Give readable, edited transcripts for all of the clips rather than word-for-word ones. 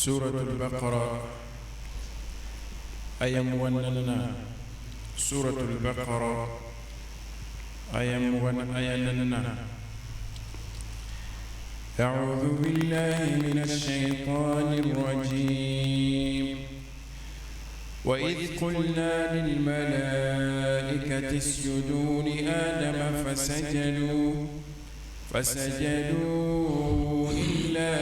Suratul Baqara aya 24nan, Suratul Baqara aya 20 aya 4nan. أعوذ بالله من الشيطان الرجيم وإذ قلنا للملائكة اسجدوا لآدم فسجدوا إلا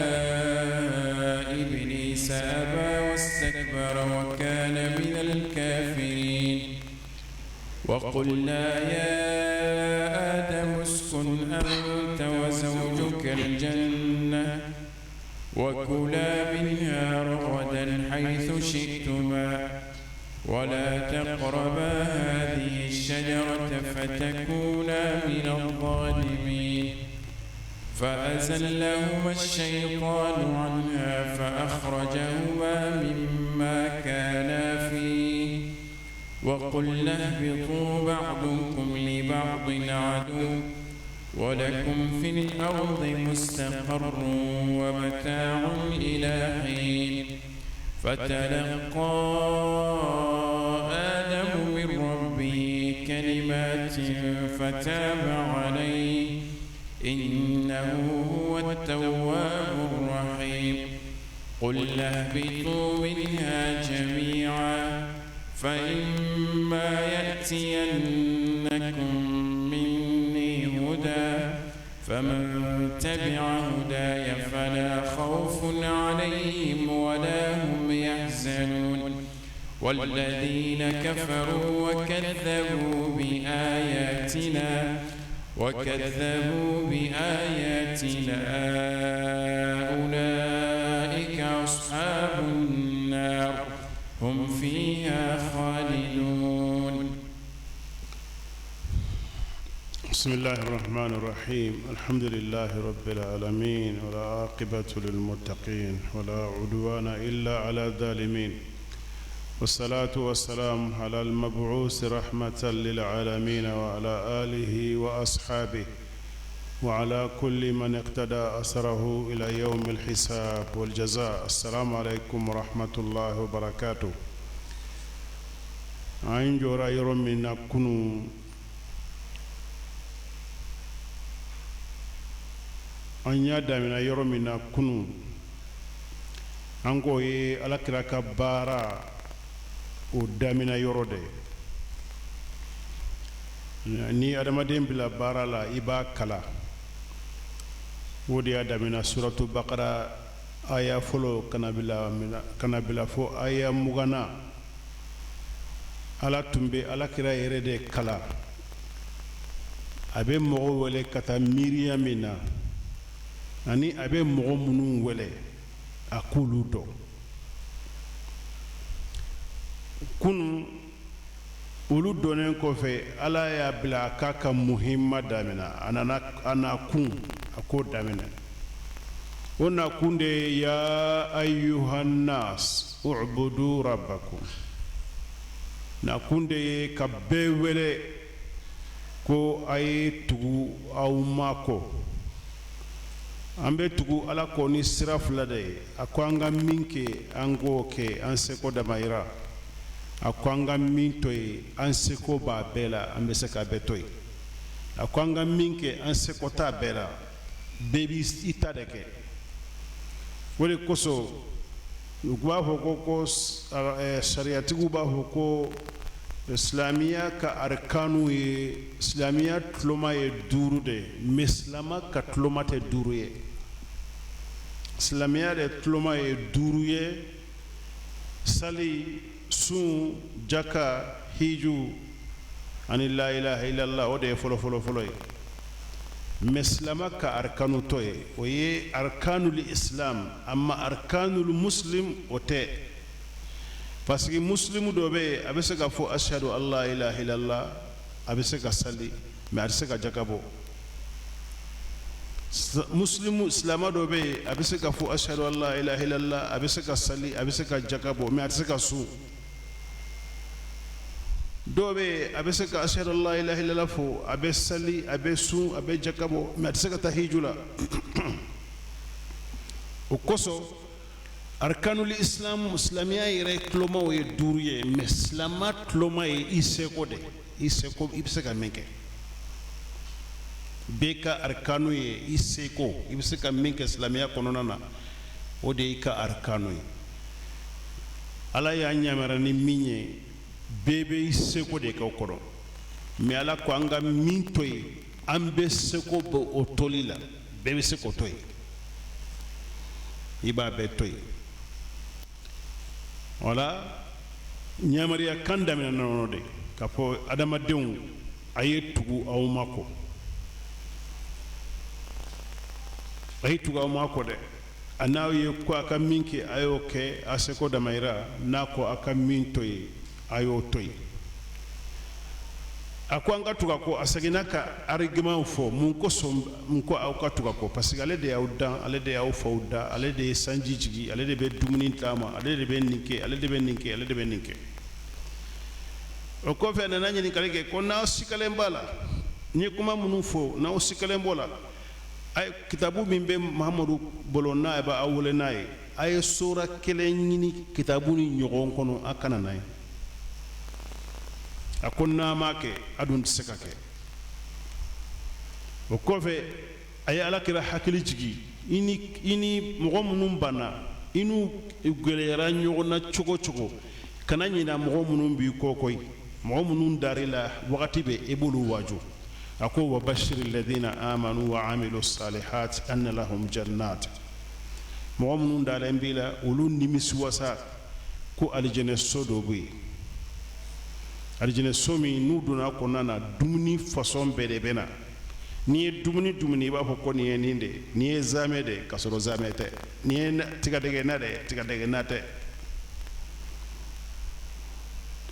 إبليس أبى واستكبر وكان من الكافرين وقلنا يا آدم اسكن أنت وزوجك الجنة وكلا منها رغدا حيث شئتما ولا تقربا هذه الشجرة فتكونا من الظالمين فأزلهما الشيطان عنها فأخرجهما مما كانا فيه وقلنا اهبطوا بعضكم لبعض عدو ولكم في الأرض مستقر ومتاع إلى حين فتلقى آدم من ربه كلمات فتاب عليه إنه هو التواب الرحيم قلنا اهبطوا منها جميعا فإما يأتينكم مني هدى فمن تبع هداي فلا خوف عليهم ولا هم يحزنون والذين كفروا وكذبوا بآياتنا أولئك أصحاب النار هم فيها خالدون. بسم الله الرحمن الرحيم، الحمد لله رب العالمين، والعاقبة للمتقين، ولا عدوان إلا على الظالمين، والصلاة والسلام على المبعوث رحمة للعالمين وعلى آله وأصحابه وعلى كل من اقتدى أثره إلى يوم الحساب والجزاء. السلام عليكم ورحمة الله وبركاته. An jɔra yɔrɔ min na kunun, an y'a daminɛ yɔrɔ min na kunun, an k'o ye Alakira ka baara o daminɛ yɔrɔ de ye. Ni adamaden bila baara la, i b'a kala. O de y'a daminɛ Suratu Bakara aya fɔlɔ ka na bila fo aya 20na. Ala tun bɛ Alakira yɛrɛ de kala, a bɛ mɔgɔ wele ka taa miiriya min na, ani a bɛ mɔgɔ minnu wele a k'olu dɔn. Kunun, olu dɔnnen kɔfɛ, Ala y'a bila a k'a ka muhimma daminɛ. A nana a na kun, a k'o daminɛ. O nakun de ye ya ayyuhannas ubudu rabbakum. Nakun de ye ka bɛɛ wele ko a ye tugu aw ma kɔ. An bɛ tugu Ala kɔ ni sira fila de ye. A ko an ka min kɛ, an k'o kɛ an seko damayira. A ko an ka min to yen, an seko b'a bɛɛ la, an bɛ se k'a bɛɛ to yen. A ko an ka min kɛ, an seko t'a bɛɛ la. Bɛɛ b'i ta de kɛ. O de kosɔn u b'a fɔ ko sariyatigiw b'a fɔ ko silamɛya ka arikanu ye, silamɛya tuloma ye duuru de ye, mais silama ka tuloma tɛ duuru ye. Silamɛya de tuloma ye duuru ye: sali, sun, jaka, hiju ani la ilaha illallah. O de ye fɔlɔ fɔlɔ fɔlɔ ye. Mais silama ka arikanu tɔ ye, o ye arikanul islam, amma arikanul muslim o tɛ, parce que muslimu dɔ bɛ yen, a bɛ se ka fɔ ashadu an la ilaha illallah, a bɛ se ka sali, mais a tɛ se ka jaka bɔ. Muslimu, silama dɔ bɛ yen, a bɛ se ka fɔ ashadu an la ilaha illallah, a bɛ se ka sali, a bɛ se ka jaka bɔ, mais a tɛ se ka sun. Dɔw bɛ yen, a bɛ se ka ashadu an la ilaha illallah fɔ, a bɛ sali, a bɛ sun, a bɛ jaka bɔ, mais a tɛ se ka taa hiju la. O kosɔn Arkanul islam, silamɛya yɛrɛ tulomaw ye duuru ye, mais silama tuloma ye i seko de, i seko, i bɛ se ka min kɛ. Bɛɛ ka arkanu ye i seko, i bɛ se ka min kɛ silamɛya kɔnɔna na, o de y'i ka arkanu ye. Ala y'a yamaruya ni min ye, bɛɛ bɛ i seko de kɛ o kɔnɔ. Mais Ala ko an ka min to yen, an bɛ seko bɛ o toli la, bɛɛ bɛ se k'o to yen, i b'a bɛɛ to yen. Wala yamaruya kan daminɛ nɔnɔ de k'a fɔ adamadenw, a ye tugu aw ma kɔ, a ye tugu aw ma kɔ dɛ. A n'aw ye ko a ka min kɛ, a y'o kɛ a seko damayira. N'a ko a ka min to yen, a y'o to yen. A ko an ka tugu a kɔ. A seginna ka argument fɔ mun kosɔn mun ko aw ka tugu a kɔ, parce que ale de y'aw dan, ale de y'aw faw dan, ale de ye sanji jigi, ale de bɛ dumuni d'a ma, ale de bɛ nin kɛ, ale de bɛ nin kɛ, ale de bɛ nin kɛ. O kɔfɛ, a nana ɲininkali kɛ ko n'aw sikalen b'a la, n ye kuma minnu fɔ, n'aw sikalen b'o la, a ye kitabu min bɛ Mahamadu bolo, n'a bɛ aw wele n'a ye, a ye sora kelen ɲini kitabu ni ɲɔgɔn kɔnɔ, a ka na n'a ye. A ko n'a ma kɛ, a dun tɛ se ka kɛ. O kɔfɛ, a ye Ala kira hakili jigi, i ni mɔgɔ minnu banna, i n'u gɛlɛyara ɲɔgɔn na cogo cogo, kana ɲina mɔgɔ minnu b'i kɔ koyi, mɔgɔ minnu dar'i la wagati bɛɛ, i b'olu waaju. A ko wa bashiri ladina amanu wa amilu salihat anna lahum jannat. Mɔgɔ minnu dalen b'i la, olu nimisi wasa ko alijɛnɛ so dɔ bɛ yen, alijɛnɛ so min n'u donna kɔnɔna na, dumuni fasɔn bɛɛ de bɛ na. N'i ye dumuni dumuni, i b'a fɔ ko nin ye nin de ye, nin ye zamɛ de ye, k'a sɔrɔ zamɛ tɛ, nin ye tigadɛgɛna de ye, tigadɛgɛna tɛ.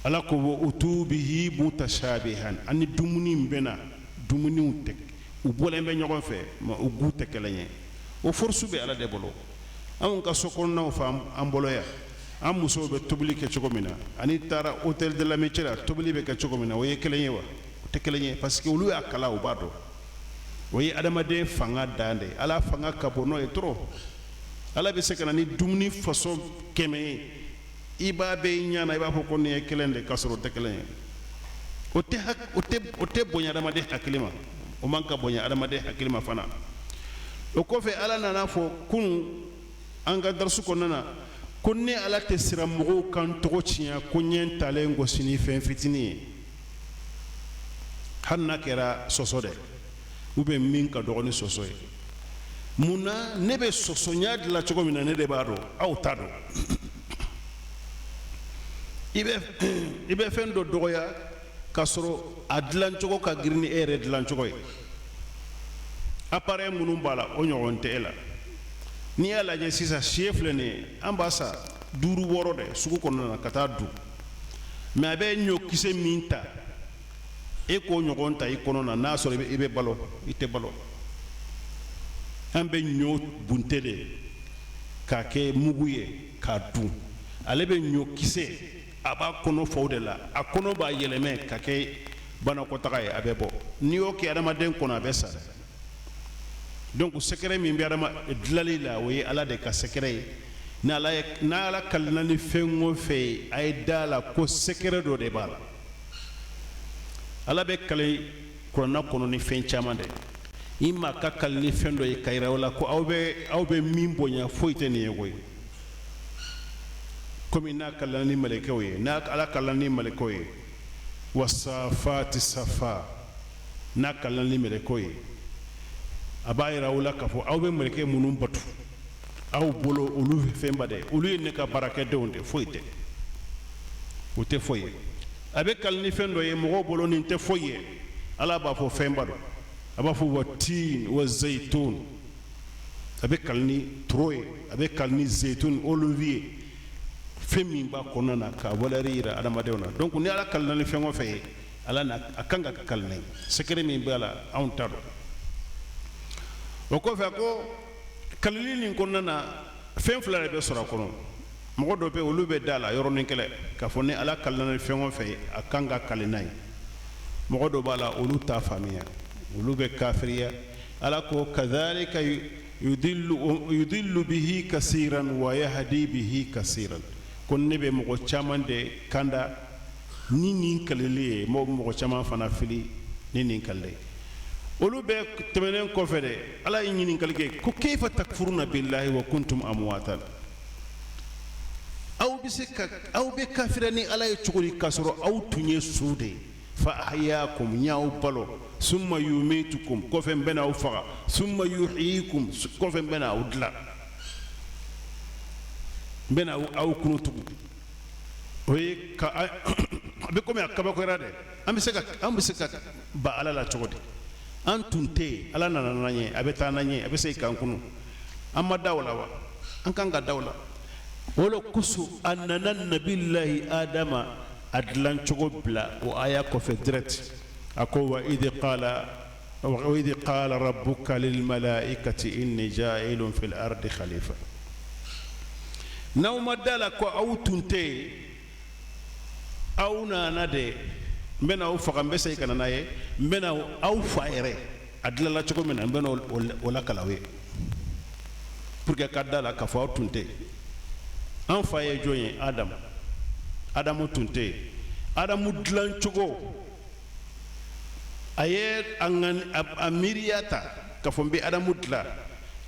Ala ko wa utu bihi mutashabihan. Ani dumuni bɛ na, dumuniw tɛ, u bɔlen bɛ ɲɔgɔn fɛ, mais u goût tɛ kelen ye. O force bɛ Ala de bolo. Anw ka so kɔnɔnaw fɛ, an bolo yan, an musow bɛ tobili kɛ cogo min na, ani taara hôtel de l'amitié la, tobili bɛ kɛ cogo min na, o ye kelen ye wa? O tɛ kelen ye, parce que olu y'a kalan, u b'a dɔn. O ye adamaden fanga dan de ye. Ala fanga ka bon n'o ye trop. Ala bɛ se ka na ni dumuni façon 100 ye, i b'a bɛɛ ɲɛ na, i b'a fɔ ko nin ye kelen de, k'a sɔrɔ o tɛ kelen ye. O tɛ bonya adamaden hakili ma, o man ka bonya adamaden hakili ma fana. O kɔfɛ, Ala nana fɔ kunun an ka darisu kɔnɔna na ko ne Ala tɛ siran mɔgɔw kan tɔgɔ tiɲɛ, ko n ye n talen gosi ni fɛn fitinin ye, hali n'a kɛra sɔsɔ dɛ, ou bien min ka dɔgɔ ni sɔsɔ ye. Mun na? Ne bɛ sɔsɔ n y'a dilan cogo min na, ne de b'a dɔn, aw t'a dɔn. I bɛ fɛn dɔ dɔgɔya k'a sɔrɔ a dilancogo ka girin ni e yɛrɛ dilancogo ye. Appareil minnu b'a la, o ɲɔgɔn tɛ e la. N'i y'a lajɛ sisan, sɛ filɛ nin ye, an b'a san duuru wɔɔrɔ de sugu kɔnɔna na ka taa dun, mais a bɛ ɲɔkisɛ min ta, e k'o ɲɔgɔn ta i kɔnɔ na, n'a sɔrɔ i bɛ balo, i tɛ balo. An bɛ ɲɔ bunte de k'a kɛ mugu ye k'a dun. Ale bɛ ɲɔkisɛ, a b'a kɔnɔ fa o de la, a kɔnɔ b'a yɛlɛmɛ ka kɛ banakɔtaga ye, a bɛ bɔ. N'i y'o kɛ adamaden kɔnɔ, a bɛ sa. Donc secret min bɛ adama dilali la, o ye Ala de ka secret ye. Ni Ala ye, n'Ala kalina ni fɛn o fɛn ye, a ye da la ko secret dɔ de b'a la. Ala bɛ kali kuranna kɔnɔ ni fɛn caman de. I ma ka kali ni fɛn dɔ ye ka yira o la ko aw bɛ min bonya, foyi tɛ nin ye koyi. Komi n'a kalila ni mɛlɛkɛw ye, n'a Ala kalila ni mɛlɛkɛw ye, wasafati safa, n'a kalila ni mɛlɛkɛw ye, a b'a yira aw la k'a fɔ aw bɛ mɛlɛkɛ minnu batu, aw bolo olu fɛnba dɛ, olu ye ne ka baarakɛdenw de, foyi tɛ, o tɛ foyi ye. A bɛ kali ni fɛn dɔ ye, mɔgɔw bolo nin tɛ foyi ye, Ala b'a fɔ fɛnba don. A b'a fɔ wa tin wa zayitun. A bɛ kali ni toro ye, a bɛ kali ni zayitun, olive ye, fɛn min b'a kɔnɔna na ka valeur yira adamadenw na. Donc ni Ala kalina ni fɛn o fɛn ye, Ala na a kan ka kali n'a ye, secret min b'a la, anw t'a dɔn. O kɔfɛ, a ko kalili nin kɔnɔna na, fɛn fila de bɛ sɔrɔ a kɔnɔ. Mɔgɔ dɔ bɛ, olu bɛ da la yɔrɔnin kɛlɛ k'a fɔ ni Ala kalina ni fɛn o fɛn ye, a kan ka kali n'a ye. Mɔgɔ dɔ b'a la, olu t'a faamuya, olu bɛ kafiriya. Ala ko kazalika. Yudillu bihi kasiran wa yahdi bihi kasiran. Ko ne bɛ mɔgɔ caman de kanda ni nin kalili ye, mɔgɔ caman fana fili ni nin kalili ye. Olu bɛɛ tɛmɛnen kɔfɛ dɛ, Ala ye ɲininkali kɛ ko kayfa takfuruna billahi wa kuntum amwatan. Aw bɛ se ka aw bɛ kafira ni Ala ye cogo di k'a sɔrɔ aw tun ye su de ye? Fa ahyakum, n y'aw balo. Summa yumitukum, kɔfɛ n bɛna aw faga. Summa yuhyikum, kɔfɛ n bɛna aw dilan, n bɛna aw kunu tugun. O ye ka a bɛ komi a kabakoyara dɛ. An bɛ se ka ba Ala la cogo di? An tun tɛ yen, Ala nana n'an ye, a bɛ taa n'an ye, a bɛ segin k'an kunu. An ma da o la wa? An kan ka da o la. O de kosɔn a nana Nabilahi Adama a dilancogo bila o aya kɔfɛ direct. A ko wa idh qala rabbuka lil malaikati inni ja'ilun fil ardi khalifa. N'aw ma da la ko aw tun tɛ yen, aw nana de, n bɛna aw faga, n bɛ segin ka na n'a ye, n bɛna aw fa yɛrɛ a dilanla cogo min na, n bɛna o lakali aw ye pour que ka da la k'a fɔ aw tun tɛ yen. An fa ye jɔn ye? Adamu. Adamu tun tɛ yen. Adamu dilan cogo, a ye a ŋani a miiriya ta k'a fɔ n bɛ Adamu dilan.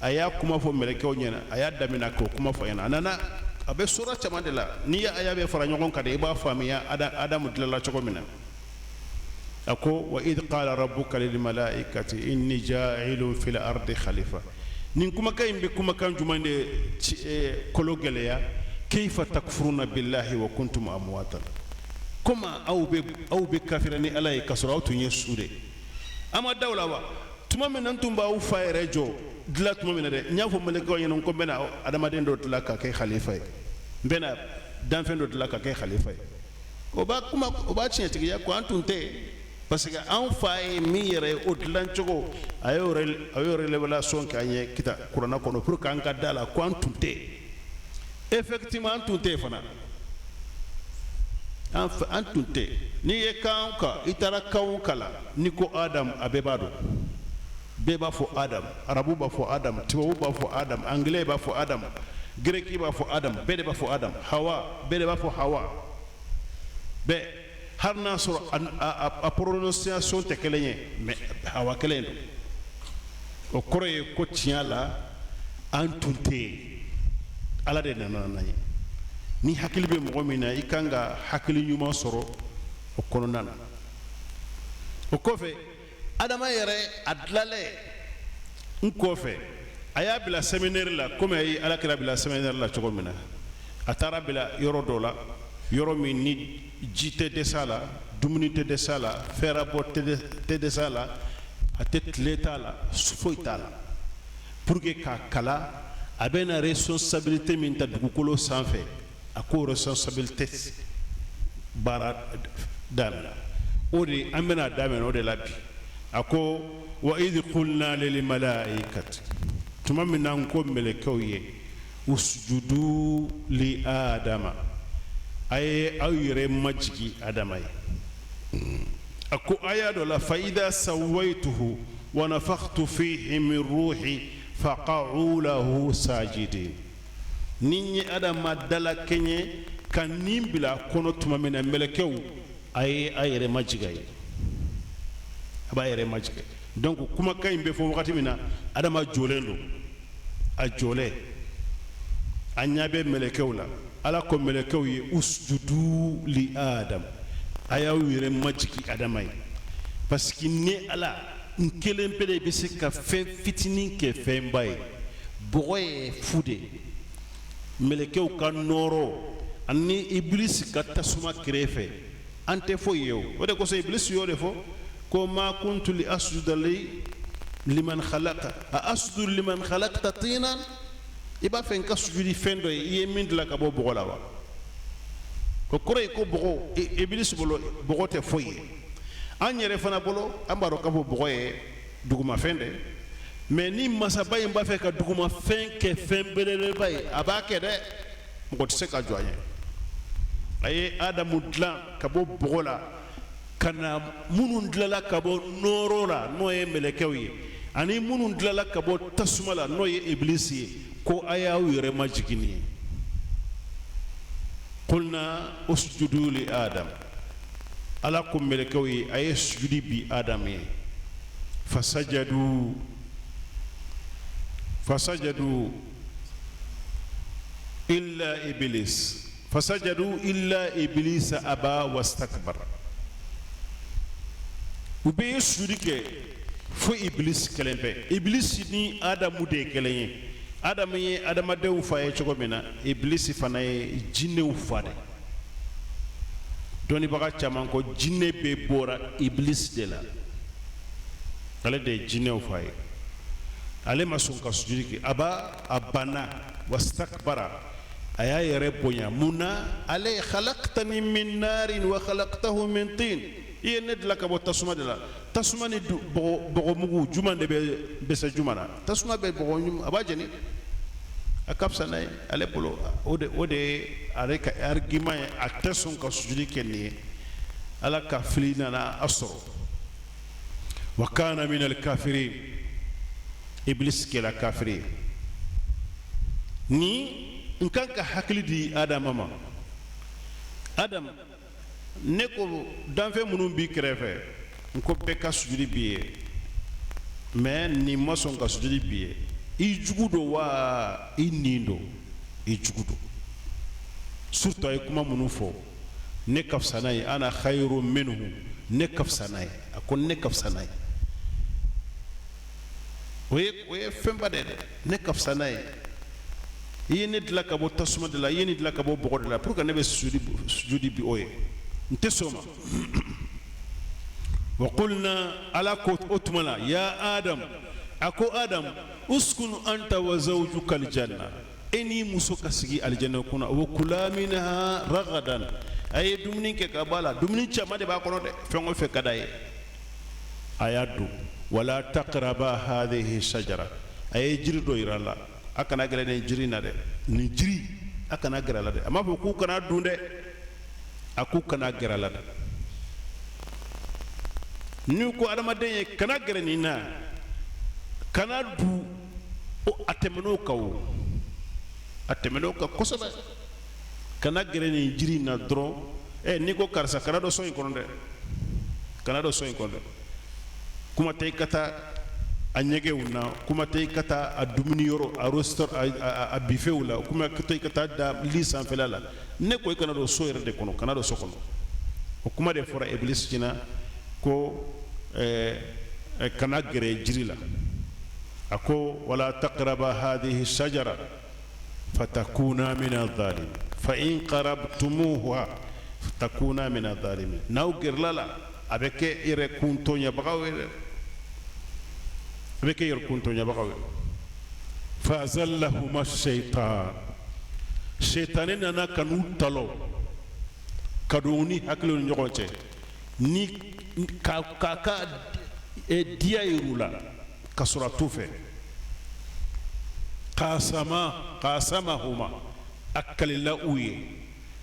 A y'a kuma fɔ mɛlɛkɛw ɲɛna, a y'a daminɛ k'o kuma fɔ ɲɛna. A nana a bɛ sura caman de la. N'i ye aya bɛɛ fara ɲɔgɔn kan de, i b'a faamuya Adamu dilanla cogo min na. A ko wa idh qala rabbuka lil malaikati inni ja'ilun fil ardi khalifa. Nin kumakan in bɛ kumakan jumɛn de kolo gɛlɛya? Kayfa takfuruna billahi wa kuntum amwatan. Comment aw bɛ kafira ni Ala ye k'a sɔrɔ aw tun ye su de? An ma da o la wa? Tuma min na n tun b'aw fa yɛrɛ jɔ dilan tuma min na dɛ, n y'a fɔ mɛlɛkɛw ɲɛna ko n bɛna adamaden dɔ dilan ka kɛ khalifa ye, n bɛna danfɛn dɔ dilan ka kɛ khalifa ye. O b'a kuma, o b'a tiɲɛtigiya ko an tun tɛ yen, parce que an fa ye min yɛrɛ ye, o dilan cogo, a y'o révélation kɛ an ye kita kuranna kɔnɔ pour que an ka da la ko an tun tɛ yen. Effectivement, an tun tɛ yen fana. An tun tɛ. N'i ye kan kan, i taara kan o kan la, n'i ko Adam, a bɛɛ b'a dɔn, bɛɛ b'a fɔ Adam. Arabu b'a fɔ Adam, tubabu b'a fɔ Adam, anglais b'a fɔ Adam, grec b'a fɔ Adam, bɛɛ de b'a fɔ Adam. Hawa, bɛɛ de b'a fɔ Hawa, bɛɛ. Hali n'a sɔrɔ a prononciation tɛ kelen ye, mais Hawa kelen don. O kɔrɔ ye ko tiɲɛ la, an tun tɛ yen, Ala de nana n'an ye. Ni hakili bɛ mɔgɔ min na, i kan ka hakili ɲuman sɔrɔ o kɔnɔna na. O kɔfɛ, Adama yɛrɛ a dilanlen n kɔfɛ, a y'a bila séminaire la, komi a ye Ala kira bila séminaire la cogo min na. A taara bila yɔrɔ dɔ la, yɔrɔ min ni ji tɛ dɛsɛ a la, dumuni tɛ dɛsɛ a la, fɛrɛbɔ tɛ dɛsɛ a la, a tɛ tile t'a la, foyi t'a la, pour que k'a kala a bɛna responsabilité min ta dugukolo sanfɛ, a k'o responsabilité baara daminɛ. O de an bɛna daminɛ o de la bi. A ko wa idh qulna lil malaikati, tuma min na n ko mɛlɛkɛw ye, usjudu li Adama, a ye aw yɛrɛ majigi Adama ye. A ko aya dɔ la, fa idha sawaituhu wa nafakhtu fihi min ruhi faqa'u lahu sajidin. Ni n ye Adama dala kɛɲɛ ka nin bila a kɔnɔ tuma min na, mɛlɛkɛw, a ye a yɛrɛ majigin a ye, a b'a yɛrɛ majigin. Donc kumakan in bɛ fɔ wagati min na, Adama jɔlen don, a jɔlen, a ɲɛ bɛ mɛlɛkɛw la. Ala ko mɛlɛkɛw ye usjudu li Adam, a y'aw yɛrɛ majigin Adama ye, parce que ni Ala n kelen pe de bɛ se ka fɛn fitinin kɛ fɛnba ye. Bɔgɔ ye fu de ye. Mɛlɛkɛw ka nɔɔrɔ ani Ibilisi ka tasuma kɛrɛfɛ, an tɛ foyi ye. O o de kosɔn Ibilisi y'o de fɔ ko ma kuntu li asjuda li liman khalaqa a asjudu liman khalaqta tinan. I b'a fɛ n ka sujudi fɛn dɔ ye, i ye min dilan ka bɔ bɔgɔ la wa? O kɔrɔ ye ko bɔgɔ, Ibilisi bolo, bɔgɔ tɛ foyi ye. An yɛrɛ fana bolo, an b'a dɔn k'a fɔ bɔgɔ ye dugumafɛn dɛ, mais ni masaba in b'a fɛ ka dugumafɛn kɛ fɛn belebeleba ye, a b'a kɛ dɛ, mɔgɔ tɛ se ka jɔ a ɲɛ. A ye Adamu dilan ka bɔ bɔgɔ la ka na minnu dilanla ka bɔ nɔɔrɔ la, n'o ye mɛlɛkɛw ye. Ani minnu dilala ka bɔ tasuma la, n'o ye Ibilisi ye, ko a y'aw yɛrɛ majigin nin ye. Qulna usjudu li Adam, Ala ko mɛlɛkɛw ye, a ye sujudi bi Adam ye. Fasajadu, fasajadu illa iblis, fasajadu illa iblisa aba wastakbara. U bɛɛ ye sujudi kɛ fo Ibilisi kelen pe. Ibilisi ni Adamu de ye kelen ye. Adamu ye adamadenw fa ye cogo min na, Ibilisi fana ye jinɛw fa de. Dɔnnibaga caman ko jinɛ bɛɛ bɔra Ibilisi de la, ale de ye jinɛw fa ye. Ale ma sɔn ka sujudi kɛ. Aba, a banna, wastakbara, a y'a yɛrɛ bonya. Mun na? Ale khalaqtani min narin wa khalaqtahu min tin, i ye ne dilan ka bɔ tasuma de la. Tasuma ni bɔgɔmugu, jumɛn de bɛ bɛsɛ jumɛn na? Tasuma bɛ bɔgɔ, a b'a jeni, a ka fisa n'a ye ale bolo. O de ye ale ka argument ye. A tɛ sɔn ka sujudi kɛ nin ye. Ala ka fili nana a sɔrɔ. Wa kana min alkafirin, Iblis kɛra kafiri ye. Ni n kan ka hakili di Adama ma, Adam, ne ko danfɛn minnu b'i kɛrɛfɛ, n ko bɛɛ ka sujudi b'i ye, mais nin ma sɔn ka sujudi b'i ye. I jugu don wa i nin don? I jugu don. Surtout a ye kuma minnu fɔ, ne ka fisa n'a ye, ana khayru minhu, ne ka fisa n'a ye. A ko ne ka fisa n'a ye, o ye fɛnba de ye dɛ. Ne ka fisa n'a ye, i ye ne dilan ka bɔ tasuma de la, i ye ne dilan ka bɔ bɔgɔ de la, pour que ne bɛ sujudi bi o ye, n tɛ sɔn o ma. Wa qulna, Ala ko o tuma la, ya Adam, a ko Adam, uskun anta wa zawjuka aljanna, e n'i muso ka sigi alijana kɔnɔ, wa kula minha ragadan, a ye dumuni kɛ ka bɔ a la. Dumuni caman de b'a kɔnɔ dɛ, fɛn o fɛn ka d'a ye, a y'a dun. Wala taqraba hadhihi shajara, a ye jiri dɔ yira a la, a kana gɛrɛ nin jiri in na dɛ, nin jiri, a kana gɛrɛ a la dɛ. A m'a fɔ k'u kana dun dɛ, a k'u kana gɛrɛ a la dɛ. N'u ko adamaden ye kana gɛrɛ nin na, kana dun, a tɛmɛn'o kan, o a tɛmɛn'o kan kosɛbɛ. Kana gɛrɛ nin jiri in na dɔrɔn. N'i ko karisa kana don so in kɔnɔ dɛ, kana don so in kɔnɔ dɛ, kuma tɛ i ka taa a ɲɛgɛnw na, kuma tɛ i ka taa a dumuni yɔrɔ, a restaurant, a buffetw la, kuma tɛ i ka taa da li sanfɛla la. Ne ko i kana don so yɛrɛ de kɔnɔ, kana don so kɔnɔ. O kuma de fɔra Iblis ɲɛna ko kana gɛrɛ jiri la. A ko wala taqraba hadhihi shajara fatakuna min adh-dhalimin, fa in qarabtumuha takuna min adh-dhalimin, n'aw gɛrɛla la, a bɛ kɛ yɛrɛ kun tɔɲabagaw ye dɛ, a bɛ kɛ yɛrɛ kun tɔɲabagaw ye. Fa azallahuma shaytan, shaytani nana ka n'u talɔ ka don u ni hakiliw ni ɲɔgɔn cɛ, ni k'a ka diya yir'u la ka sɔrɔ a t'u fɛ. Qasama, qasamahuma, a kalila u ye,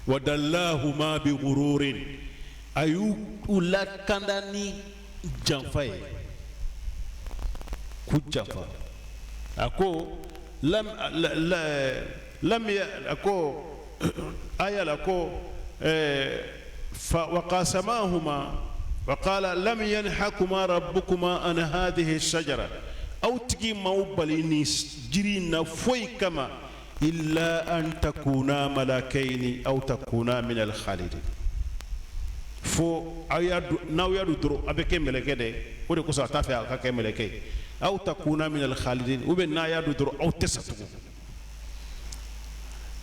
wa dallahuma bi gururin, a y'u lakanda ni janfa ye, k'u janfa. A ko lam lam a ko aya la ko fa wa qasamahuma wa qala lam yanhakuma rabbukuma an hadhihi shajara, aw tigi m'aw bali ni jiri in na foyi kama, illa an takuna malakaini aw takuna min al-khalidin, fo aw y'a n'aw y'a dun dɔrɔn, a bɛ kɛ mɛlɛkɛ de. O de kosɔn a t'a fɛ a ka kɛ mɛlɛkɛ ye. Aw takuna min al-khalidin, ou bien n'a y'a dun dɔrɔn, aw tɛ sa tugun.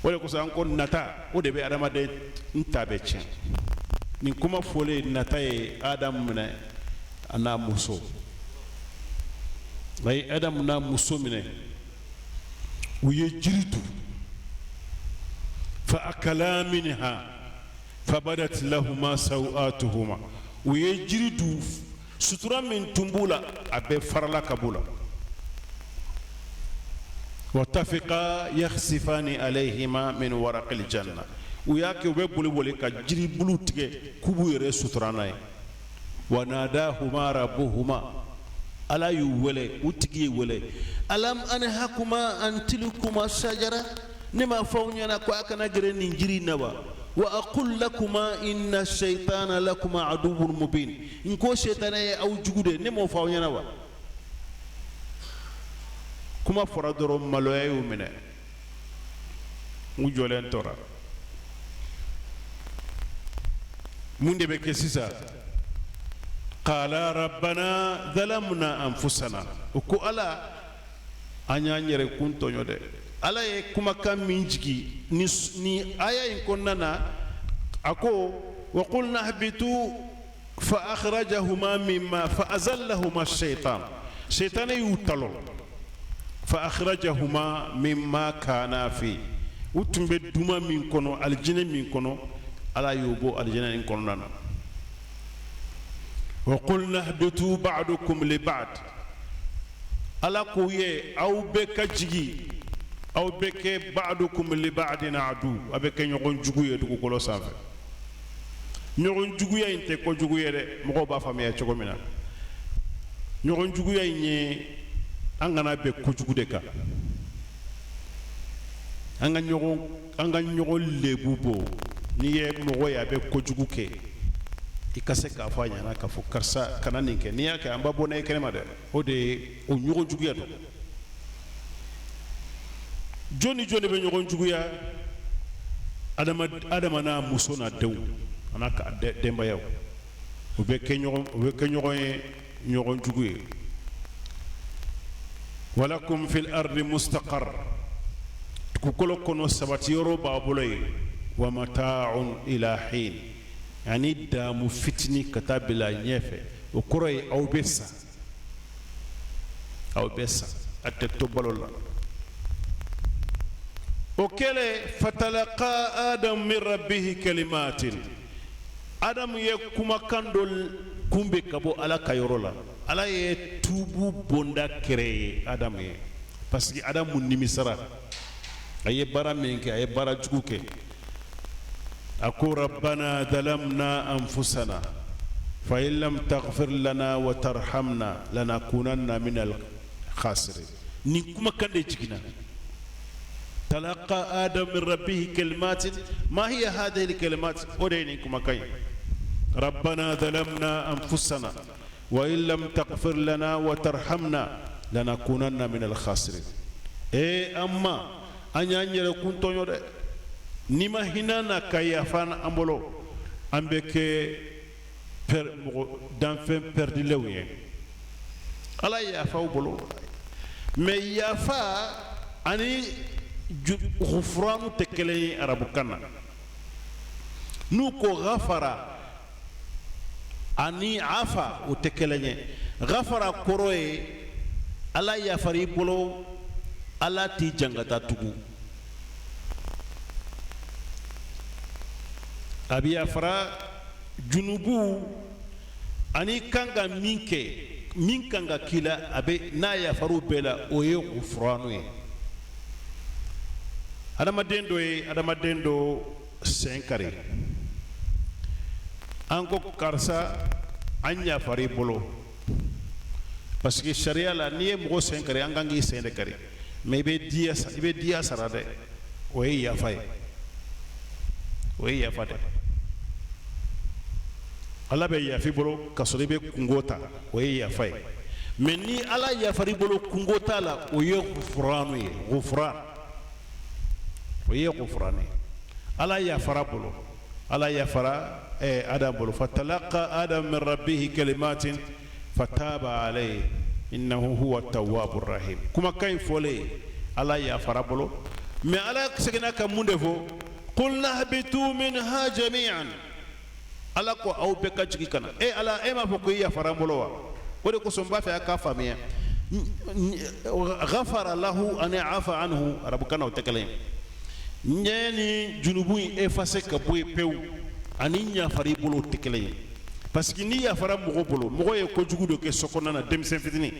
O de kosɔn an ko nata, o de bɛ adamaden n ta bɛ tiɲɛ. Nin kuma fɔlen, nata ye Adamu minɛ, a n'a muso. A ye Adamu n'a muso minɛ, u ye jiri dun. Fa akala minha fabadat lahuma sawatuhuma, u ye jiri dun, sutura min tun b'u la, a bɛɛ farala ka b'u la. Wa tafiqa yakhsifani alayhima min waraqil janna, u y'a kɛ u bɛ boli boli ka jiribulu tigɛ k'u b'u yɛrɛ sutura n'a ye. Wa nadahuma rabbuhuma. Ala y'u wele, u tigi y'u wele: alam anhakuma an tilkuma sajara, ne m'a fɔ aw ɲɛna ko a kana gɛrɛ nin jiri in na wa? Wa aqul lakuma inna shaytana lakuma aduwwun mubin, n ko shetana ye aw jugu de, ne m'o fɔ aw ɲɛna wa? Kuma fɔra dɔrɔn, maloya y'u minɛ, u jɔlen tora. Mun de bɛ kɛ sisan? Qala rabbana zalamna anfusana, u ko Ala, an y'an yɛrɛ kun tɔɲɔ dɛ. Ala ye kumakan min jigi ni aya in kɔnɔna na, a ko: wa qulna ihbitu fa akhrajahuma mimma fa azallahuma shaytan, shaytan y'u talon, fa akhrajahuma mimma kana fi, u tun bɛ duma min kɔnɔ, alijinɛ min kɔnɔ, Ala y'u bɔ alijinɛ in kɔnɔna na. Wa qulna ihbitu ba'dukum li ba'd, Ala k'u ye aw bɛɛ ka jigi, aw bɛ kɛ ba'dukum li ba'din adu, aw bɛ kɛ ɲɔgɔn jugu ye dugukolo sanfɛ. Ɲɔgɔn juguya in tɛ kojugu ye dɛ, mɔgɔw b'a faamuya cogo min na. Ɲɔgɔn juguya in ye, an kana bɛn kojugu de kan, an ka ɲɔgɔn lebu bɔ. N'i ye mɔgɔ ye a bɛ kojugu kɛ, i ka se k'a fɔ a ɲɛna k'a fɔ karisa, kana nin kɛ, n'i y'a kɛ, an b'a bɔ n'a ye kɛnɛma dɛ. O de ye o ɲɔgɔn juguya don. Jɔn ni jɔn de bɛ ɲɔgɔn juguya? Adama, Adama n'a muso n'a denw, a n'a ka denbayaw, u bɛ kɛ ɲɔgɔn ye ɲɔgɔn jugu ye. Walakum fil ardi mustaqar, dugukolo kɔnɔ sabati yɔrɔ b'a bolo yen. Wa mata'un ila hin, ani damu fitini ka taa bila ɲɛfɛ. O kɔrɔ ye aw bɛ sa, aw bɛ sa, a tɛ to balo la. O kɛlen, fatalaqa Adam min rabbihi kalimatin, Adamu ye kumakan dɔ kunbɛn ka bɔ Ala ka yɔrɔ la. Ala ye tubu bonda kɛrɛ ye Adamu ye, parce que Adamu nimisara, a ye baara min kɛ, a ye baara jugu kɛ. A ko: rabbana zalamna anfusana fa in lam taghfir lana wa tarhamna lanakunanna min al khasirin. Nin kumakan de jiginna: talaqa Adam min rabbihi kalimatin. Ma hiya hadhihi alkalimat? O de ye nin kumakan ye: rabbana zalamna anfusana wa in lam taghfir lana wa tarhamna lanakunanna min al khasirin. E amma, an y'an yɛrɛ kun tɔɲɔ dɛ, n'i ma hinɛ na ka yafa an bolo, an bɛ kɛ mɔgɔ danfɛn pɛrɛdilenw ye. Ala ye yafa u bolo, mais yafa ani gufuranu tɛ kelen ye arabukan na. N'u ko gafara ani afa, o tɛ kelen ye. Gafara kɔrɔ ye Ala yafara i bolo, Ala t'i jangata tugun, a bɛ yafara junubu ani kan ka min kɛ, min kan ka k'i la, a bɛ n'a yafar'o bɛɛ la, o ye gufuranu ye. Adamaden dɔ ye adamaden dɔ sen kari, an ko karisa, an yafara i bolo, parce que sariya la, n'i ye mɔgɔ sen kari, an kan k'i sen de kari, mais i bɛ diya sara dɛ. O ye yafa ye, o ye yafa dɛ. Ala bɛ yafa i bolo ka sɔrɔ i bɛ kungo ta, o ye yafa ye. Mais ni Ala yafara i bolo, kungo t'a la, o ye gufuranu ye. Gufuran, o ye gufuranu ye. Ala yafara bolo, Ala yafara Adam bolo. Fatalaqa Adam min rabbihi kalimatin fataba alayhi innahu huwa tawwabu rahim. Kumakan in fɔlen, Ala yafara bolo, mais Ala seginna ka mun de fɔ? Qulna ihbitu minha jami'an. Ala ko aw bɛɛ ka jigin ka na. E Ala, e m'a fɔ ko i yafara n bolo wa? O de kosɔn n b'a fɛ a k'a faamuya, ghafara lahu ani afa anhu, arabukan na, o tɛ kelen ye. Ɲɛ ni junubu in effacer ka bɔ yen pewu ani yafara i bolo, o tɛ kelen ye, parce que n'i yafara mɔgɔ bolo, mɔgɔ ye kojugu dɔ kɛ so kɔnɔna na, denmisɛn fitinin,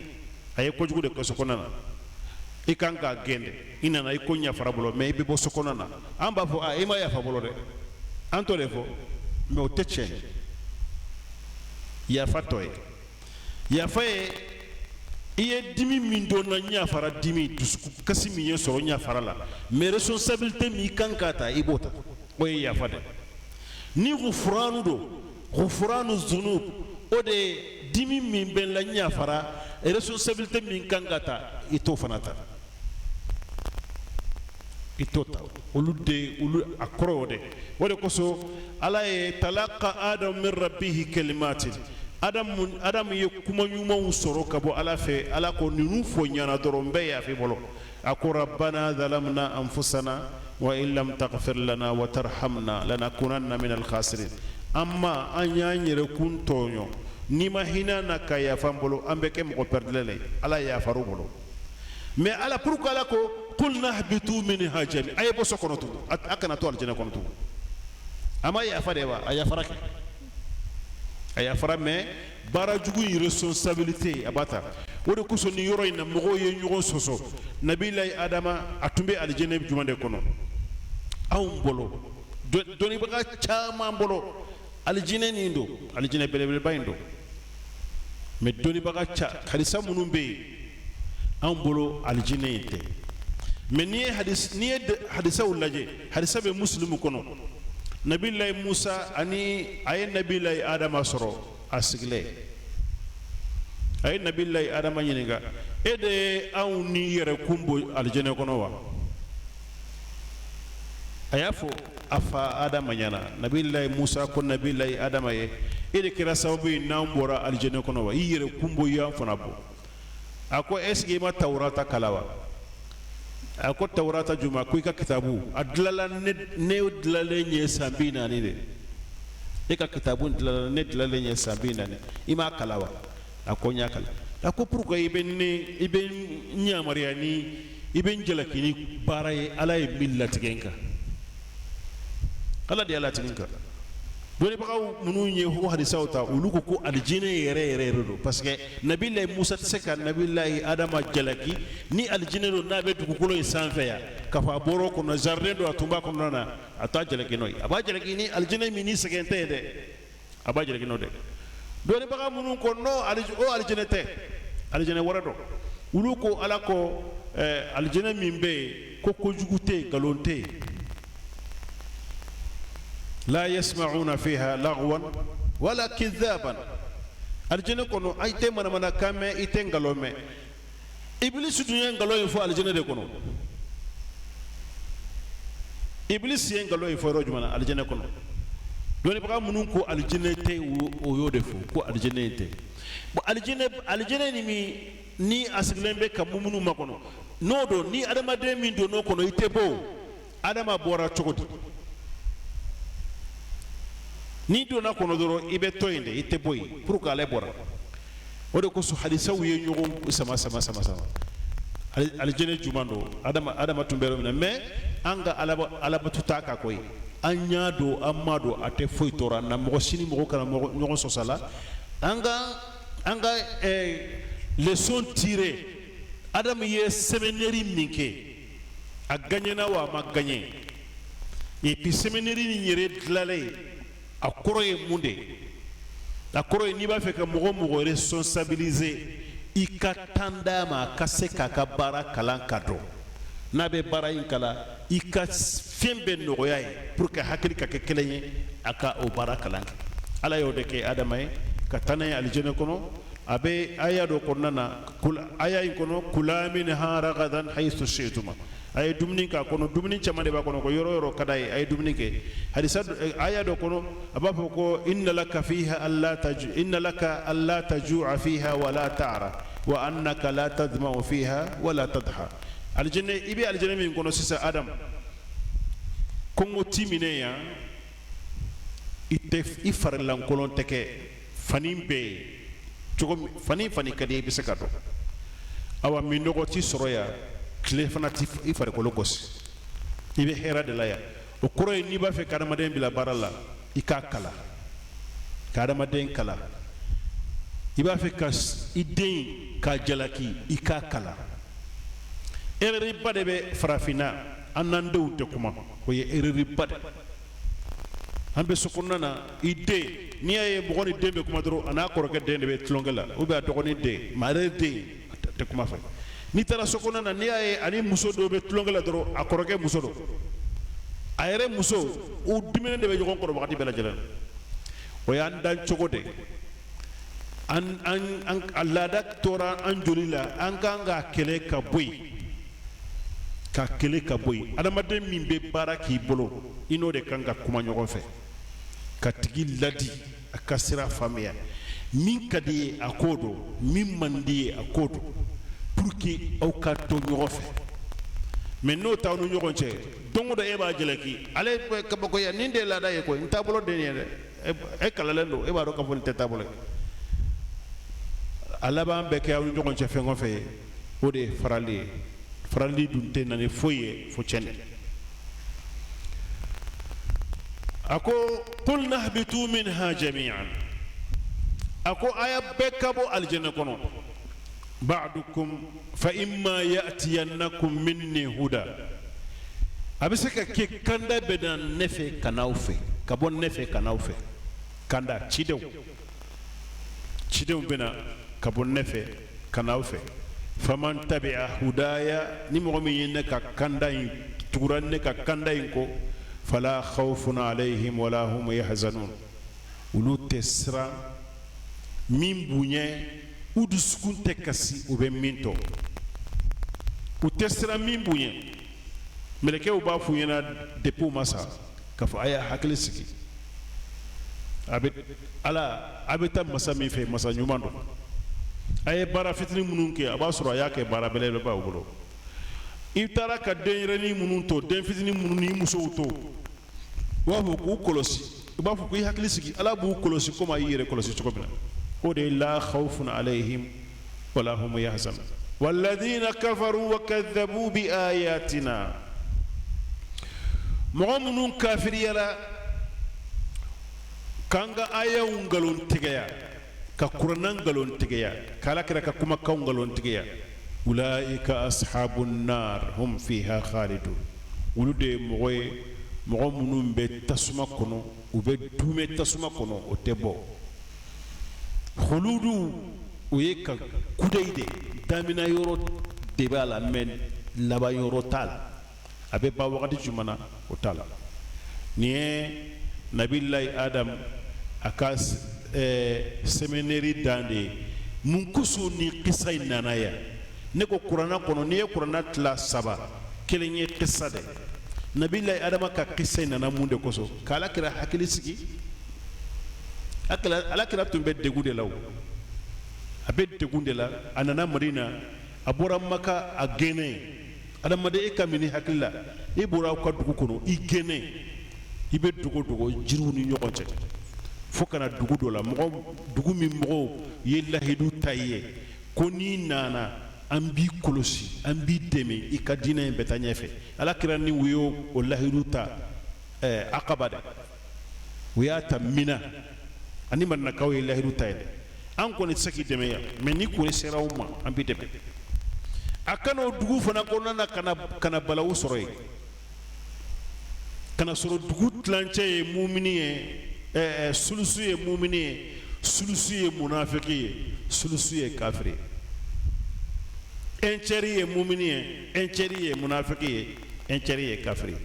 a ye kojugu de kɛ so kɔnɔna na, i kan k'a gɛn de. I nana, i ko yafara bolo, mais i bɛ bɔ so kɔnɔna na, an b'a fɔ a i ma yafa bolo dɛ, an t'o de fɔ, mais o tɛ tiɲɛ ye. Yafa tɔ ye yafa ye. I ye dimi min don n na, n yafara. Dimi, dusukun kasi min ye sɔrɔ, n yafara la, mais responsabilité min i kan ka ta, i b'o ta. O ye yafa de. Ni gufuranu don, gufuranu zunub, o de ye dimi min bɛ n la, n yafara. Responsabilité min kan ka ta, i t'o fana ta, i t'o ta. Olu de, olu a kɔrɔ o de. O de kosɔn Ala ye talaqa Adamu min rabbihi kalimatin, Adamu ye kuma ɲumanw sɔrɔ ka bɔ Ala fɛ. Ala ko ninnu fɔ ɲɛna dɔrɔn, n bɛ yafa i bolo. A ko rabbana zalamna anfusana wa in lam taghfir lana wa tarhamna lanakunanna min alkhasirin. An ma an y'an yɛrɛ kun tɔɲɔ, n'i ma hinɛ an na ka yafa an bolo, an bɛ kɛ mɔgɔ pɛrɛdilen ye. Ala yafar'u bolo. Mais Ala, pourquoi Ala ko qulna ihbitu minha jami, a ye bɔ so kɔnɔ tugun, a kana to alijinɛ kɔnɔ tugun? A ma yafa de wa? A yafara kɛ, a yafara, mais baara jugu in responsabilité, a b'a ta. O de kosɔn ni yɔrɔ in na, mɔgɔw ye ɲɔgɔn sɔsɔ. Nabilayi Adama, a tun bɛ alijinɛ jumɛn de kɔnɔ? Anw bolo, dɔnnibaga caman bolo, alijinɛ nin don, alijinɛ belebeleba in don. Mais dɔnnibaga ca, hadisa minnu bɛ yen, anw bolo alijinɛ in tɛ. Mais n'i ye hadis, n'i ye hadisaw lajɛ, hadisa bɛ Musilimu kɔnɔ, Nabilayi Musa ani a ye Nabilayi Adama sɔrɔ a sigilen. A ye Nabilayi Adama ɲininka: e de ye anw ni yɛrɛkun bɔ alijinɛ kɔnɔ wa? A y'a fɔ a fa Adama ɲɛna. Nabilayi Musa ko Nabilayi Adama ye: e de kɛra sababu ye n'an bɔra alijinɛ kɔnɔ wa? I yɛrɛ kun bɔ, i y'an fana bɔ. A ko est ce que i ma Tawurata kalan wa? A ko Tawurata juma? Ko i ka kitabu a dilala ne dilalen ye san 40 de. E ka kitabu dilala ne dilalen ye san 40, i m'a kalan wa? A ko n y'a kalan. A ko pourquoi i bɛ ne, i bɛ n yamaruya ni i bɛ n jalaki ni baara ye Ala ye min latigɛ n kan? Ala de y'a latigɛ n kan. Dɔnnibagaw minnu ye o hadisaw ta, olu ko ko alijinɛ yɛrɛ yɛrɛ yɛrɛ don, parce que Nabilayi Musa tɛ se ka Nabilayi Adama jalaki ni alijinɛ don n'a bɛ dugukolo in sanfɛ yan, k'a fɔ a bɔra o kɔnɔ, jardin don, a tun b'a kɔnɔna na, a t'a jalaki n'o ye. A b'a jalaki ni alijinɛ min ni sɛgɛn tɛ yen dɛ, a b'a jalaki n'o dɛ. Dɔnnibaga minnu ko non, o alijinɛ tɛ, alijinɛ wɛrɛ don, olu ko Ala ko alijinɛ min bɛ yen, ko kojugu tɛ yen, nkalon tɛ yen, la yasma'una fiha lagwan wala kidhaban. Alijinɛ kɔnɔ, i tɛ manamanakan mɛn, i tɛ nkalon mɛn. Ibilisi dun ye nkalon in fɔ alijinɛ de kɔnɔ. Ibilisi ye nkalon in fɔ yɔrɔ jumɛn na? Alijinɛ kɔnɔ. Dɔnnibaga minnu ko alijinɛ tɛ, o y'o de fɔ ko alijinɛ in tɛ. Bon, alijinɛ ni min ni a sigilen bɛ ka mumunu makɔnɔ, n'o don, ni adamaden min don n'o kɔnɔ, i tɛ bɔ. Adama bɔra cogo di? N'i donna kɔnɔ dɔrɔn, i bɛ to yen de, i tɛ bɔ yen. Pour que ale bɔra? O de kosɔn hadisaw ye ɲɔgɔn sama sama sama sama. Alijinɛ jumɛn don? Adama tun bɛ yɔrɔ min na. Mais an ka alabato t'a kan koyi. An y'a don, an ma don, a tɛ foyi tɔɔrɔ an na. Mɔgɔ sini mɔgɔ kana ɲɔgɔn sɔsɔ la. An ka leçon tirer: Adamu ye séminaire min kɛ, a gagnena wa a ma gagné? Et puis séminaire nin yɛrɛ dilalen, a kɔrɔ ye mun de ye? A kɔrɔ ye, n'i b'a fɛ ka mɔgɔ mɔgɔ responsabiliser, i ka temps d'a ma a ka se k'a ka baara kalan ka dɔn. N'a bɛ baara in kalan, i ka fɛn bɛɛ nɔgɔya ye pour que hakili ka kɛ kelen ye, a ka o baara kalan kɛ. Ala y'o de kɛ Adama ye ka taa n'a ye alijinɛ kɔnɔ. A bɛ aya dɔ kɔnɔna na, aya in kɔnɔ: kula minha ragadan haythu shi'tuma. A ye dumuni k'a kɔnɔ, dumuni caman de b'a kɔnɔ, ko yɔrɔ yɔrɔ ka d'a ye, a ye dumuni kɛ. Hadisa aya dɔ kɔnɔ, a b'a fɔ ko inna laka fiha alla taju, inna laka alla tajua fiha wala ta'ra wa annaka la tadma'u fiha wala tadha. Alijinɛ, i bɛ alijinɛ min kɔnɔ sisan, Adam, kɔngɔ t'i minɛ yan, i tɛ i farilankolon tɛ kɛ, fani bɛ yen cogo min, fani fani ka di i bɛ se ka dɔn. Awa, minnɔgɔ t'i sɔrɔ yan, tile fana t'i i farikolo gosi, i bɛ hɛrɛ de la yan. O kɔrɔ ye, n'i b'a fɛ ka adamaden bila baara la, i k'a kalan, ka adamaden kalan. I b'a fɛ ka i den k'a jalaki, i k'a kalan. Erreur ba de bɛ farafinna, an n'an denw tɛ kuma. O ye erreur ba de. An bɛ so kɔnɔna na, i den, n'i y'a ye mɔgɔ ni den bɛ kuma dɔrɔn, a n'a kɔrɔkɛ den de bɛ tulonkɛ la, ou bien a dɔgɔnin den, maa yɛrɛ den. tɛ kuma fɛ. N'i taara so kɔnɔna na, n'i y'a ye ani muso dɔw bɛ tulonkɛ la dɔrɔn, a kɔrɔkɛ muso don, a yɛrɛ muso, u diminen de bɛ ɲɔgɔn kɔrɔ wagati bɛɛ lajɛlen. O y'an dan cogo de, an an an a laada tora an joli la. An kan k'a kɛlɛ ka bɔ yen, ka kɛlɛ ka bɔ yen. Adamaden min bɛ baara k'i bolo, i n'o de kan ka kuma ɲɔgɔn fɛ, ka tigi ladi a ka sira faamuya. Min ka di ye, a k'o dɔn, min man di ye, a k'o dɔn, pour que aw ka to ɲɔgɔn fɛ. Mais n'o t'aw ni ɲɔgɔn cɛ, don o don e b'a jalaki, ale ye kabakoya, nin de ye laada ye koyi, n taabolo de nin ye dɛ. E kalanlen don, e b'a dɔn k'a fɔ nin tɛ taabolo ye. A laban bɛ kɛ aw ni ɲɔgɔn cɛ fɛn kɔfɛ ye, o de ye farali ye. Farali dun tɛ na ni foyi ye fo tiɲɛni. A ko qulna ihbitu minha jami'an, a ko a y'a bɛɛ ka bɔ alijɛnɛ kɔnɔ. Ba'dukum fa imma ya'tiyannakum minni huda, a bɛ se ka kɛ kanda bɛ na ne fɛ ka n'aw fɛ, ka bɔ ne fɛ ka n'aw fɛ. Kanda, cidenw, cidenw bɛ na ka bɔ ne fɛ ka n'aw fɛ. Faman tabi'a hudaya, ni mɔgɔ min ye ne ka kanda in tugura, ne ka kanda in kɔ, fala khawfun alayhim wala hum yahzanun, olu tɛ siran min b'u ɲɛ, u dusukun tɛ kasi u bɛ min to, u tɛ siran min b'u ɲɛ. Mɛlɛkɛw b'a f'u ɲɛna depuis u ma sa k'a fɔ a y'a hakili sigi, a bɛ ala, a bɛ taa masa min fɛ, masa ɲuman don. A ye baara fitinin minnu kɛ, a b'a sɔrɔ a y'a kɛ baara belebeleba u bolo. I taara ka denyɛrɛnin minnu to, den fitinin minnu ni musow to, u b'a fɔ k'u kɔlɔsi, u b'a fɔ k'i hakili sigi, ala b'u kɔlɔsi komi a y'i yɛrɛ kɔlɔsi cogo min na. O de ye la khawfun alayhim wala hum yahzanun. Walladhina kafaru wa kadhabu bi ayatina, mɔgɔ minnu kafiriyara k'an ka ayaw nkalon tigɛya, ka kuranna nkalon tigɛya, k'ala kira ka kumakanw nkalon tigɛya, ulaika ashabun nar hum fiha khalidun, olu de ye mɔgɔ ye, mɔgɔ minnu bɛ tasuma kɔnɔ, u bɛ duumɛ tasuma kɔnɔ, o tɛ bɔ. Huludu, o ye ka kudayi de damina yɔrɔ de b'a la, mais laban yɔrɔ t'a la. A bɛ ban wagati jumɛn na, o t'a la. Nin ye nabilayi Adam a ka séminaire dan de ye. Mun kosɔn ni kisa in nana yan? Ne ko kuranna kɔnɔ, n'i ye kuranna tila saba, kelen ye kisa de. Nabilayi Adama ka kisa in nana mun de kosɔn? K'ala kira hakili sigi. Ala kira tun bɛ degun de la, o a bɛ degun de la. A nana Madina, a bɔra Maka, a gɛnnen. Adamaden, e ka minɛ hakili la, e bɔra aw ka dugu kɔnɔ, i gɛnnen, i bɛ dogo dogo jiriw ni ɲɔgɔn cɛ fo ka na dugu dɔ la, mɔgɔ dugu min mɔgɔw ye lahidu ta i ye ko n'i nana, an b'i kɔlɔsi, an b'i dɛmɛ, i ka diinɛ in bɛ taa ɲɛfɛ. Ala kira ni u y'o o lahidu ta Akaba de, u y'a ta Mina, ani Madinakaw ye lahidu ta ye dɛ, an kɔni tɛ se k'i dɛmɛ yan, mais n'i kɔni sera anw ma, an b'i dɛmɛ. A ka na o dugu fana kɔnɔna na, ka na balawu sɔrɔ yen, ka na sɔrɔ dugu tilancɛ ye mumini ye, sulusu ye mumini ye, sulusu ye munafiki ye, sulusu ye kafiri ye. Un tiers ye mumini ye, un tiers ye munafiki ye, un tiers ye kafiri ye.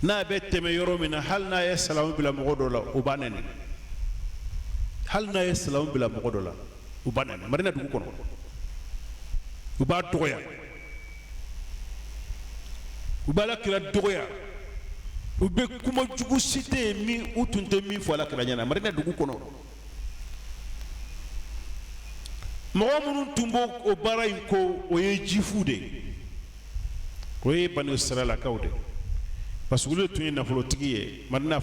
N'a bɛ tɛmɛ yɔrɔ min na, hali n'a ye salamu bila mɔgɔ dɔ la, u b'a nɛni. Hali n'a ye salamu bila mɔgɔ dɔ la, u b'a nɛni. Madina dugu kɔnɔ, u b'a dɔgɔya, u b'a kira dɔgɔya, u bɛ kuma jugu si tɛ yen min u tun tɛ min fɔ ala kira ɲɛna Madina dugu kɔnɔ. Mɔgɔ minnu tun b'o o baara in ko, o ye juifuw de ye, o ye Bani Israɛlakaw de, parce que olu de tun ye nafolotigi ye Madina.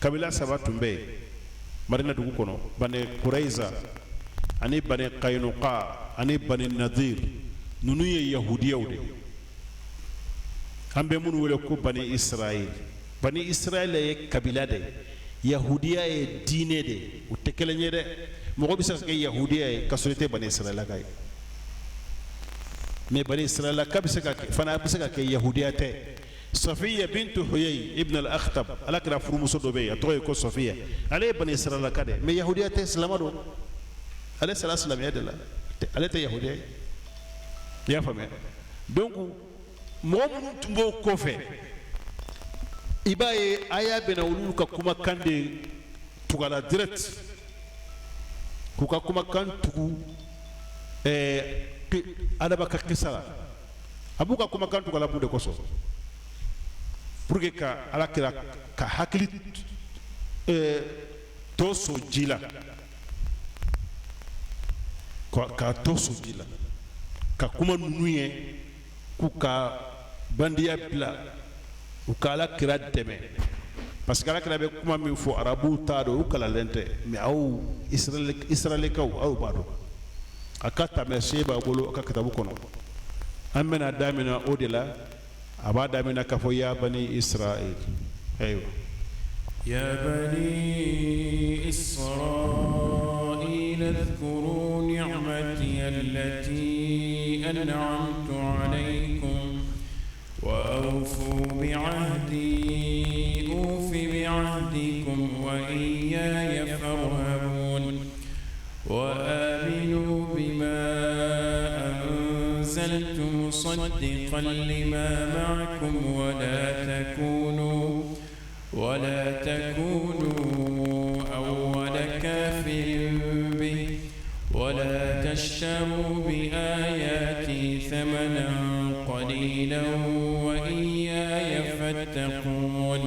Kabila saba tun bɛ yen Madina dugu kɔnɔ: Bani Kuraiza ani Bani Kainuka ani Bani Nadir. Ninnu ye yahudiyaw de, an bɛ minnu wele ko Bani Israɛl. Bani Israɛl ye kabila de ye, yahudiya ye diinɛ de ye, u tɛ kelen ye dɛ. Mɔgɔ bɛ se ka kɛ yahudiya ye ka sɔrɔ i tɛ Bani Israɛlaka ye, mais Bani Israɛlaka bɛ se ka kɛ fana, bɛ se ka kɛ yahudiya tɛ. Safiya bintu Huyay ibn al-Akhtab, ala kira furumuso dɔ bɛ yen, a tɔgɔ ye ko Safiya. Ale ye Bani Israɛlaka de, mais yahudiya tɛ, silamɛ don. Ale sara silamɛya de la. Ale tɛ yahudiya ye. I y'a faamuya? Donc mɔgɔ minnu tun b'o kɔfɛ, i b'a ye aya bɛna olu ka kumakan de tugala direct, k'u ka kumakan tugu adama ka kisa la. A b'u ka kumakan tugala mun de kosɔn? Pour que ka Ala kira ka hakili tɔ sɔn ji la, k'a tɔ sɔn ji la, ka kuma ninnu ye k'u ka bandiya bila, u ka Ala kira dɛmɛ, parce que Ala kira bɛ kuma min fɔ, arabuw t'a dɔn, u kalanlen tɛ, mais aw Israɛlikaw, aw b'a dɔn. A ka taamasiyɛn b'a bolo a ka kitabu kɔnɔ. An bɛna daminɛ o de la. A b'a daminɛ k'a fɔ: ya bani Israël, ayiwa. يا بني إسرائيل اذكروا نعمتي التي أنعمت عليكم وأوفوا بعهدي أوف بعهدكم وإياي فارهبون وآمنوا بما أنزلت مصدقا لما معكم ولا تكونوا أول كافر به ولا تشتروا بآياتي ثمنا قليلا وإياي فاتقون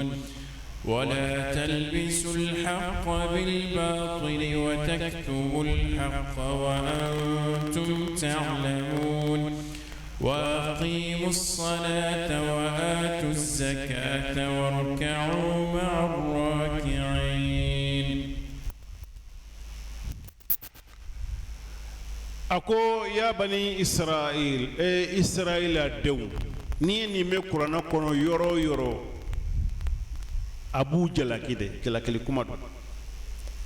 ولا تلبسوا الحق بالباطل وتكتموا الحق وأنتم تعلمون وأقيموا الصلاة وآتوا الزكاة واركعوا مع الراكعين. A ko: ya bani Israil, e Israila denw. N'i ye nin mɛn kuranɛ kɔnɔ yɔrɔ o yɔrɔ, a b'u jalaki de, jalakili kuma don.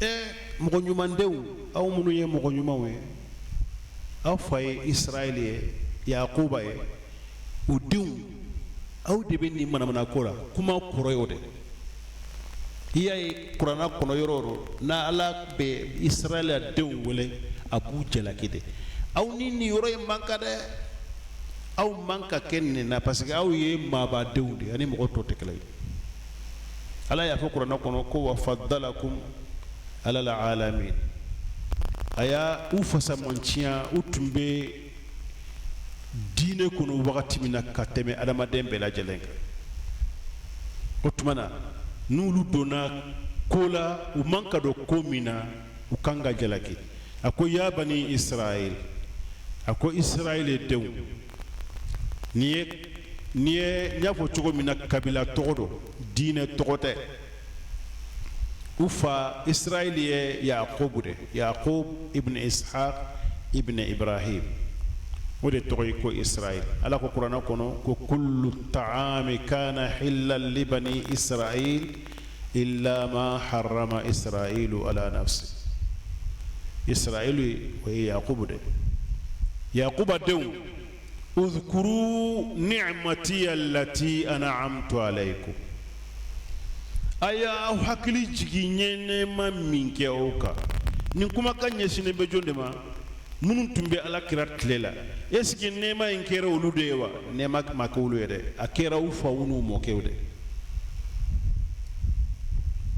Ɛ mɔgɔ ɲumandenw, aw minnu ye mɔgɔ ɲumanw ye, aw fa ye Israɛl ye, Yakuba ye, u denw, aw de bɛ nin manamana ko la. Kuma kɔrɔ ye o de. I y'a ye kuranɛ kɔnɔ yɔrɔ o yɔrɔ n'a Ala bɛ Israɛl denw wele, a b'u jalaki de. Aw ni nin yɔrɔ in man kan dɛ, aw man ka kɛ nin na, parce que aw ye maabadenw de ye ani mɔgɔ tɔw tɛ kelen ye. Ala y'a fɔ kuranɛ kɔnɔ ko: wa faddalakum alal alamin. A y'a u fasamanciya, u tun bɛ diinɛ kɔnɔ wagati min na ka tɛmɛ adamaden bɛɛ lajɛlen kan. O tuma na, n'olu donna ko la, u man ka don ko min na, u kan ka jalaki. A ko: ya bani Israël. A ko: Israël denw. Nin ye n y'a fɔ cogo min na, kabila tɔgɔ don, diinɛ tɔgɔ tɛ. U fa Israël ye Yakubu de, Yakub ibn Ishaq ibn Ibrahim, o de tɔgɔ ye ko Israël. Ala ko kuranɛ kɔnɔ ko: kullu ta'ami kana hillan li bani Israël illa ma harrama Israilu ala nafsi. Israël, o ye Yakubu de. Yakuba denw, udhkuru ni'mati allati an'amtu alaykum. A y'aw hakili jigin n ye nɛɛma min kɛ aw kan. Nin kumakan ɲɛsinnen bɛ jɔn de ma? Minnu tun bɛ Ala kira tile la. Est ce que nɛɛma in kɛra olu de ye wa? Nɛɛma ma kɛ olu ye dɛ, a kɛra u faw n'u mɔkɛw de.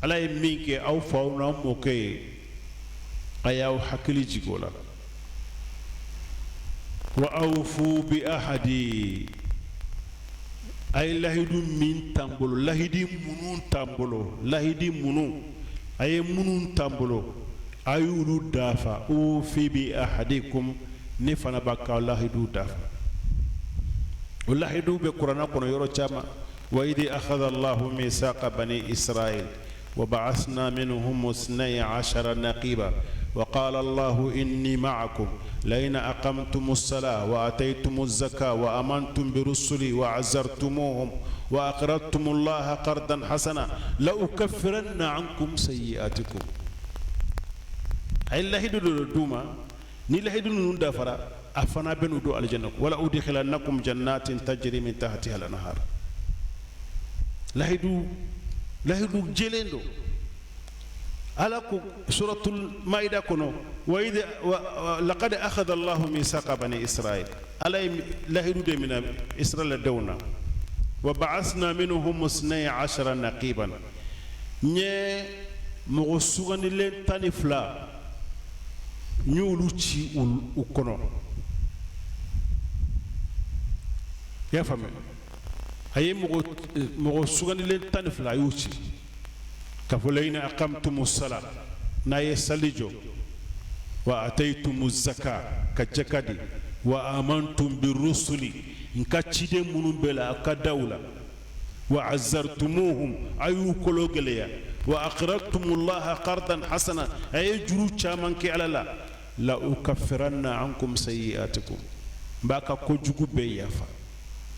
Ala ye min kɛ aw faw n'aw mɔkɛ ye, a y'aw hakili jigin o la. Wa awfu bi ahadi. A ye lahidu min t'an bolo, lahidi minnu t'an bolo, lahidi minnu a ye minnu t'an bolo, a y'olu dafa. Ufi bi ahadikum, ne fana b'a ka lahidu dafa. O lahidu bɛ kuranɛ kɔnɔ yɔrɔ caman. Wa idi akhadha Allahu mithaqa bani Israil wa ba'athna minhum 12 naqiba وقال الله إني معكم لئن أقمتم الصلاة وآتيتم الزكاة وآمنتم برسلي وعزرتموهم وأقرضتم الله قرضا حسنا لأكفرن عنكم سيئاتكم. أي lahidu dɔ d'u ma. Ni lahidu ninnu dafara, a fana bɛ n'u don alijana. Wala udkhilannakum jannatin tajri min tahtiha al-anhar. Lahidu, lahidu jɛlen don. Ala ko suratul maida kɔnɔ wa id laqad akhadha Allahu mithaqa bani Israil, Ala ye lahidu de minɛ Israɛl denw na. Wa ba'athna minhum isnay ashara naqiban, n ye mɔgɔ sugandilen 12, n y'olu ci u kɔnɔ. I y'a faamuya? A ye mɔgɔ sugandilen 12, a y'u ci k'a fɔ la in aqamtumu sala, n'a ye sali jɔ, wa ataytumu zaka, ka jaka di, wa amantum birusuli, n ka ciden minnu bɛ la, a ka da u la, wa azartumuhum, a y'u kolo gɛlɛya, wa aqradtumullaha qardan hasana, a ye juru caman kɛ Ala la, la ukaffiranna ankum sayyi'atikum, n b'a ka kojugu bɛɛ yafa,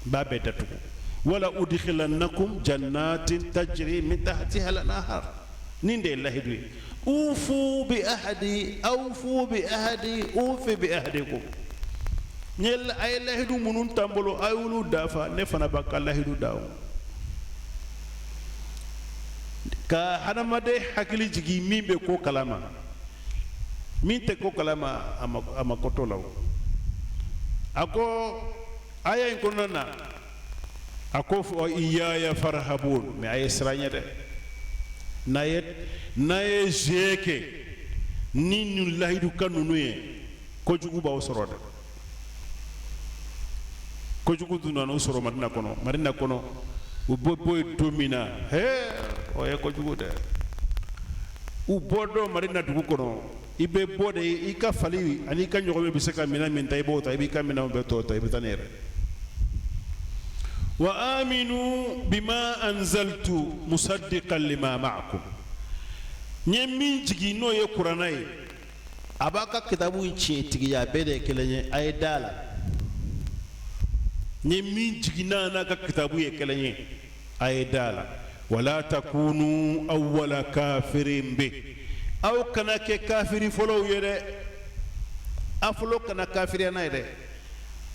n b'a bɛɛ datugu, wala udkhilannakum jannatin tajri min tahtiha al-anhar. Nin de ye lahidu ye. Ufu bi ahadi, awfu bi ahadi, ufi bi ahadikum. N ye a ye lahidu minnu t'an bolo, a y'olu dafa, ne fana b'a ka lahidu da o ka hadamaden hakili jigin. Min bɛ ko kalama, min tɛ ko kalama, a ma ko t'o la o. A ko aya in kɔnɔna na, a ko fɔ iyaya farhabun, mais a ye siran ɲɛ dɛ. N'a ye jeu kɛ ni nin lahidu kan ninnu ye, kojugu b'aw sɔrɔ dɛ. Kojugu dun nana u sɔrɔ Madina kɔnɔ. Madina kɔnɔ, u bɛ bɔ yen don min na, hee, o ye kojugu dɛ. U bɔ don Madina dugu kɔnɔ, i bɛ bɔ de, i ka fali ani i ka ɲɔgɔmɛ bɛ se ka minɛn min ta, i b'o ta, i b'i ka minɛnw bɛɛ tɔ ta, i bɛ taa n'i yɛrɛ. Wa aminu bima anzaltu musaddiqan lima ma'akum, n ye min jigin, n'o ye kuranna ye, a b'a ka kitabu in tiɲɛtigiya, a bɛɛ de ye kelen ye, a ye da la. N ye min jigin, n'a n'a ka kitabu ye kelen ye, a ye da la. Wala takunu awwala kafirin bi, aw kana kɛ kafiri fɔlɔw ye dɛ. A fɔlɔ kana kafiriya n'a ye dɛ.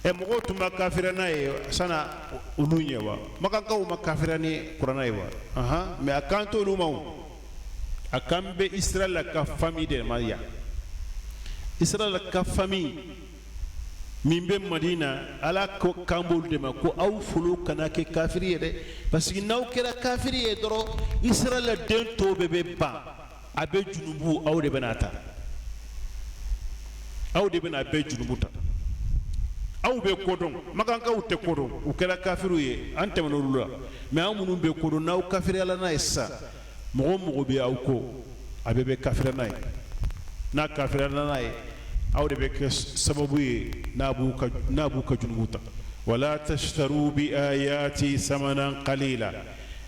Ɛ, mɔgɔw tun ma kafiriya n'a ye sanna olu ɲɛ wa? Makankaw ma kafiriya ni kuranna ye wa? Ahan, mais a kan t'olu ma o, a kan bɛ Israɛl ka famille de ma yan. Israɛl ka famille min bɛ Madina, Ala ko kan b'olu de ma ko aw fɔlɔ kana kɛ kafiri ye dɛ, parce que n'aw kɛra kafiri ye dɔrɔn, Israɛl den tɔw bɛɛ bɛ ban, a bɛ junubu aw de bɛna ta, aw de bɛna bɛɛ junubu ta. Aw bɛ kodɔn, makankaw tɛ kodɔn, u kɛra kafiriw ye, an tɛmɛna olu la. Mais aw minnu bɛ kodɔn, n'aw kafiriyala n'a ye sisan, mɔgɔ o mɔgɔ bɛ aw kɔ, a bɛɛ bɛ kafiriya n'a ye. N'a kafiriyala n'a ye, aw de bɛ kɛ sababu ye n'a b'u ka junubu ta. Wala tashtaru bi ayati samanan qalila,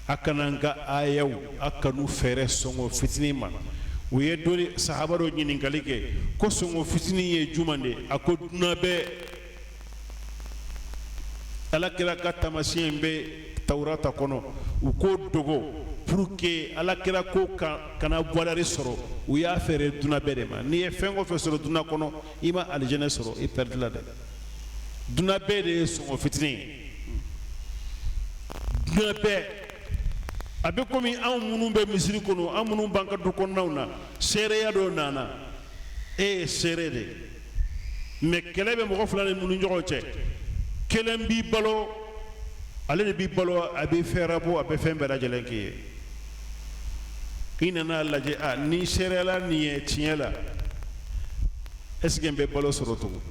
a kana n ka ayaw, a kan'u feere sɔngɔ fitinin ma. U ye dɔ sahaba dɔ ɲininkali kɛ ko sɔngɔ fitinin ye jumɛn de? A ko dunan bɛɛ, Ala kira ka taamasiyɛn bɛ Tawurata kɔnɔ, u k'o dogo pour que Ala kira ko kana valeur sɔrɔ. U y'a feere dunan bɛɛ de ma. N'i ye fɛn o fɛn sɔrɔ dunan kɔnɔ, i ma alijinɛ sɔrɔ, i perdre la dɛ. Dunan bɛɛ de ye sɔngɔ fitinin ye, dunan bɛɛ. A bɛ komi anw minnu bɛ misiri kɔnɔ, an minnu b'an ka du kɔnɔnaw na, seereya dɔ nana, e ye seere de ye, mais kɛlɛ bɛ mɔgɔ fila ni minnu ɲɔgɔn cɛ, kelen b'i balo, ale de b'i balo, a b'i fɛɛrɛ bɔ, a bɛ fɛn bɛɛ lajɛlen k'i ye. I nana lajɛ, a ni seereyala nin ye tiɲɛ la, est ce que n bɛ balo sɔrɔ tugun?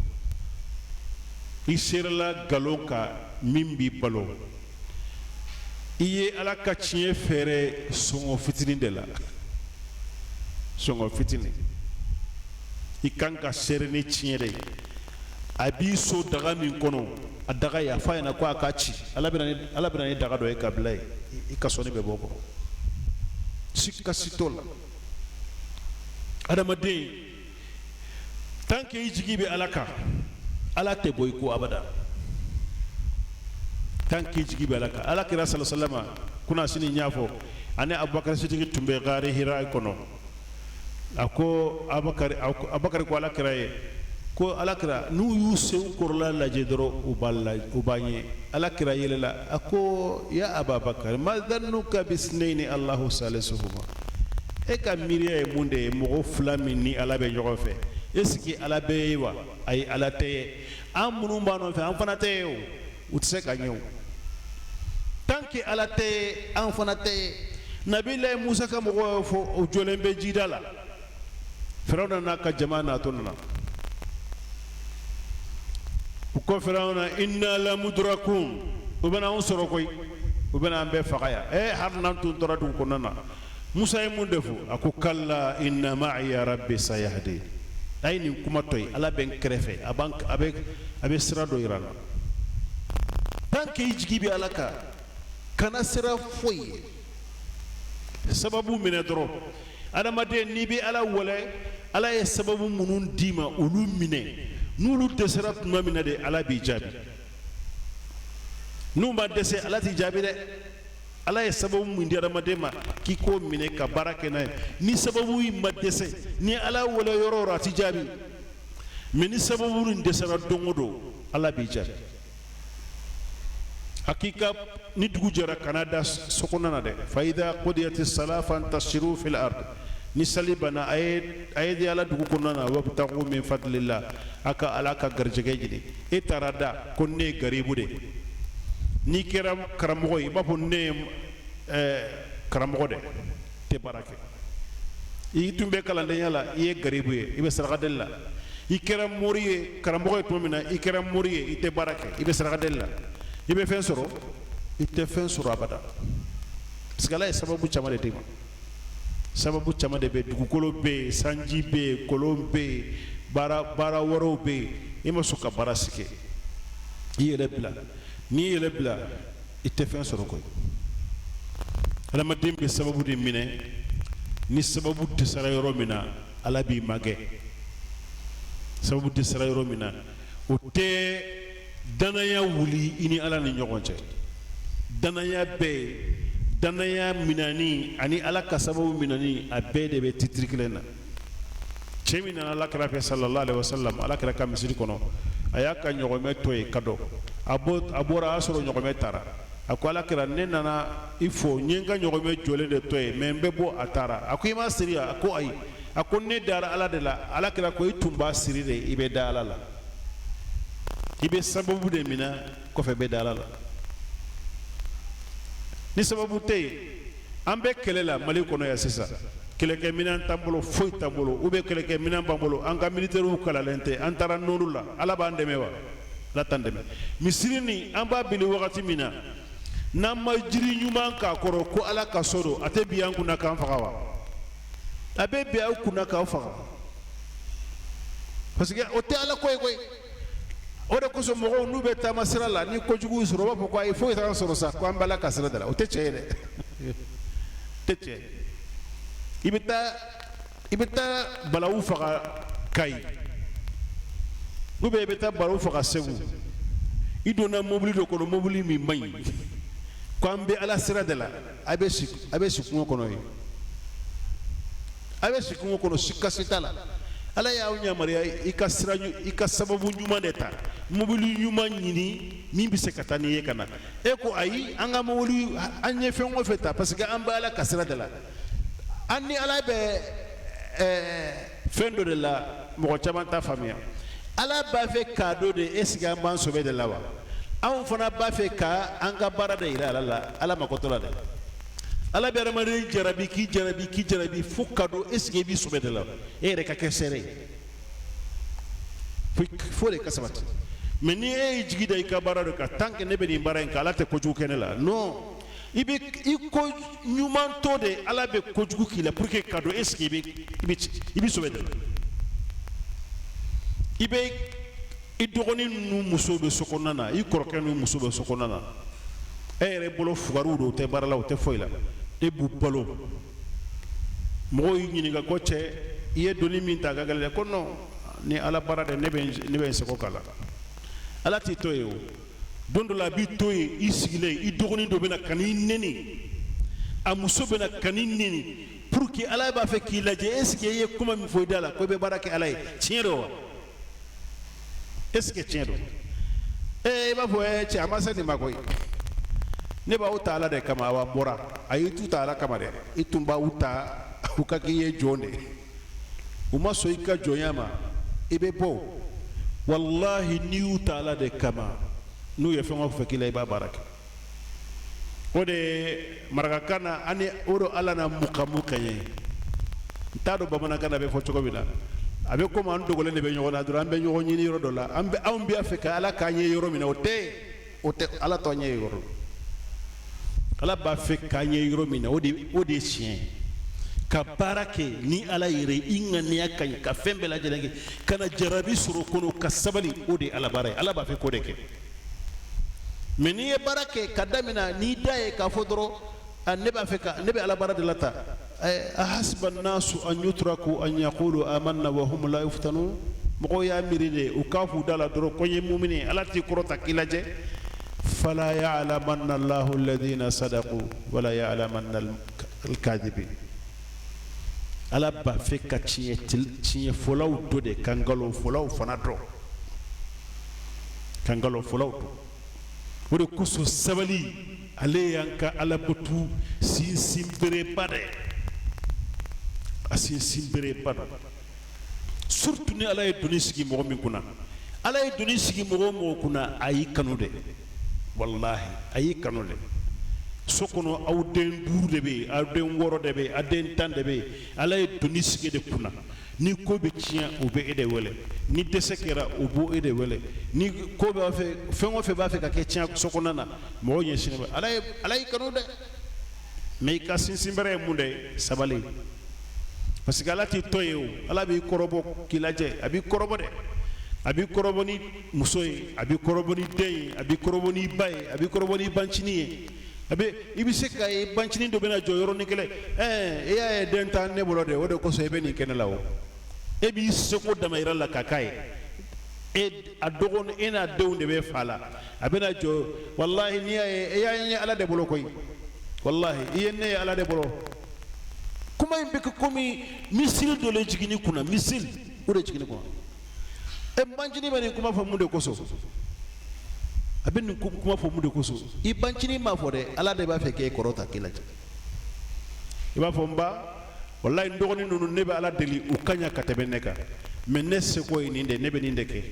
I seerela nkalon kan min b'i balo. I ye Ala ka tiɲɛ feere sɔngɔ fitinin de la, sɔngɔ fitinin. I kan ka seere ni tiɲɛ de ye. A b'i so daga min kɔnɔ, a daga ye, a f'a ɲɛna ko a ka ci. Ala bɛna ni daga dɔ ye ka bila yen, i ka sɔnni bɛ bɔ o kɔrɔ, sika si t'o la. Adamaden, tant que i jigi bɛ Ala kan, Ala tɛ bɔ i ko abada. Tant que i jigi bɛ Ala kan. Ala kira salasalama kunna sini n y'a fɔ, ani Abubakar Sidiki tun bɛ gari Hira kɔnɔ. A ko Abubakar ko Ala kira ye ko Ala kira, n'u y'u senw kɔrɔla lajɛ dɔrɔn, u b'a la, u b'a ɲɛ. Ala kira yɛlɛla, a ko ya Ababakar, ma dhannuka bisnaini Allahu salisuhuma? E ka miiriya ye mun de ye? Mɔgɔ fila min ni Ala bɛ ɲɔgɔn fɛ, est ce que Ala bɛ ye wa? Ayi, Ala tɛ ye. An minnu b'a nɔfɛ, an fana tɛ ye o. U tɛ se ka ɲɛ o. Tant que Ala tɛ ye, an fana tɛ ye. Nabilayi Musa ka mɔgɔw y'o fɔ, o jɔlen bɛ jida la. Firawuna n'a ka jama natɔ nana. U ko Firawuna: inna lamudrakun, u bɛna anw sɔrɔ koyi, u bɛna an bɛɛ faga yan. Ɛ, hali n'an tun tora dugu kɔnɔna na. Musa ye mun de fɔ? A ko: kalla, inna ma'iya rabbi sayahdi. A ye nin kuma to yen, Ala bɛ n kɛrɛfɛ, a b'an a bɛ a bɛ sira dɔ yira n na. Tant que i jigi bɛ Ala kan, kana siran foyi ye. Sababu minɛ dɔrɔn. Adamaden, n'i bɛ Ala wele, Ala ye sababu minnu d'i ma, olu minɛ. N'olu dɛsɛra tuma min na de, Ala b'i jaabi. N'u ma dɛsɛ, Ala t'i jaabi dɛ. Ala ye sababu min di adamaden ma k'i k'o minɛ ka baara kɛ n'a ye, ni sababu in ma dɛsɛ, ni Ala wele yɔrɔ o yɔrɔ, a t'i jaabi. Mais ni sababu in dɛsɛra don o don, Ala b'i jaabi. Hakika, ni dugu jɛra, kana da so kɔnɔna na dɛ. Fa idha qudiyati sala fantasiru fil ard. Ni sali banna, a ye di Ala dugu kɔnɔna na. Wabtagu min fadlillah, a ka Ala ka garijɛgɛ ɲini. E taara da ko ne ye garibu de. N'i kɛra karamɔgɔ ye, i b'a fɔ ne ye karamɔgɔ de, tɛ baara kɛ. I tun bɛ kalandenya la, i ye garibu ye, i bɛ saraka deli la. I kɛra mori ye, karamɔgɔ ye tuma min na, i kɛra mori ye, i tɛ baara kɛ, i bɛ saraka deli la. I bɛ fɛn sɔrɔ? I tɛ fɛn sɔrɔ abada, parce que Ala ye sababu caman de d'i ma. Sababu caman de bɛ: dugukolo bɛ yen, sanji bɛ yen, kolon bɛ yen, baara wɛrɛw bɛ yen. I ma sɔn ka baara si kɛ, i yɛrɛ bila. N'i yɛrɛ bila, i tɛ fɛn sɔrɔ koyi. Adamaden bɛ sababu de minɛ. Ni sababu dɛsɛra yɔrɔ min na, Ala b'i magɛ. Sababu dɛsɛra yɔrɔ min na, o tɛ danaya wuli i ni Ala ni ɲɔgɔn cɛ. Danaya bɛ yen, danaya minani ani Ala ka sababu minani, a bɛɛ de bɛ titiri kelen na. Cɛ min nana Ala kira fɛ, sallallahu alaihi wasallam, Ala kira ka misiri kɔnɔ, a y'a ka ɲɔgɔmɛ to yen ka dɔn. A bɔra, a y'a sɔrɔ ɲɔgɔmɛ taara. A ko: Ala kira, ne nana i fo, n ye n ka ɲɔgɔmɛ jɔlen de to yen, mais n bɛ bɔ, a taara. A ko: i m'a siri? A ko: ayi. A ko: ne dara Ala de la. Ala kira ko: i tun b'a siri de, i bɛ da Ala la. I bɛ sababu de minɛ, kɔfɛ bɛ da Ala la. Ni sababu tɛ yen, an bɛ kɛlɛ la Mali kɔnɔ yan sisan. Kɛlɛkɛminɛn t'an bolo, foyi t'an bolo, ou bien kɛlɛkɛminɛn b'an bolo, an ka militaires kalalen tɛ. An taara nɔnɔ la, Ala b'an dɛmɛ wa? Ala t'an dɛmɛ. Misiri nin, an b'a bili wagati min na, n'an ma jiri ɲuman k'a kɔrɔ ko Ala ka so don, a tɛ bi an kunna k'an faga wa? A bɛ bi aw kunna k'aw faga, parce que o tɛ Ala ko ye koyi. O de kosɔn, mɔgɔw n'u bɛ taama sira la, ni kojugu sɔrɔ, u b'a fɔ ko ayi, foyi t'an sɔrɔ sa, ko an bɛ Ala ka sira de la. O tɛ tiɲɛ ye dɛ, tɛ tiɲɛ. I bɛ taa balawu faga Kayi, ou bien i bɛ taa balawu faga Segu, i donna mobili dɔ kɔnɔ, mobili min man ɲi, ko an bɛ Ala sira de la. A bɛ si kungo kɔnɔ yen, a bɛ si kungo kɔnɔ, si kasi t'a la. Ala y'aw yamaruya i ka sira, i ka sababu ɲuman de ta, mobili ɲuman ɲini min bɛ se ka taa n'i ye ka na. E ko: ayi, an ka mobili, an ye fɛn o fɛn ta, parce que an bɛ Ala ka sira de la. An ni Ala bɛ fɛn dɔ de la, mɔgɔ caman t'a faamuya. Ala b'a fɛ k'a dɔn de, est ce que an b'an sɔbɛ de la wa? Anw fana b'a fɛ ka an ka baara de yira Ala la. Ala mako t'o la dɛ. Ala bɛ adamaden jarabi, k'i jarabi, k'i jarabi, fo ka dɔn est ce que i b'i sɔbɛ de la. E yɛrɛ ka kɛ seere ye fo de ka sabati. Mais ni e y'i jigi da i ka baara dɔ kan, tant que ne bɛ nin baara in kɛ, Ala tɛ kojugu kɛ ne la, non. I bɛ i ko ɲuman to de, Ala bɛ kojugu k'i la pour que ka dɔn est ce que i bɛ sɔbɛ de la. I bɛ i dɔgɔnin ninnu muso bɛ so kɔnɔna na, i kɔrɔkɛ ninnu muso bɛ so kɔnɔna na, e yɛrɛ bolo fugariw don, u tɛ baara la, u tɛ foyi la, e b'u balo. Mɔgɔw y'i ɲininka ko: cɛ, i ye doni min ta a ka gɛlɛn dɛ. Ko non, ni Ala baara dɛ, ne bɛ n seko k'a la. Ala t'i to yen o. Don dɔ la, a b'i to yen, i sigilen, i dɔgɔnin dɔ bɛ na ka n'i neni, a muso bɛ na ka n'i neni, pour que Ala b'a fɛ k'i lajɛ, est ce que i ye kuma min fɔ i da la ko i bɛ baara kɛ Ala ye, tiɲɛ don wa? Est ce que tiɲɛ don? Ee, i b'a fɔ: ee cɛ, a ma se nin ma koyi, ne b'aw ta Ala de kama. Awa, n bɔra. Ayi, i t'u ta Ala kama dɛ, i tun b'aw ta. U ka k'i ye jɔn de, u ma sɔn i ka jɔnya ma, i bɛ bɔ. Walahi, n'i y'u ta Ala de kama, n'u ye fɛn o fɛn k'i la, i b'a baara kɛ. O de ye marakakan na ani o do Ala na mukamu kɛɲɛ. N t'a dɔn bamanankan na a bɛ fɔ cogo min na. A bɛ komi an dogolen de bɛ ɲɔgɔn na dɔrɔn, an bɛ ɲɔgɔn ɲini yɔrɔ dɔ la. An bɛ, anw b'a fɛ ka Ala k'an ye yɔrɔ min na, o tɛ, o tɛ. Ala t'an ye yɔrɔ la. Ala b'a fɛ k'an ye yɔrɔ min na, o de ye tiɲɛ ye. Ka baara kɛ ni Ala yɛrɛ, i ŋaniya ka ɲi, ka fɛn bɛɛ lajɛlen kɛ ka na jarabi sɔrɔ kɔnɔ, ka sabali, o de ye Ala baara ye. Ala b'a fɛ k'o de kɛ. Mɛ n'i ye baara kɛ ka daminɛ n'i da ye k'a fɔ dɔrɔn a ne b'a fɛ ka ne bɛ Ala baara de la ta. Ahasiba nasu an yutraku an yaqulu amanna wa hum la yuftanun. Mɔgɔw y'a miiri de u k'a f'u da la dɔrɔn ko n ye mumini ye, Ala t'i kɔrɔta k'i lajɛ. Fala ya'lamanna Allahu alladhina sadaqu wala ya'lamanna al-kadhibin. Ala b'a fɛ ka tiɲɛ tiɲɛfɔlaw dɔn de, ka nkalonfɔlaw fana dɔn, ka nkalonfɔlaw dɔn. O de kosɔn sabali, ale y'an ka alabatu sinsinbereba dɛ, a sinsinbereba dɔ, surtout ni Ala ye doni sigi mɔgɔ min kunna. Ala ye doni sigi mɔgɔ o mɔgɔ kunna, a y'i kanu dɛ, walahi, a y'i kanu dɛ. So kɔnɔ, aw den duuru de bɛ yen, aw den wɔɔrɔ de bɛ yen, aw den 10 de bɛ yen. Ala ye doni sigi de kunna. Ni ko bɛ tiɲɛ, u bɛ e de wele. Ni dɛsɛ kɛra, u b'o e de wele. Ni ko b'a fɛ, fɛn o fɛn b'a fɛ ka kɛ tiɲɛ so kɔnɔna na, mɔgɔw ɲɛsinnen bɛ Ala ye. Ala y'i kanu dɛ. Mɛ i ka sinsinbere ye mun de ye? Sabali, parce que Ala t'i to ye. O Ala b'i kɔrɔbɔ k'i lajɛ. A b'i kɔrɔbɔ dɛ. A b'i kɔrɔbɔ ni muso ye, a b'i kɔrɔbɔ ni den ye, a b'i kɔrɔbɔ ni ba ye, a b'i kɔrɔbɔ ni bancinin ye. A bɛ i bɛ se ka ye bancinin dɔ bɛna jɔ yɔrɔnin kelen. I y'a ye, den t'an ne bolo de, o de kosɔn i bɛ nin kɛnɛ la. O e b'i seko damayira la ka k'a ye. E a dɔgɔnin, e n'a denw de bɛ fa la. A bɛna jɔ, walahi, n'i y'a ye, e y'a ye Ala de bolo koyi. Walahi, i ye ne ye Ala de bolo. Kuma in bɛ kɛ komi missile dɔ le jiginni kunna, missile o de jiginni kunna. E bancinin bɛ nin kuma fɔ mun de kosɔn? A bɛ nin kuma fɔ mun de kosɔn? I bancinin m'a fɔ dɛ, Ala de b'a fɛ k'e kɔrɔ ta k'i lajɛ. I b'a fɔ n ba, walahi, n dɔgɔnin ninnu, ne bɛ Ala deli u ka ɲa ka tɛmɛ ne kan, mɛ ne seko ye nin de, ne bɛ nin de kɛ.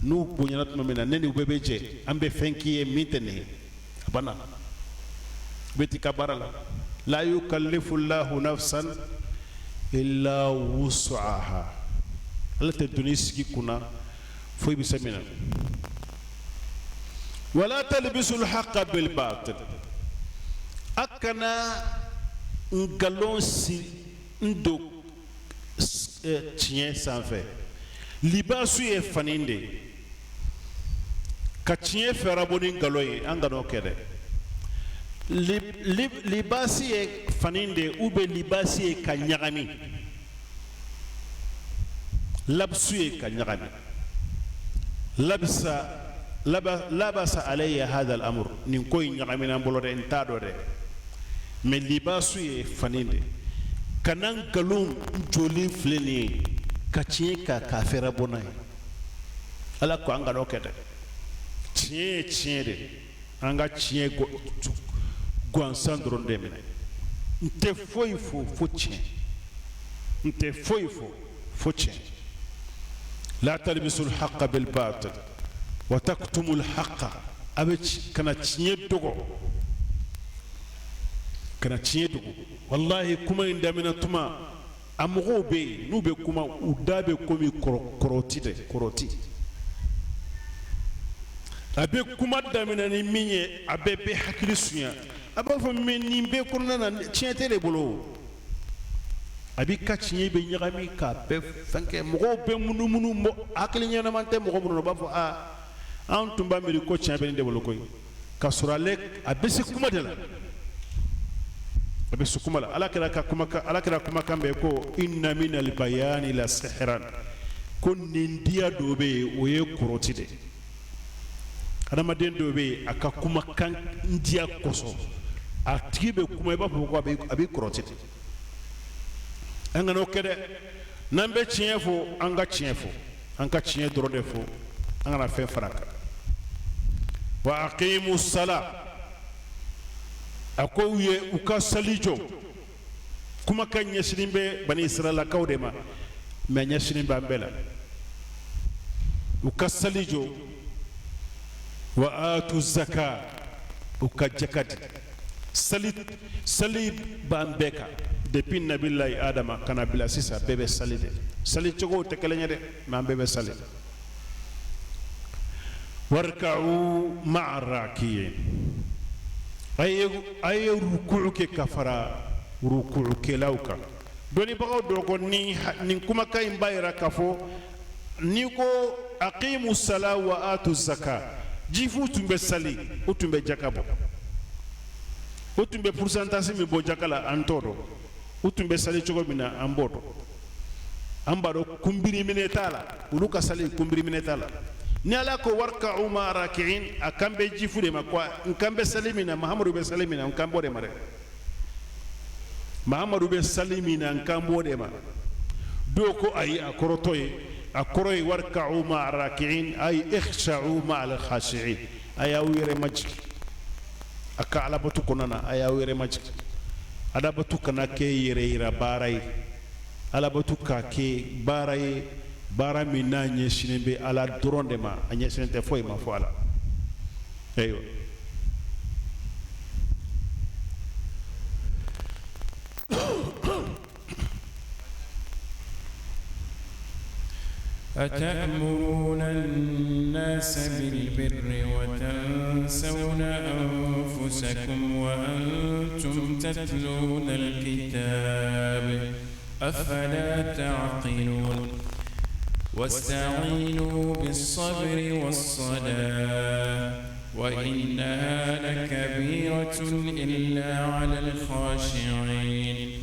N'u bonyana tuma min na, ne ni u bɛɛ bɛ jɛ, an bɛ fɛn k'i ye min tɛ nin ye. A banna, i bɛ t'i ka baara la. La yukallifu llahu nafsan illa wus'aha. Ala tɛ doni sigi kunna fo i bɛ se min na. Wala talbisu lhaqa bilbatil. A kana nkalon si n don tiɲɛ sanfɛ. Libasu ye fani de ye. Ka tiɲɛ fɛɛrɛbɔ ni nkalon ye, an kan'o kɛ dɛ. Libasi ye fani de ye, ou bien libasi ye ka ɲagami. Labisu ye ka ɲagami. Labisa labasa alayya hadha al-amr. Nin ko in ɲagamina n bolo dɛ, n t'a dɔn dɛ. Mɛ libasu ye fani de. Kana nkalon jɔlen filɛ nin ye ka tiɲɛ k'a fɛɛrɛ bɔ n'a ye. Ala ko an kan'o kɛ dɛ. Tiɲɛ ye tiɲɛ de. An ka tiɲɛ gansan dɔrɔn de minɛ. N tɛ foyi fo fo tiɲɛ, n tɛ foyi fo fo tiɲɛ. La talbisu lhaqa bilbatil wa taktumu lhaqa. A bɛ kana tiɲɛ dogo, kana tiɲɛ dogo. Walahi, kuma in daminɛ tuma, a mɔgɔw bɛ yen, n'u bɛ kuma, u da bɛ komi kɔrɔti dɛ, kɔrɔti. A bɛ kuma daminɛ ni min ye, a bɛɛ bɛ hakili sunya. A b'a fɔ mɛ nin bɛɛ kɔnɔna na, tiɲɛ tɛ de bolo. A b'i ka tiɲɛ bɛ ɲagami k'a bɛɛ fɛn kɛ. Mɔgɔw bɛ munumunu, hakili ɲɛnama tɛ mɔgɔ minnu na, u b'a fɔ aa, an tun b'a miiri ko tiɲɛ bɛ nin de bolo koyi, ka sɔrɔ ale a bɛ se kuma de la, a bɛ se kuma la. Ala kira ka kumakan, Ala kira kumakan bɛ ko inna minal bayani la sihran. Ko nin diya dɔ bɛ yen, o ye kɔrɔti de. Adamaden dɔ bɛ yen, a ka kumakan diya kosɔn, a tigi bɛ kuma, i b'a fɔ ko a bɛ kɔrɔti de. An kana o kɛ dɛ. N'an bɛ tiɲɛ fɔ, an ka tiɲɛ fɔ, an ka tiɲɛ dɔrɔn de fɔ, an kana fɛn fara kan. Wa aqimu sala. A ko u ye u ka sali jɔ. Kumakan ɲɛsinnen bɛ Bani Israɛlakaw de ma, mais ɲɛsinnen b'an bɛɛ la. U ka sali jɔ, wa atu zaka, u ka jaka di. Sali, sali b'an bɛɛ kan depuis Nabilayi Adama ka na bila sisan, bɛɛ bɛ sali de. Sali cogow tɛ kelen ye dɛ, mais an bɛɛ bɛ sali. Warka'u ma'a rakiin, a ye ruku'u kɛ ka fara ruku'ukɛlaw kan. Dɔnnibagaw dɔ ko nin kumakan in b'a yira k'a fɔ n'i ko aqimu sala wa atu zaka, jifu tun bɛ sali, u tun bɛ jaka bɔ, u tun bɛ pourcentage min bɔ jaka la, an t'o dɔn. U tun bɛ sali cogo min na, an b'o dɔn. An b'a dɔn kunbiri minɛ t'a la, olu ka sali kunbiri minɛ t'a la. Ni Ala ko warka'u ma'a raki'in, a kan bɛ jifu de ma quoi. N kan bɛ sali min na, Mahamadu bɛ sali min na, n kan b'o de ma dɛ. Mahamadu bɛ sali min na, n kan b'o de ma. Dɔw ko ayi, a kɔrɔ t'o ye. A kɔrɔ ye warka'u ma'a raki'in ay ikhsha'u ma'al khashi'in, a y'aw yɛrɛ majigin a ka alabatu kɔnɔna na, a y'aw yɛrɛ majigin. Alabatu kana kɛ yɛrɛ yira baara ye, alabatu ka kɛ baara ye, baara min n'a ɲɛsinnen bɛ Ala dɔrɔn de ma, a ɲɛsinnen tɛ foyi ma fo Ala. Ayiwa, أتأمرون الناس بالبر وتنسون أنفسكم وأنتم تتلون الكتاب أفلا تعقلون واستعينوا بالصبر والصلاة وإنها لكبيرة إلا على الخاشعين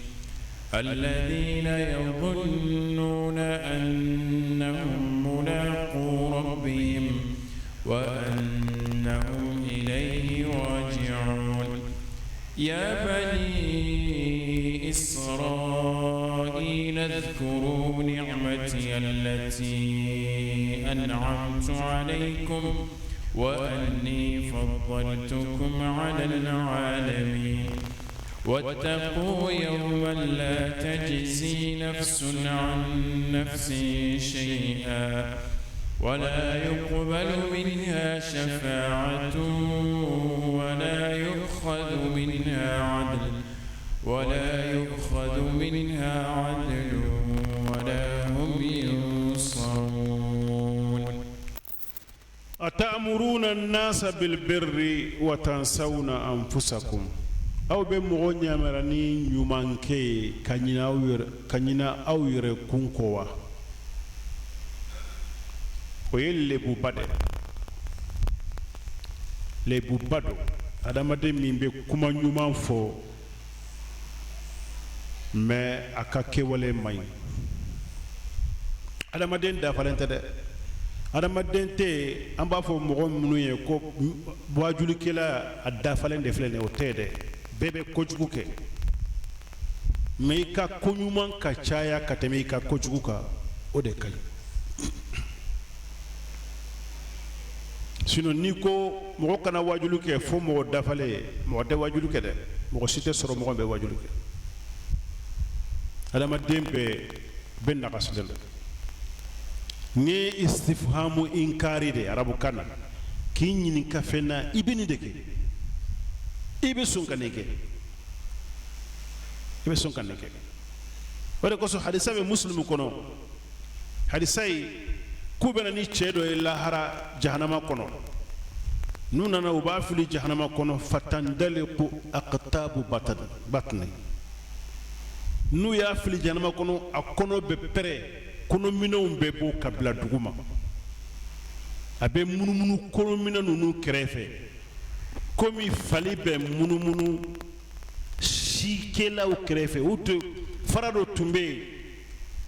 الذين يظنون أنهم ملاقو ربهم وأنهم إليه راجعون يا بني إسرائيل اذكروا نعمتي التي أنعمت عليكم وأني فضلتكم على العالمين واتقوا يوما لا تجزي نفس عن نفس شيئا ولا يقبل منها شفاعة ولا يؤخذ منها عدل ولا يؤخذ منها عدل ولا هم ينصرون أتأمرون الناس بالبر وتنسون أنفسكم aw bɛ mɔgɔ ɲamara ni ɲumankɛ ye ka ɲina aw yɛrɛ kun kɔ wa? O ye lebuba dɛ, lebuba don. Adamaden min bɛ kuma ɲuman fɔ, mais a ka kɛwale man ɲi. Adamaden dafalen tɛ dɛ, adamaden tɛ yen. An b'a fɔ mɔgɔ minnu ye ko waajulikɛla a dafalen de filɛ nin ye, o tɛ dɛ. Bɛɛ bɛ kojugu kɛ, mais i ka koɲuman ka caya ka tɛmɛ i ka kojugu kan, o de ka ɲi. Sinon n'i ko mɔgɔ kana waajuli kɛ fo mɔgɔ dafalen ye, mɔgɔ tɛ waajuli kɛ dɛ. Mɔgɔ si tɛ sɔrɔ mɔgɔ bɛ waajuli kɛ. Adamaden bɛɛ bɛ nagasilen don. Ni ye istifhamu inkari de arabukan na, k'i ɲininka fɛn na, i bɛ nin de kɛ, i bɛ sɔn ka nin kɛ, i bɛ sɔn ka nin kɛ. O de kosɔn hadisa bɛ Muslimu kɔnɔ, hadisa ye k'u bɛ na ni cɛ dɔ ye lahara jahanama kɔnɔ. N'u nana, u b'a fili jahanama kɔnɔ, fatandaliku aqtabu batni. N'u y'a fili jahanama kɔnɔ, a kɔnɔ bɛ pɛrɛn, kɔnɔminɛnw bɛ bɔ ka bila dugu ma. A bɛ munumunu kɔnɔminɛn ninnu kɛrɛfɛ komi fali bɛ munumunu sikɛlaw kɛrɛfɛ. U tun fara dɔ tun bɛ yen,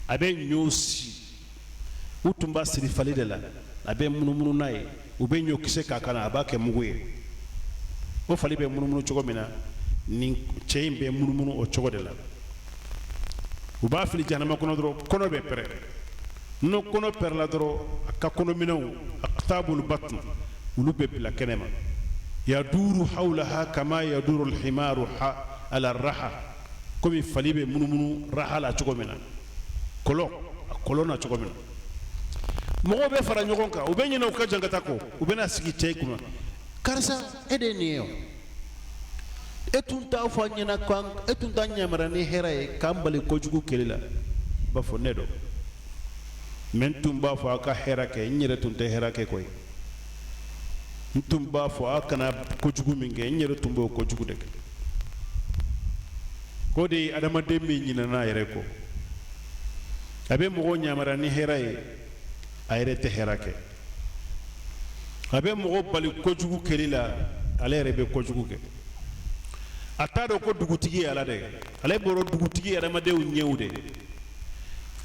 a bɛ ɲɔ si, u tun b'a siri fali de la, a bɛ munumunu n'a ye, u bɛ ɲɔkisɛ k'a kan, a b'a kɛ mugu ye. O fali bɛ munumunu cogo min na, nin cɛ in bɛ munumunu o cogo de la. U b'a fili jahanama kɔnɔ dɔrɔn, kɔnɔ bɛ pɛrɛn. N'o kɔnɔ pɛrɛnla dɔrɔn, a ka kɔnɔminɛnw, aqtabul batn, olu bɛ bila kɛnɛ ma. Yaduru hawlaha kama yaduru alhimaru ala raha. Komi fali bɛ munumunu raha la cogo min na, kɔlɔn a kɔlɔn na cogo min na, mɔgɔw bɛ fara ɲɔgɔn kan, u bɛ ɲinɛ u ka jankata kɔ, u bɛna sigi cɛ kunna: "Karisa, e de ye nin ye o? E tun t'a fɔ an ɲɛna ko e tun t'an yamaruya ni hɛrɛ ye, k'an bali kojugu kɛli la?" B'a fɔ: "Ne don mɛ, n tun b'a fɔ a ka hɛrɛ kɛ, n yɛrɛ tun tɛ hɛrɛ kɛ koyi. N tun b'a fɔ a kana kojugu min kɛ, n yɛrɛ tun b'o kojugu de kɛ." O de ye adamaden min ɲinɛna a yɛrɛ kɔ. A bɛ mɔgɔw yamaruya ni hɛrɛ ye, a yɛrɛ tɛ hɛrɛ kɛ. A bɛ mɔgɔ bali kojugu kɛli la, ale yɛrɛ bɛ kojugu kɛ. A t'a dɔn ko dugutigi ye Ala de ye. Ale bɔra dugutigi ye adamadenw ɲɛw de.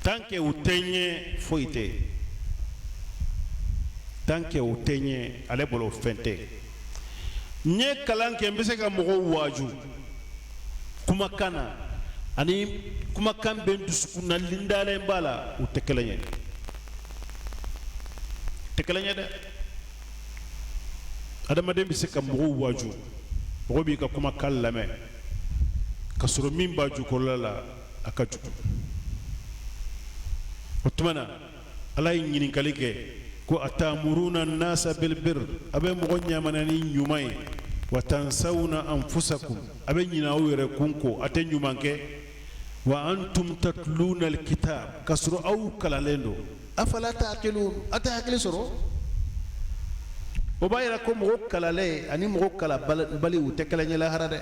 Tant que u tɛ ɲɛ, foyi tɛ yen. Tant que u tɛ ɲɛ, ale bolo fɛn tɛ. N ye kalan kɛ, n bɛ se ka mɔgɔw waaju kumakan na, ani kumakan bɛ n dusukun na, lindalen b'a la, u tɛ kelen ye, tɛ kelen ye dɛ. Adamaden bɛ se ka mɔgɔw waaju, mɔgɔ b'i ka kumakan lamɛn, ka sɔrɔ min b'a jukɔrɔla la, a ka jugu. O tuma na, Ala ye ɲininkali kɛ ko: atamuruna nasa bilbir, a bɛ mɔgɔ ɲamana ni ɲuman ye, wa tansawna anfusakum, a bɛ ɲinɛ aw yɛrɛ kun kɔ, a tɛ ɲuman kɛ, wa antum tatluna alkitab, ka sɔrɔ aw kalanlen don, afala taqilun, a tɛ hakili sɔrɔ? O b'a yira ko mɔgɔ kalanlen ani mɔgɔ kalanbali, u tɛ kelen ye lahara dɛ.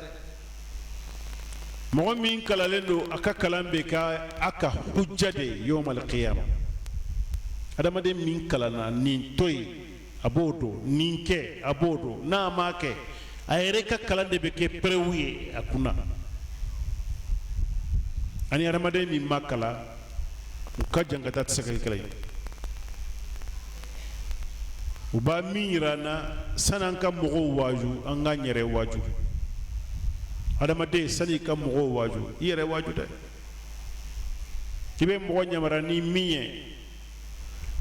Mɔgɔ min kalanlen don, a ka kalan bɛ kɛ a ka hujja de ye yawmal qiyama. Adamaden min kalanna, nin to yen, a b'o dɔn, nin kɛ, a b'o dɔn. N'a m'a kɛ, a yɛrɛ ka kalan de bɛ kɛ preuve ye a kunna. Ani adamaden min ma kalan, u ka jankata tɛ se ka kɛ kelen ye. U b'a min yira an na, sani an ka mɔgɔw waaju, an k'an yɛrɛ waaju. Adamaden, sani i ka mɔgɔw waaju, i yɛrɛ waaju dɛ. I bɛ mɔgɔ yamaruya ni min ye,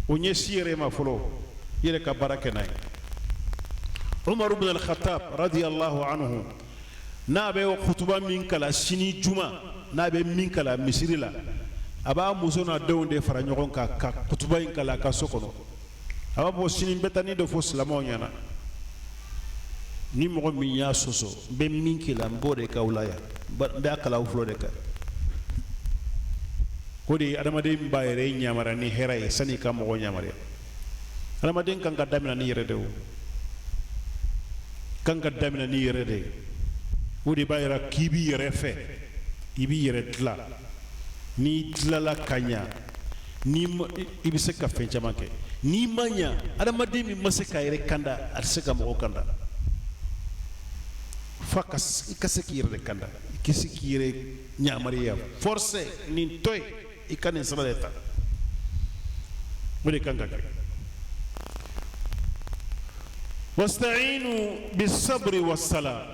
o ɲɛsin yɛrɛ ma fɔlɔ, i yɛrɛ ka baara kɛ n'a ye. Umaru bin al-Khattab radiyallahu anhu, n'a bɛ kutuba min kalan sini juma, n'a bɛ min kalan misiri la, a b'a muso n'a denw de fara ɲɔgɔn kan ka kutuba in kalan a ka so kɔnɔ. A b'a fɔ: "Sini n bɛ taa nin dɔ fɔ silamɛw ɲɛna. Ni mɔgɔ min y'a sɔsɔ, n bɛ min k'i la, n b'o de k'aw la yan, n bɛ a kalan aw tulo de kan." O de ye adamaden b'a yɛrɛ yamaruya ni hɛrɛ ye sani i ka mɔgɔ yamaruya. Adamaden kan ka daminɛ ni yɛrɛ de, o kan ka daminɛ ni yɛrɛ de ye. O de b'a yira k'i b'i yɛrɛ fɛ, i b'i yɛrɛ dilan. N'i dilala ka ɲa, ni i bɛ se ka fɛn caman kɛ. N'i ma ɲa, adamaden min ma se k'a yɛrɛ kanda, a tɛ se ka mɔgɔ kanda. F'a ka i ka se k'i yɛrɛ de kanda, i ka se k'i yɛrɛ yamaruya, force, nin to yen, i ka nin sira de ta. O de kan ka kɛ. Wasta'inu bisabri wasala,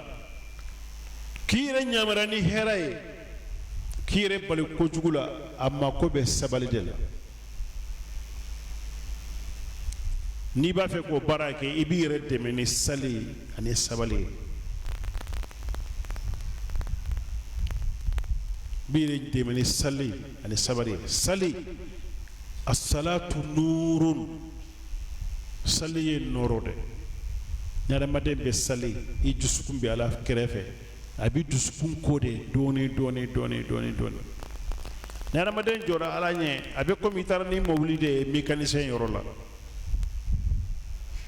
k'i yɛrɛ yamaruya ni hɛrɛ ye, k'i yɛrɛ bali kojugu la, a mako bɛ sabali de la. N'i b'a fɛ k'o baara kɛ, i b'i yɛrɛ dɛmɛ ni sali ani sabali ye. I b'i yɛrɛ dɛmɛ ni sali ani sabali ye. Sali, asalatu nurun, sali ye nɔɔrɔ dɛ. Ni adamaden bɛ sali, i dusukun bɛ Ala kɛrɛfɛ, a bɛ dusukun ko de dɔɔni dɔɔni dɔɔni dɔɔni dɔɔni. Ni adamaden jɔra Ala ɲɛ, a bɛ komi i taara ni mobili de ye mécanicien yɔrɔ la.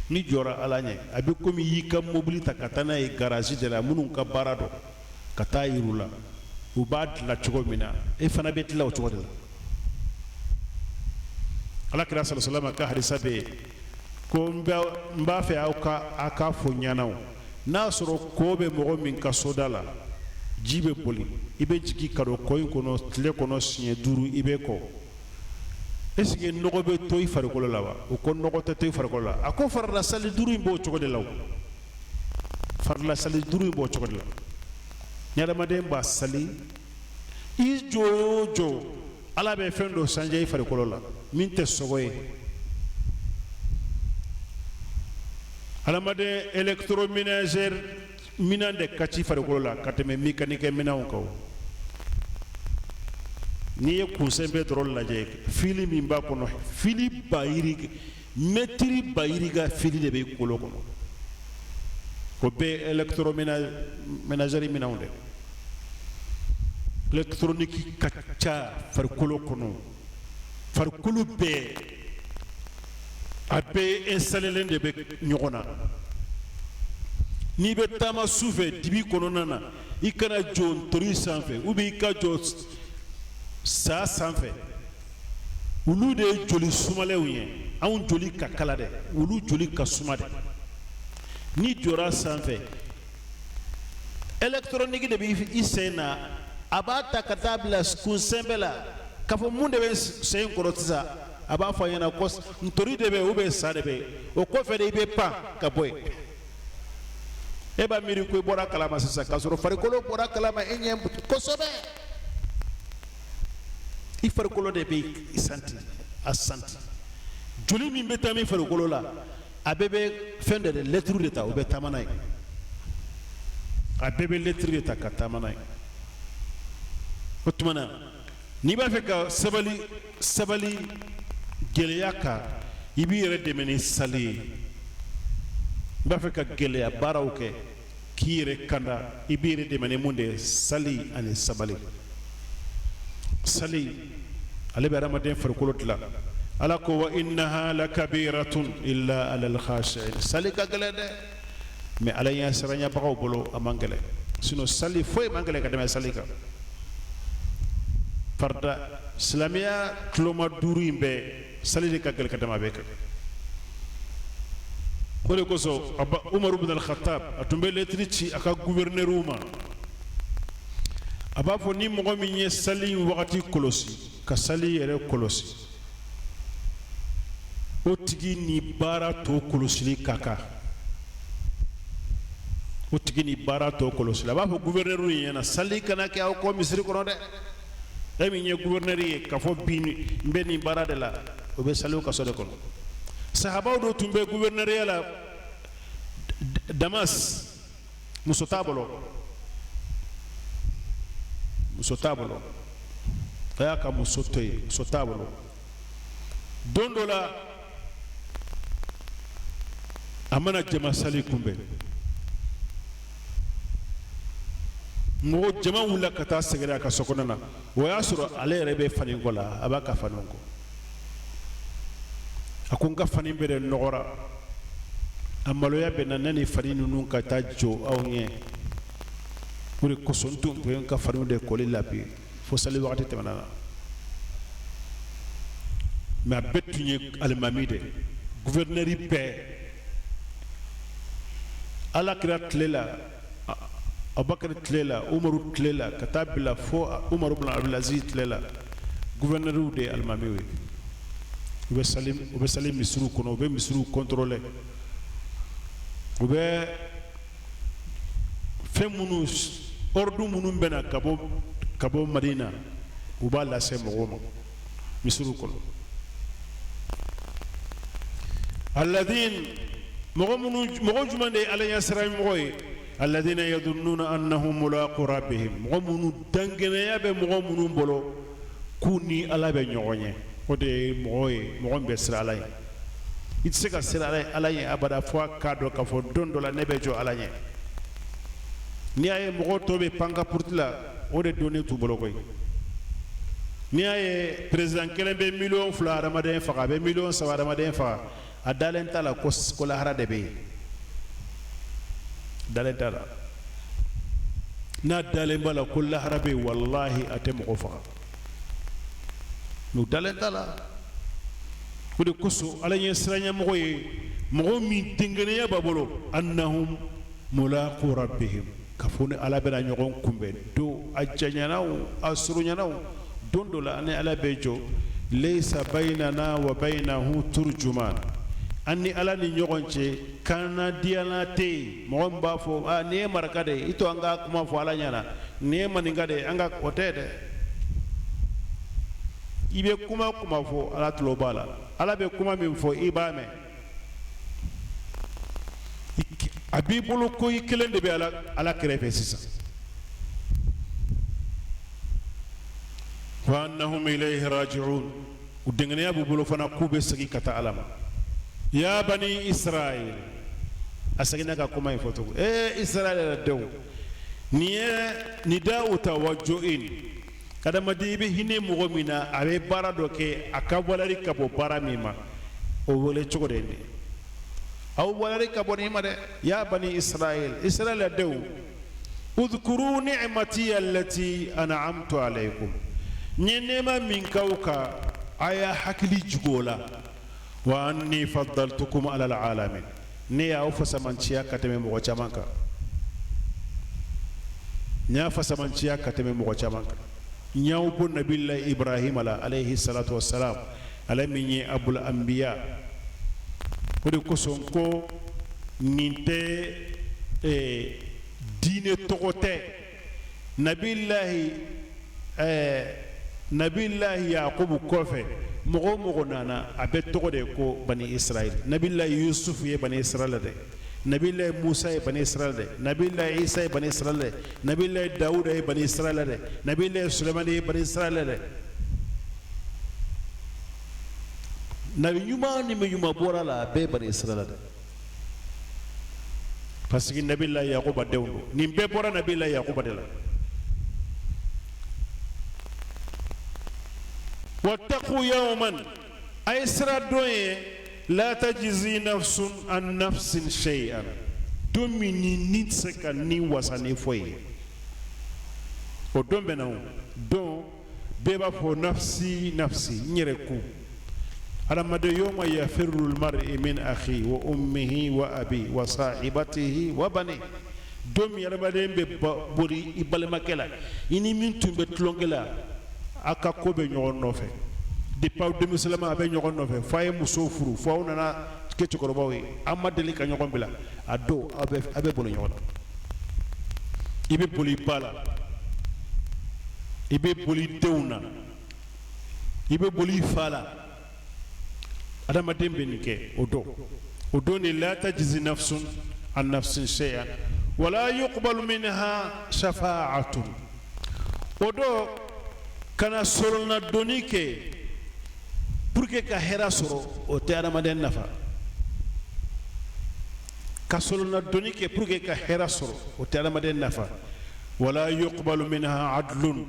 N'i jɔra Ala ɲɛ, a bɛ komi i y'i ka mobili ta ka taa n'a ye garage de la, minnu ka baara dɔn, ka taa yir'u la, u b'a dilan cogo min na, e fana bɛ dilan o cogo de la. Ala kira sala salama ka hadisa bɛ yen ko n b'a fɛ aw ka a k'a fɔ ɲɛna o. N'a sɔrɔ kɔ bɛ mɔgɔ min ka soda la, ji bɛ boli, i bɛ jigin ka don kɔ in kɔnɔ tile kɔnɔ siɲɛ 5, i bɛ ko, est-ce que nɔgɔ bɛ to i farikolo la wa? O ko nɔgɔ tɛ to i farikolo la. A ko farila sali 5 in b'o cogo de la. O farila sali 5 in b'o cogo de la. Ni adamaden b'a sali, i jɔ o jɔ, Ala bɛ fɛn dɔ changer i farikolo la min tɛ sogo ye. Adamaden électroménager minɛn de ka ci farikolo la ka tɛmɛ mécanique minɛnw kan. N'i ye kunsɛmɛ dɔrɔn lajɛ, fili min b'a kɔnɔ, fili ba yirika, mɛtiri ba yirika fili de bɛ kolo kɔnɔ. O bɛɛ électroménager minɛnw de, électronique ka ca farikolo kɔnɔ. Farikolo bɛɛ, a bɛɛ installelen de bɛ ɲɔgɔn na. N'i bɛ taama su fɛ dibi kɔnɔna na, i kana jɔ ntori sanfɛ ou bien i ka jɔ sa sanfɛ. Olu de ye joli sumalenw ye. Anw joli ka kala dɛ, olu joli ka suma dɛ. N'i jɔra sanfɛ, électronique de bɛ i sen na, a b'a ta ka taa bila kunsɛmɛ la k'a fɔ mun de bɛ sen kɔrɔ sisan. A b'a fɔ a ɲɛna ko ntori de bɛ yen ou bien sa de bɛ yen. O kɔfɛ de, i bɛ pan ka bɔ yen. E b'a miiri ko i bɔra kalama sisan, k'a sɔrɔ farikolo bɔra kalama e ɲɛ kosɛbɛ. I farikolo de bɛ i santi, a santi. Joli min bɛ taa min farikolo la, a bɛɛ bɛ fɛn de lɛtiri de ta, o bɛ taama n'a ye. A bɛɛ bɛ lɛtiri de ta ka taama n'a ye. O tuma na, n'i b'a fɛ ka sabali, sabali gɛlɛya kan, i b'i yɛrɛ dɛmɛ ni sali ye. I b'a fɛ ka gɛlɛya baaraw kɛ k'i yɛrɛ kanda, i b'i yɛrɛ dɛmɛ ni mun de ye? Sali ani sabali. Sali, ale bɛ adamaden farikolo dilan. Ala ko wa innaha lakabiratun illa alal khashi'in. Sali ka gɛlɛn dɛ, mais Ala ɲɛ siranyabagaw bolo, a man gɛlɛn. Sinon sali foyi man gɛlɛn ka tɛmɛ sali kan. Farida silamɛya tuloma duuru in bɛɛ, sali de ka gɛlɛn ka tɛmɛ a bɛɛ kan. O de kosɔn Umaru bin al-Khattab, a tun bɛ lɛtiri ci a ka guvɛrinɛriw ma. A b'a fɔ ni mɔgɔ min ye sali in wagati kɔlɔsi, ka sali yɛrɛ kɔlɔsi, o tigi ni baara tɔ kɔlɔsili ka kan. O tigi ni baara tɔ kɔlɔsili. A b'a fɔ guvɛrinɛriw ɲɛna, sali kana kɛ aw kɔ misiri kɔnɔ dɛ. E min ye guvɛrinɛri ye, k'a fɔ bi n bɛ nin baara de la, o bɛ sali kaso de kɔnɔ. Sahabaw dɔ tun bɛ guvɛrinɛriya la Damas. Muso t'a bolo, muso t'a bolo. A y'a ka muso to yen, muso t'a bolo. Don dɔ la, a mana jama sali kunbɛn, mɔgɔ jama wulila ka taa sɛgɛrɛ a ka so kɔnɔ na. O y'a sɔrɔ ale yɛrɛ bɛ fani ko la, a b'a ka fani ko. A ko n ka fani bɛɛ de nɔgɔra, a maloya bɛ na ne ni fani ninnu ka taa jɔ aw ɲɛ. O de kosɔn n tun bɛ n ka faniw de koli la bi fo sali wagati tɛmɛna na. Mais a bɛɛ tun ye alimami de, guvɛrinɛri bɛɛ. Ala kira tile la, Abubakar tile la, Umaru tile la, ka taa bila fo Umaru bin Abdulaziz tile la, guvɛrinɛriw de ye alimamiw ye. U bɛ sali misiriw kɔnɔ, u bɛ misiriw contrôler, u bɛ fɛn minnu, ordre minnu bɛ na ka bɔ Madina, u b'a lase mɔgɔw ma misiriw kɔnɔ. Alladin, mɔgɔ minnu, mɔgɔ jumɛn de ye Ala ɲɛsiran mɔgɔ ye? Alladina yadunnuna annahum mulaqu rabbihim. Mɔgɔ minnu dangɛnɛya bɛ mɔgɔ minnu bolo k'u ni Ala bɛ ɲɔgɔn ye, o de ye mɔgɔ ye, mɔgɔ min bɛ siran Ala ye. I tɛ se ka siran Ala ɲɛ abada fo a k'a dɔn k'a fɔ don dɔ la ne bɛ jɔ Ala ɲɛ. N'i y'a ye mɔgɔw tɔ bɛ pan ka puruti la, o de dɔnni t'u bolo koyi. N'i y'a ye président kelen bɛ 2 miliyɔn hadamaden faga, a bɛ 3 miliyɔn hadamaden faga, a dalen t'a la ko lahara de bɛ yen. Dalen t'a la. N'a dalen b'a la ko lahara bɛ yen, walahi a tɛ mɔgɔ faga. N'u dalen t'a la. O de kosɔn Ala ɲɛ siranyamɔgɔ ye mɔgɔ min denkɛnɛya b'a bolo, annahum mulaqu rabbihim, ka fɔ ni Ala bɛna ɲɔgɔn kunbɛn don, a janyana o, a surunyana o, don dɔ la ani Ala bɛ jɔ. Laysa baynana wa baynahu turjuman. An ni Ala ni ɲɔgɔn cɛ, kannadiyala tɛ yen. Mɔgɔ min b'a fɔ aa nin ye maraka de ye, i to an ka kuma fɔ Ala ɲɛna, nin ye maninka de ye, an ka o tɛ dɛ. I bɛ kuma kuma fɔ, Ala tulo b'a la. Ala bɛ kuma min fɔ, i b'a mɛn. A b'i bolo ko i kelen de bɛ Ala kɛrɛfɛ sisan. Wa annahum ilayhi raji'un, u dɛngɛnɛya b'u bolo fana k'u bɛ segin ka taa Ala ma. Ya bani Israël, a seginna ka kuma in fɔ tugun: ee Israël yɛrɛ denw, nin ye nida'u tawajjuhin. Adamaden, i bɛ hinɛ mɔgɔ min na, a bɛ baara dɔ kɛ, a ka walari ka bɔ baara min ma, o wele cogo de ye nin ye. Aw walari ka bɔ nin ma dɛ. Ya bani Israël, Israël denw, udhkuru ni'mati allati an'amtu alaykum, n ye nɛɛma min k'aw kan, a y'a hakili jigin o la. Wa anni faddaltukum ala alalamin, ne y'aw fasamanciya ka tɛmɛ mɔgɔ caman kan, n y'a fasamanciya ka tɛmɛ mɔgɔ caman kan. N y'aw bɔ nabila Ibrahima la alayhi salatu wassalam, ale min ye abul anbiya. O de kosɔn ko nin tɛ diinɛ tɔgɔ tɛ. Nabilahi Yakubu kɔfɛ, mɔgɔ o mɔgɔ nana, a bɛɛ tɔgɔ de ye ko bani Israël. Nabilahi Yusufu ye bani Israël dɛ, nabilahi Musa ye bani Israël dɛ, nabilahi Isa ye bani Israël dɛ, nabilahi Dawuda ye bani Israël dɛ, nabilahi Sulemani ye bani Israël dɛ. Nabi ɲuman ni min ɲuman bɔra la, a bɛɛ ye bani Israël dɛ, parce que nabila Yakuba denw don. Nin bɛɛ bɔra nabila Yakuba de la. Wattaqu yawman, a ye siran don ye, la tajzi nafsun an nafsin shay'an, don min ni ni tɛ se ka ni wasa ni foyi ye. O don bɛ na, o don bɛɛ b'a fɔ nafsi nafsi, n yɛrɛ kun. Adamaden, yawma yafirru almar'i min akhi wa ummihi wa abi wa sahibatihi wa bani, don min adamaden bɛ boli i balimakɛ la, i ni min tun bɛ tulonkɛ la, a ka ko bɛ ɲɔgɔn nɔfɛ depuis aw denmisɛnninma, a bɛ ɲɔgɔn nɔfɛ fo a ye muso furu, fo aw nana kɛ cɛkɔrɔbaw ye, aw ma deli ka ɲɔgɔn bila. A don aw bɛ boli ɲɔgɔn na. I bɛ boli i ba la, i bɛ boli denw na, i bɛ boli i fa la. Adamaden bɛ nin kɛ o don. O don de la tajzi nafsun an nafsin shay'an wala yuqbalu minha shafa'atun. O don, kana solonadonni kɛ pour que ka hɛrɛ sɔrɔ, o tɛ adamaden nafa. Ka solonadonni kɛ pour que ka hɛrɛ sɔrɔ, o tɛ adamaden nafa. Wala yuqbalu minha adlun,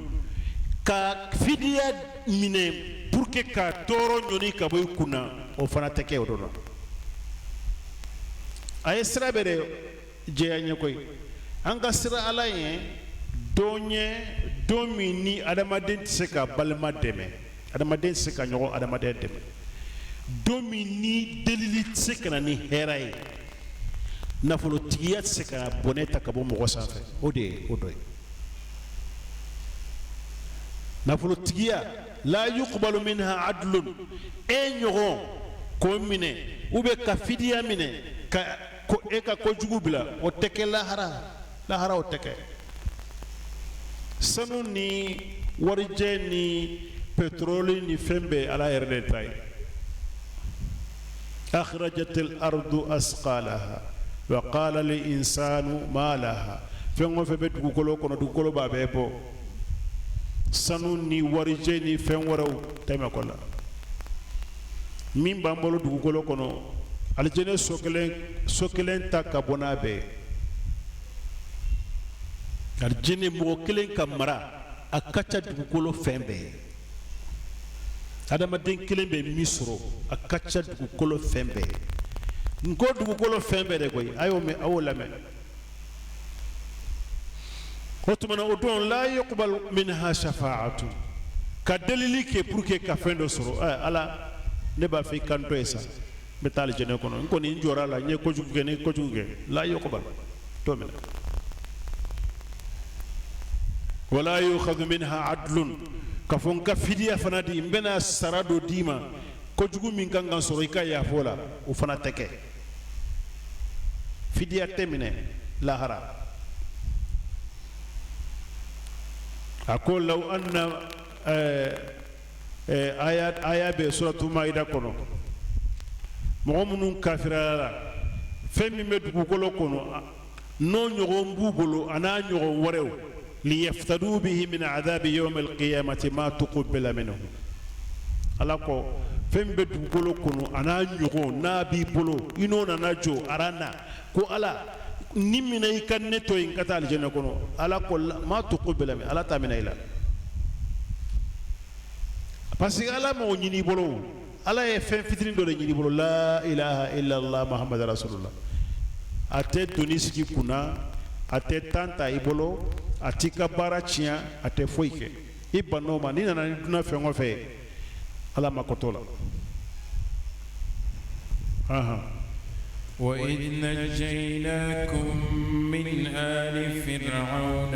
ka fidiya minɛ pour que ka tɔɔrɔ ɲɔni ka bɔ i kunna, o fana tɛ kɛ o don na. A ye sira bɛɛ de jɛya ɲɛ koyi. An ka siran Ala ye don ye, don min ni adamaden tɛ se ka balima dɛmɛ, adamaden tɛ se ka ɲɔgɔn adamaden dɛmɛ, don min ni delili tɛ se ka na ni hɛrɛ ye, nafolotigiya tɛ se ka bɔnɛ ta ka bɔ mɔgɔ sanfɛ. O de ye o dɔ ye, nafolotigiya. La yuqbalu minha adlun, e ɲɔgɔn k'o minɛ ou bien ka fidiya minɛ ka ko e ka kojugu bila, o tɛ kɛ lahara. Lahara, o tɛ kɛ. Sanu ni warijɛ ni pétrole ni fɛn bɛɛ, Ala yɛrɛ de ta ye. Akhrajatil ardu asqalaha wa qala lil insanu ma laha. Fɛn o fɛn bɛ dugukolo kɔnɔ, dugukolo b'a bɛɛ bɔ, sanu ni warijɛ ni fɛn wɛrɛw tɛmɛ kɔ la. Min b'an bolo dugukolo kɔnɔ, alijɛnɛ so kelen, so kelen ta ka bɔ n'a bɛɛ ye. Alijɛnɛ mɔgɔ kelen ka mara, a ka ca dugukolo fɛn bɛɛ ye. Adamaden kelen bɛ min sɔrɔ, a ka ca dugukolo fɛn bɛɛ ye. N ko dugukolo fɛn bɛɛ de koyi. A y'o mɛn, a y'o lamɛn. O tuma na, o don, la yuqbal minha shafa'atu, ka delili kɛ pour que ka fɛn dɔ sɔrɔ. Ɛ Ala, ne b'a fɛ i ka n to yen sa, n bɛ taa alijɛnɛ kɔnɔ, n kɔni n jɔra a la, n ye kojugu kɛ, n ye kojugu kɛ. La yuqbal, t'o minɛ. Wala yukhadhu minha adlun, ka fɔ n ka fidiya fana di, n bɛna sara dɔ d'i ma, kojugu min kan ka sɔrɔ, i ka yafa o la, o fana tɛ kɛ. Fidiya tɛ minɛ lahara. A ko law anna aya aya bɛ suratu Maida kɔnɔ. Mɔgɔ minnu kafirala la, fɛn min bɛ dugukolo kɔnɔ, n'o ɲɔgɔn b'u bolo, a n'a ɲɔgɔn wɛrɛw. Liyaftadu bihi min adhabi yawm alqiyamati ma tuqbila minhum. Ala ko fɛn bɛ dugukolo kɔnɔ a n'a ɲɔgɔn n'a b'i bolo, i n'o nana jɔ aran na ko Ala ni minɛ, i ka ne to yen ka taa alijinɛ kɔnɔ. Ala ko ma tuqbila min, Ala t'a minɛ i la, parce que Ala m'o ɲini i bolo. Ala ye fɛn fitinin dɔ de ɲini i bolo: la ilaha illallah Muhammad rasulullah. A tɛ doni sigi kunna, a tɛ tan ta i bolo, a t'i ka baara tiɲɛ, a tɛ foyi kɛ. I bann'o ma, n'i nana ni dunan fɛn o fɛn ye, Ala mako t'o la. وإذ نجيناكم من آل فرعون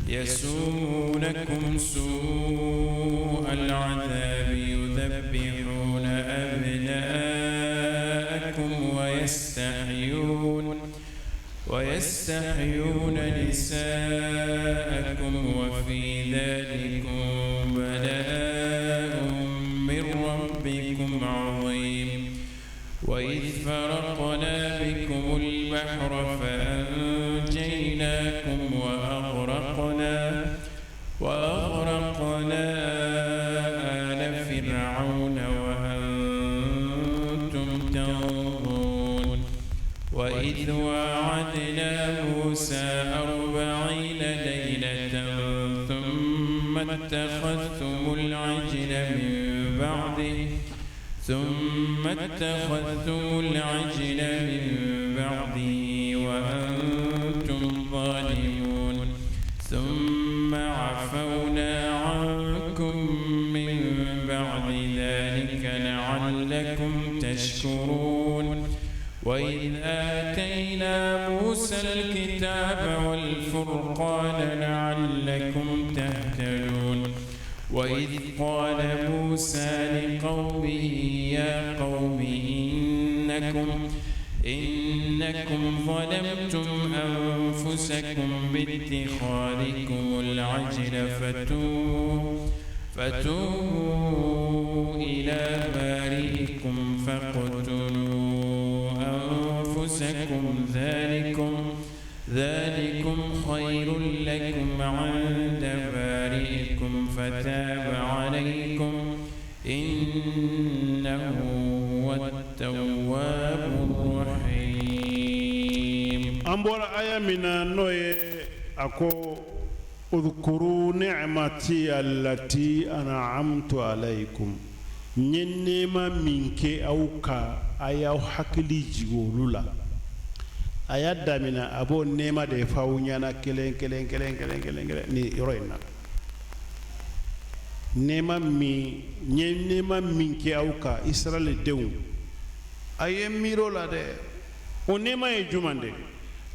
يسومونكم سوء العذاب يذبحون أبناءكم ويستحيون نساءكم وفي ذلكم بلاء من ربكم عظيم. وإذ فرقنا بكم البحر فأنجيناكم وأغرقنا آل فرعون وأنتم تنظرون. وإذ واعدنا موسى 40 ليلة ثم اتخذتم العجل من بعده وأنتم ظالمون. ثم عفونا عنكم من بعد ذلك لعلكم تشكرون. وإذ آتينا موسى الكتاب والفرقان لعلكم تهتدون. وإذ قال موسى لقومه يا قوم إنكم ظلمتم أنفسكم باتخاذكم العجل فتوبوا إلى بارئكم فاقتلوا أنفسكم ذلكم خير لكم عند بارئكم فتاب عليكم إنه هو التواب الرحيم. An bɔra aya min na, n'o ye a ko udhkuru ni'mati allati an'amtu alaykum, n ye nɛɛma min kɛ aw kan, a y'aw hakili jigin olu la. A y'a daminɛ, a b'o nɛɛma de fɔ aw ɲɛna kelen kelen kelen kelen kelen kelen nin yɔrɔ in na. Nɛɛma min n ye nɛɛma min kɛ aw kan, Israɛl denw, a ye miiri o la dɛ. O nɛɛma ye jumɛn de?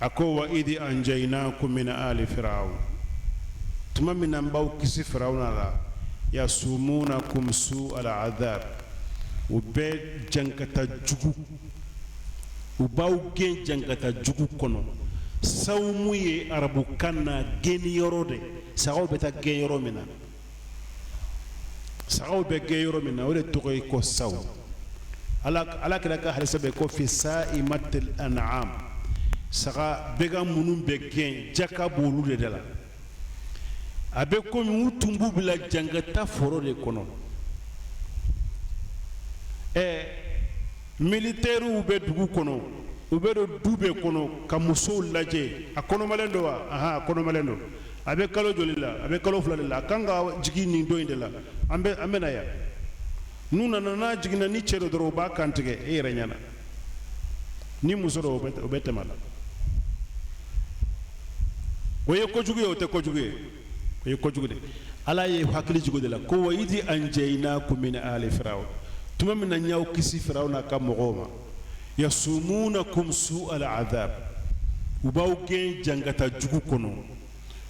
A ko wa idi anjaynakum min ali firaun, tuma min na n b'aw kisi Firawuna la. Yasumunakum su al adhab, u bɛ jankata jugu, u b'aw gɛn jankata jugu kɔnɔ. Sawumu ye arabukan na gɛnni yɔrɔ de, sagaw bɛ taa gɛn yɔrɔ min na, sagaw bɛ gɛn yɔrɔ min na, o de tɔgɔ ye ko sawu. Ala kira ka hadisa bɛ ko fi sa'imatil an'am, saga bɛgan minnu bɛ gɛn, jaka b'olu de da la. A bɛ komi u tun b'u bila jankata foro de kɔnɔ. Militɛriw bɛ dugu kɔnɔ, u bɛ don du bɛɛ kɔnɔ ka musow lajɛ. A kɔnɔmalen don wa? Ahan, a kɔnɔmalen don. A bɛ kalo joli la? A bɛ kalo 2 de la. A kan ka jigin nin don in de la. An bɛ na yan. N'u nana, n'a jiginna ni cɛ dɔ dɔrɔn, u b'a kan tigɛ e yɛrɛ ɲɛna. Ni muso dɔ, o bɛ tɛmɛ a la. O ye kojugu ye, o tɛ kojugu ye? O ye kojugu de. Ala ye hakili jigin o de la ko wa idi anjaynakum min ali firaun, tuma min na n y'aw kisi Firawuna ka mɔgɔw ma. Yasumunakum su al adhab, u b'aw gɛn jankata jugu kɔnɔ.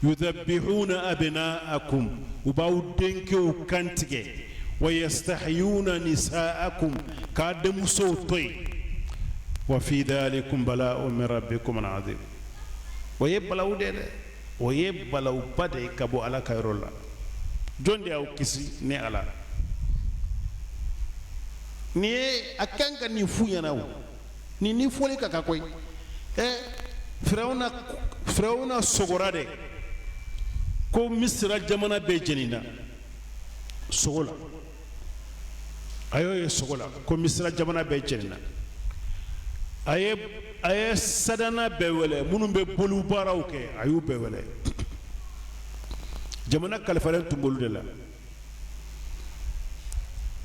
Yudhabbihuna abna'akum, u b'aw denkɛw kantigɛ. Wa yastahyuna nisa'akum, k'a denmusow to yen. Wa fi dhalikum bala'un min rabbikum azim. O ye balawu de dɛ, o ye balawuba de ye ka bɔ Ala ka yɔrɔ la. Jɔn de y'aw kisi? Ne Ala. Nin ye a kan ka nin f'u ɲɛna. O nin ni fɔli ka kan koyi. Firawuna Firawuna sogora de ko Misira jamana bɛɛ jenina sogo la. A y'o ye sogo la ko Misira jamana bɛɛ jenina. A ye sadana bɛɛ wele, minnu bɛ boli baaraw kɛ, a y'u bɛɛ wele. Jamana kalifalen tun b'olu de la,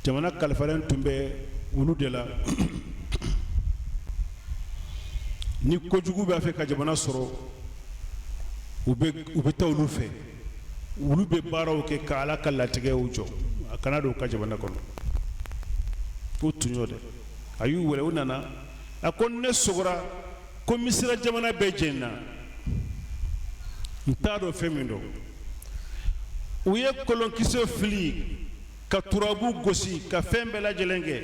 jamana kalifalen tun bɛ olu de la. Ni kojugu b'a fɛ ka jamana sɔrɔ, u bɛ taa olu fɛ. Olu bɛ baaraw kɛ ka Ala ka latigɛw jɔ, a kana don u ka jamana kɔnɔ. O tun y'o dɛ. A y'u wele, u nana. A ko ne sogora ko Misira jamana bɛɛ jenina, n t'a dɔn fɛn min don. U ye kolonkisɛ fili, ka turabu gosi, ka fɛn bɛɛ lajɛlen kɛ.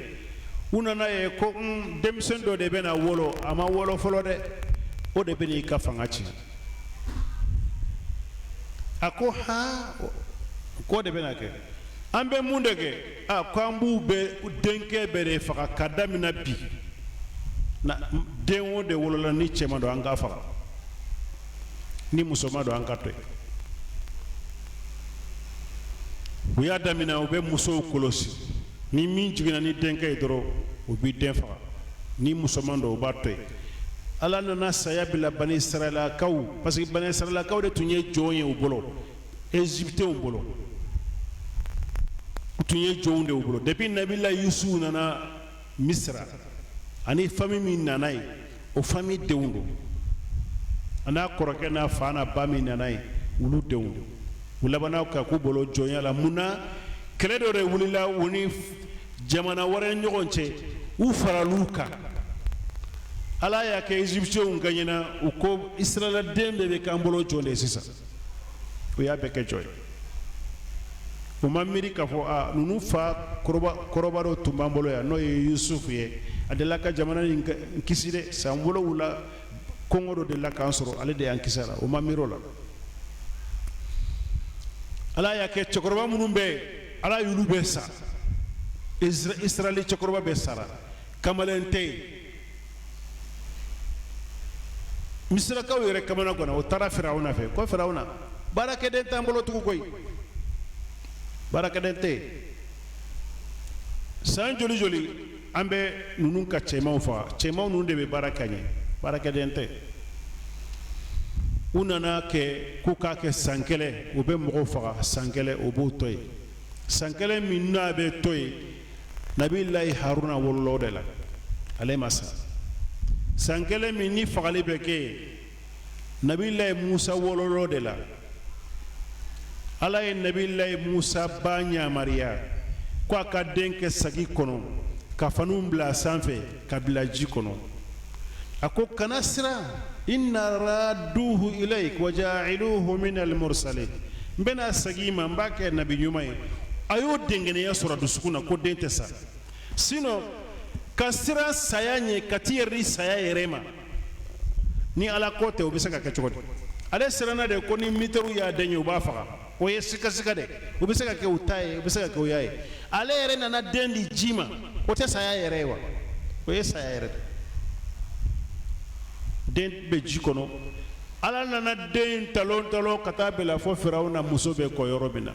U nana ye ko denmisɛn dɔ de bɛna wolo, a ma wolo fɔlɔ dɛ, o de bɛ n'i ka fanga tiɲɛ. A ko han, k'o de bɛna kɛ, an bɛ mun de kɛ? A ko an b'u bɛɛ denkɛ bɛɛ de faga ka daminɛ bi na. Den o de wolola ni cɛman don, an k'a faga, ni musoman don, an ka to yen. U y'a daminɛ, u bɛ musow kɔlɔsi. Ni min jiginna ni denkɛ ye dɔrɔn, u b'i den faga, ni musoman don, u b'a to yen. Ala nana saya bila Bani Israɛlakaw, parce que Bani Israɛlakaw de tun ye jɔn ye u bolo, Égyptéenw bolo. U tun ye jɔnw de u bolo depuis Nabila Yusufu nana Misira ani famille min nana yen, o famille denw don. A n'a kɔrɔkɛ n'a fa n'a ba min nana yen, olu denw don. U labanna ka k'u bolo jɔnya la. Mun na? Kɛlɛ dɔ de wulila u ni jamana wɛrɛ ɲɔgɔn cɛ, u faral'u kan. Ala y'a kɛ Égyptienw gagnena. U ko Israɛl den bɛɛ bɛ k'an bolo jɔn de ye sisan. U y'a bɛɛ kɛ jɔn ye. U ma miiri k'a fɔ a ninnu fa kɔrɔba dɔ tun b'an bolo yan, n'o ye Yusufu ye. A delila ka jamana in kisi dɛ, san 7 kɔngɔ dɔ delila k'an sɔrɔ, ale de y'an kisi a la. U ma miiri o la. Ala y'a kɛ cɛkɔrɔba minnu bɛ yen, Ala y'olu bɛɛ sa. Israɛli cɛkɔrɔba bɛɛ sara, kamalen tɛ yen. Misirakaw yɛrɛ kamana ganna. O taara Firawuna fɛ ko Firawuna, baarakɛden t'an bolo tugun koyi, baarakɛden tɛ yen. San joli joli an bɛ ninnu ka cɛmanw faga, cɛmanw ninnu de bɛ baara kɛ ɲɛ, baarakɛden tɛ. U nana kɛ k'u k'a kɛ san kelen, u bɛ mɔgɔw faga san kelen, u b'o to yen. San kelen min n'a bɛ to yen, Nabilayi Haruna wolola o de la, ale ma sa. San kelen min ni fagali bɛ kɛ yen, Nabilayi Musa wolola o de la. Ala ye Nabilayi Musa ba yamaruya ko a ka den kɛ sagi kɔnɔ, ka faniw bila a sanfɛ, ka bila ji kɔnɔ. A ko kana siran, inna radduhu ilayk wa ja'iluhu min al-mursalin, n bɛna segin i ma, n b'a kɛ nabi ɲuman ye. A y'o dɛngɛnɛya sɔrɔ a dusukun na ko den tɛ sa. Sinon ka siran saya ɲɛ, ka t'i yɛrɛ di saya yɛrɛ ma, ni Ala ko tɛ, o bɛ se ka kɛ cogo di? Ale siranna de ko ni militairew y'a den ye, u b'a faga. O ye sikasika de, o bɛ se ka kɛ u ta ye, o bɛ se ka kɛ u y'a ye. Ale yɛrɛ nana den di ji ma, o tɛ saya yɛrɛ ye wa? O ye saya yɛrɛ de. Den bɛ ji kɔnɔ, Ala nana den talon talon ka taa bila fo Firawuna muso bɛ kɔ yɔrɔ min na,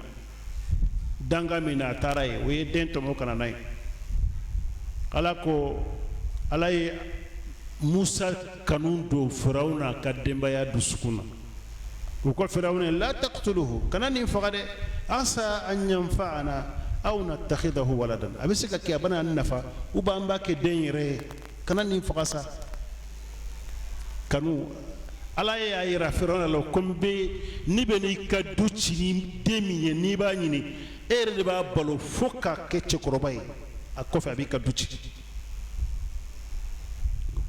danga min na, a taara yen, o ye den tɔmɔ ka na n'a ye. Ala ko, Ala ye Musa kanu don Firawuna ka denbaya dusukun na. U ko Firawuna, la taqtuluhu, kana nin faga dɛ, asa an yanfa'ana aw nattakhidahu waladan, a bɛ se ka kɛ a bɛna an nafa, u b'an b'a kɛ den yɛrɛ ye, kana nin faga sa. Kanu Ala y'a yira Firawuna la ko n bɛ ni bɛ n'i ka du ci ni den min ye, n'i b'a ɲini, e yɛrɛ de b'a balo fo k'a kɛ cɛkɔrɔba ye, a kɔfɛ a b'i ka du ci.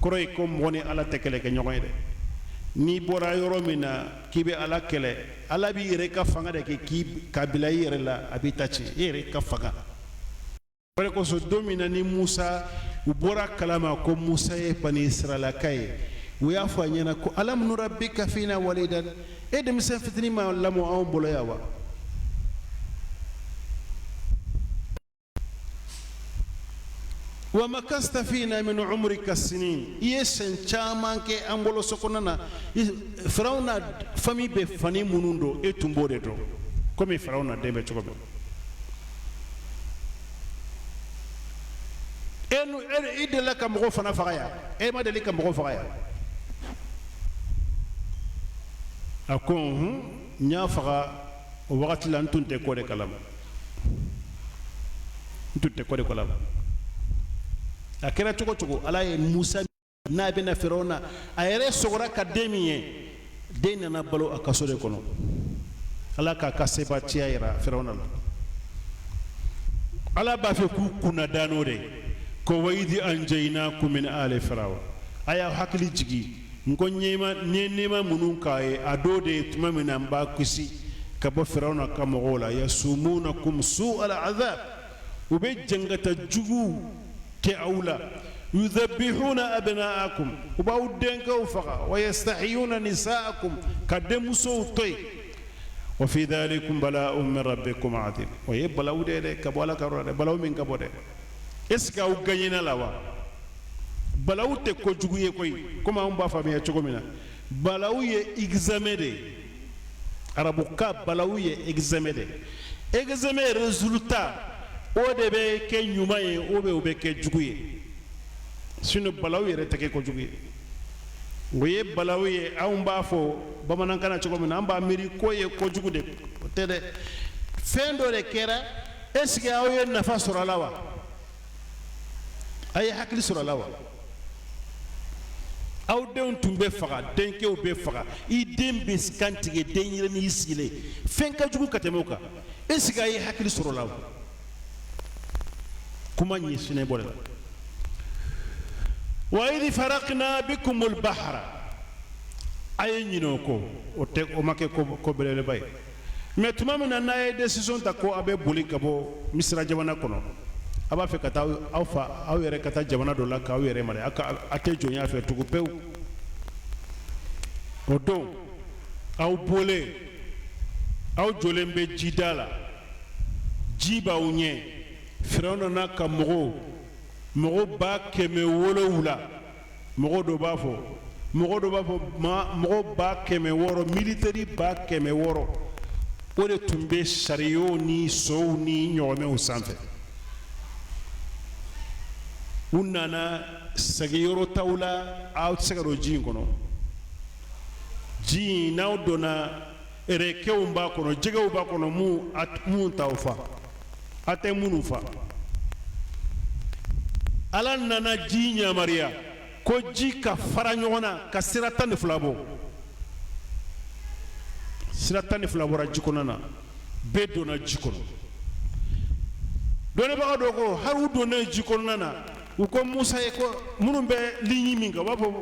Kɔrɔ ye ko mɔgɔ ni Ala tɛ kɛlɛ kɛ ɲɔgɔn ye dɛ. N'i bɔra yɔrɔ min na k'i bɛ Ala kɛlɛ, Ala b'i yɛrɛ ka fanga de kɛ k'i ka bila i yɛrɛ la, a b'i ta tiɲɛ, e yɛrɛ ka fanga. O de kosɔn, don min na ni Musa, u bɔra kalama ko Musa ye Bani Israɛlaka ye, u y'a fɔ a ɲɛna ko alam nurabbika fina walidan, e denmisɛn fitinin ma lamɔ anw bolo yan wa? Wa makasta fina min umrika sinin, i ye san caman kɛ an bolo so kɔnɔna na. Firawuna famille bɛ fani minnu don, e tun b'o de dɔn komi Firawuna den bɛ cogo min. E nu e i delila ka mɔgɔ fana faga yan? E ma deli ka mɔgɔ faga yan? A ko unhun, n y'a faga o wagati la, n tun tɛ ko de kalama, n tun tɛ ko de kalama. A kɛra cogo cogo, Ala ye Musa n'a bɛna Firawuna, a yɛrɛ sɔgɔra ka den min ye, den nana balo a ka so de kɔnɔ. Ala k'a ka sebatiya yira Firawuna la. Ala b'a fɛ k'u kunna da n'o de ye ko wa idh anjaynakum min ali firawuna. A y'aw hakili jigin n ko ɲɛma n ye nɛɛma minnu k'a ye, a dɔ de ye tuma min na n b'a kisi ka bɔ Firawuna ka mɔgɔw la. Yasumunakum su al azab, u bɛ jangata jugu kɛ aw la. Yudhabihuna abnaakum, u b'aw denkɛw faga. Wa yastahiyuna nisaakum, ka denmusow to yen. Wa fi dhalikum bala'un min rabbikum azim. O ye balawu de ye dɛ, ka bɔ Ala ka yɔrɔ la dɛ, balawu min ka bon dɛ. Est ce que aw gagnena la wa? Balawu tɛ kojugu ye koyi, komi anw b'a faamuya cogo min na. Balawu ye examen de ye. Arabukan balawu ye examen de ye. Examen résultat, o de bɛ kɛ ɲuman ye ou bien o bɛ kɛ jugu ye. Sinon balawu yɛrɛ tɛ kɛ kojugu ye. O ye balawu ye, anw b'a fɔ bamanankan na cogo min na, an b'a miiri k'o ye kojugu de. O tɛ dɛ, fɛn dɔ de kɛra. Est ce que aw ye nafa sɔrɔ a la wa? A ye hakili sɔrɔ a la wa? Aw denw tun bɛ faga, denkɛw bɛ faga, i den bɛ kan tigɛ, denyɛrɛnin y'i sigilen, fɛn ka jugu ka tɛmɛ o kan? Est ce que a ye hakili sɔrɔ a la wa? Kuma ɲɛsinnen bɔ de la. Wa idh farakna bikumul bahra, a ye ɲinɛ o kɔ, o tɛ, o ma kɛ ko belebeleba ye. Mais tuma min na n'a ye décision ta ko a bɛ boli ka bɔ Misira jamana kɔnɔ, a b'a fɛ ka taa aw fa aw yɛrɛ ka taa jamana dɔ la k'aw yɛrɛ mara, a tɛ jɔnya fɛ tugun pewu. O don aw bɔlen, aw jɔlen bɛ jida la, ji b'aw ɲɛ. Firawuna n'a ka mɔgɔw, mɔgɔ 700,000, mɔgɔ dɔ b'a fɔ, mɔgɔ dɔ b'a fɔ mɔgɔ 600,000, militaire 600,000, o de tun bɛ chariot ni sow ni ɲɔgɔmɛw sanfɛ. U nana segin yɔrɔ t'aw la, aw tɛ se ka don ji in kɔnɔ. Ji in, n'aw donna, requinw b'a kɔnɔ, jɛgɛw b'a kɔnɔ, mun t'aw fa, a tɛ minnu fa. Ala nana ji yamaruya ko ji ka fara ɲɔgɔn na ka sira 12 bɔ. Sira 12 bɔra ji kɔnɔ na, bɛɛ donna ji kɔnɔ. Dɔnnibaga dɔ ko hali u donnen ji kɔnɔna na, u ko Musa ye ko minnu bɛ ligne min kan, u b'a fɔ,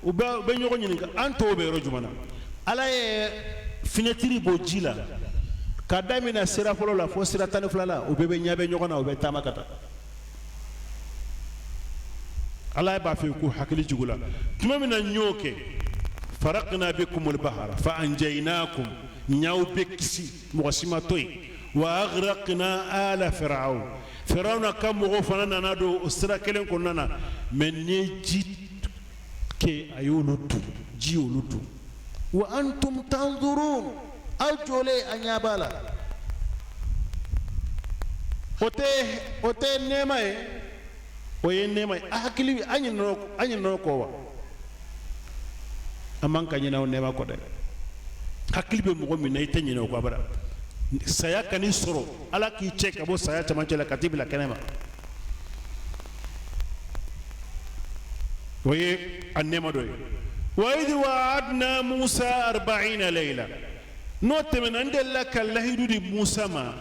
u bɛ ɲɔgɔn ɲininka, an tɔw bɛ yɔrɔ jumɛn na? Ala ye finɛtiri bɔ ji la ka daminɛ sira fɔlɔ la fo sira 12 la, u bɛɛ bɛ ɲɛ bɛ ɲɔgɔn na, u bɛ taama ka taa. Ala b'a fɛ k'u hakili jigin la tuma min na n y'o kɛ. Farakna bikumul bahara fa anjaynakum, n y'aw bɛɛ kisi, mɔgɔ si ma to yen. Wa aghraqna ala firaun, Firawuna ka mɔgɔw fana nana don o sira kelen kɔnɔna na, mais n ye ji kɛ a y'olu dun, ji y'olu dun. Wa antum tanzurun, aw jɔlen a ɲɛ b'a la. O tɛ nɛɛma ye? O ye nɛɛma ye. A hakili, an ɲinɛna o kɔ wa? An man ka ɲinɛ o nɛɛma kɔ dɛ. Hakili bɛ mɔgɔ min na, i tɛ ɲinɛ o kɔ abada. Saya kan'i sɔrɔ, Ala k'i cɛ ka bɔ saya cɛmancɛ la ka t'i bila kɛnɛ ma, o ye a nɛɛma dɔ ye. Wa idh wa'adna Musa arba'ina layla, n'o tɛmɛna, n delila ka lahidu di Musa ma.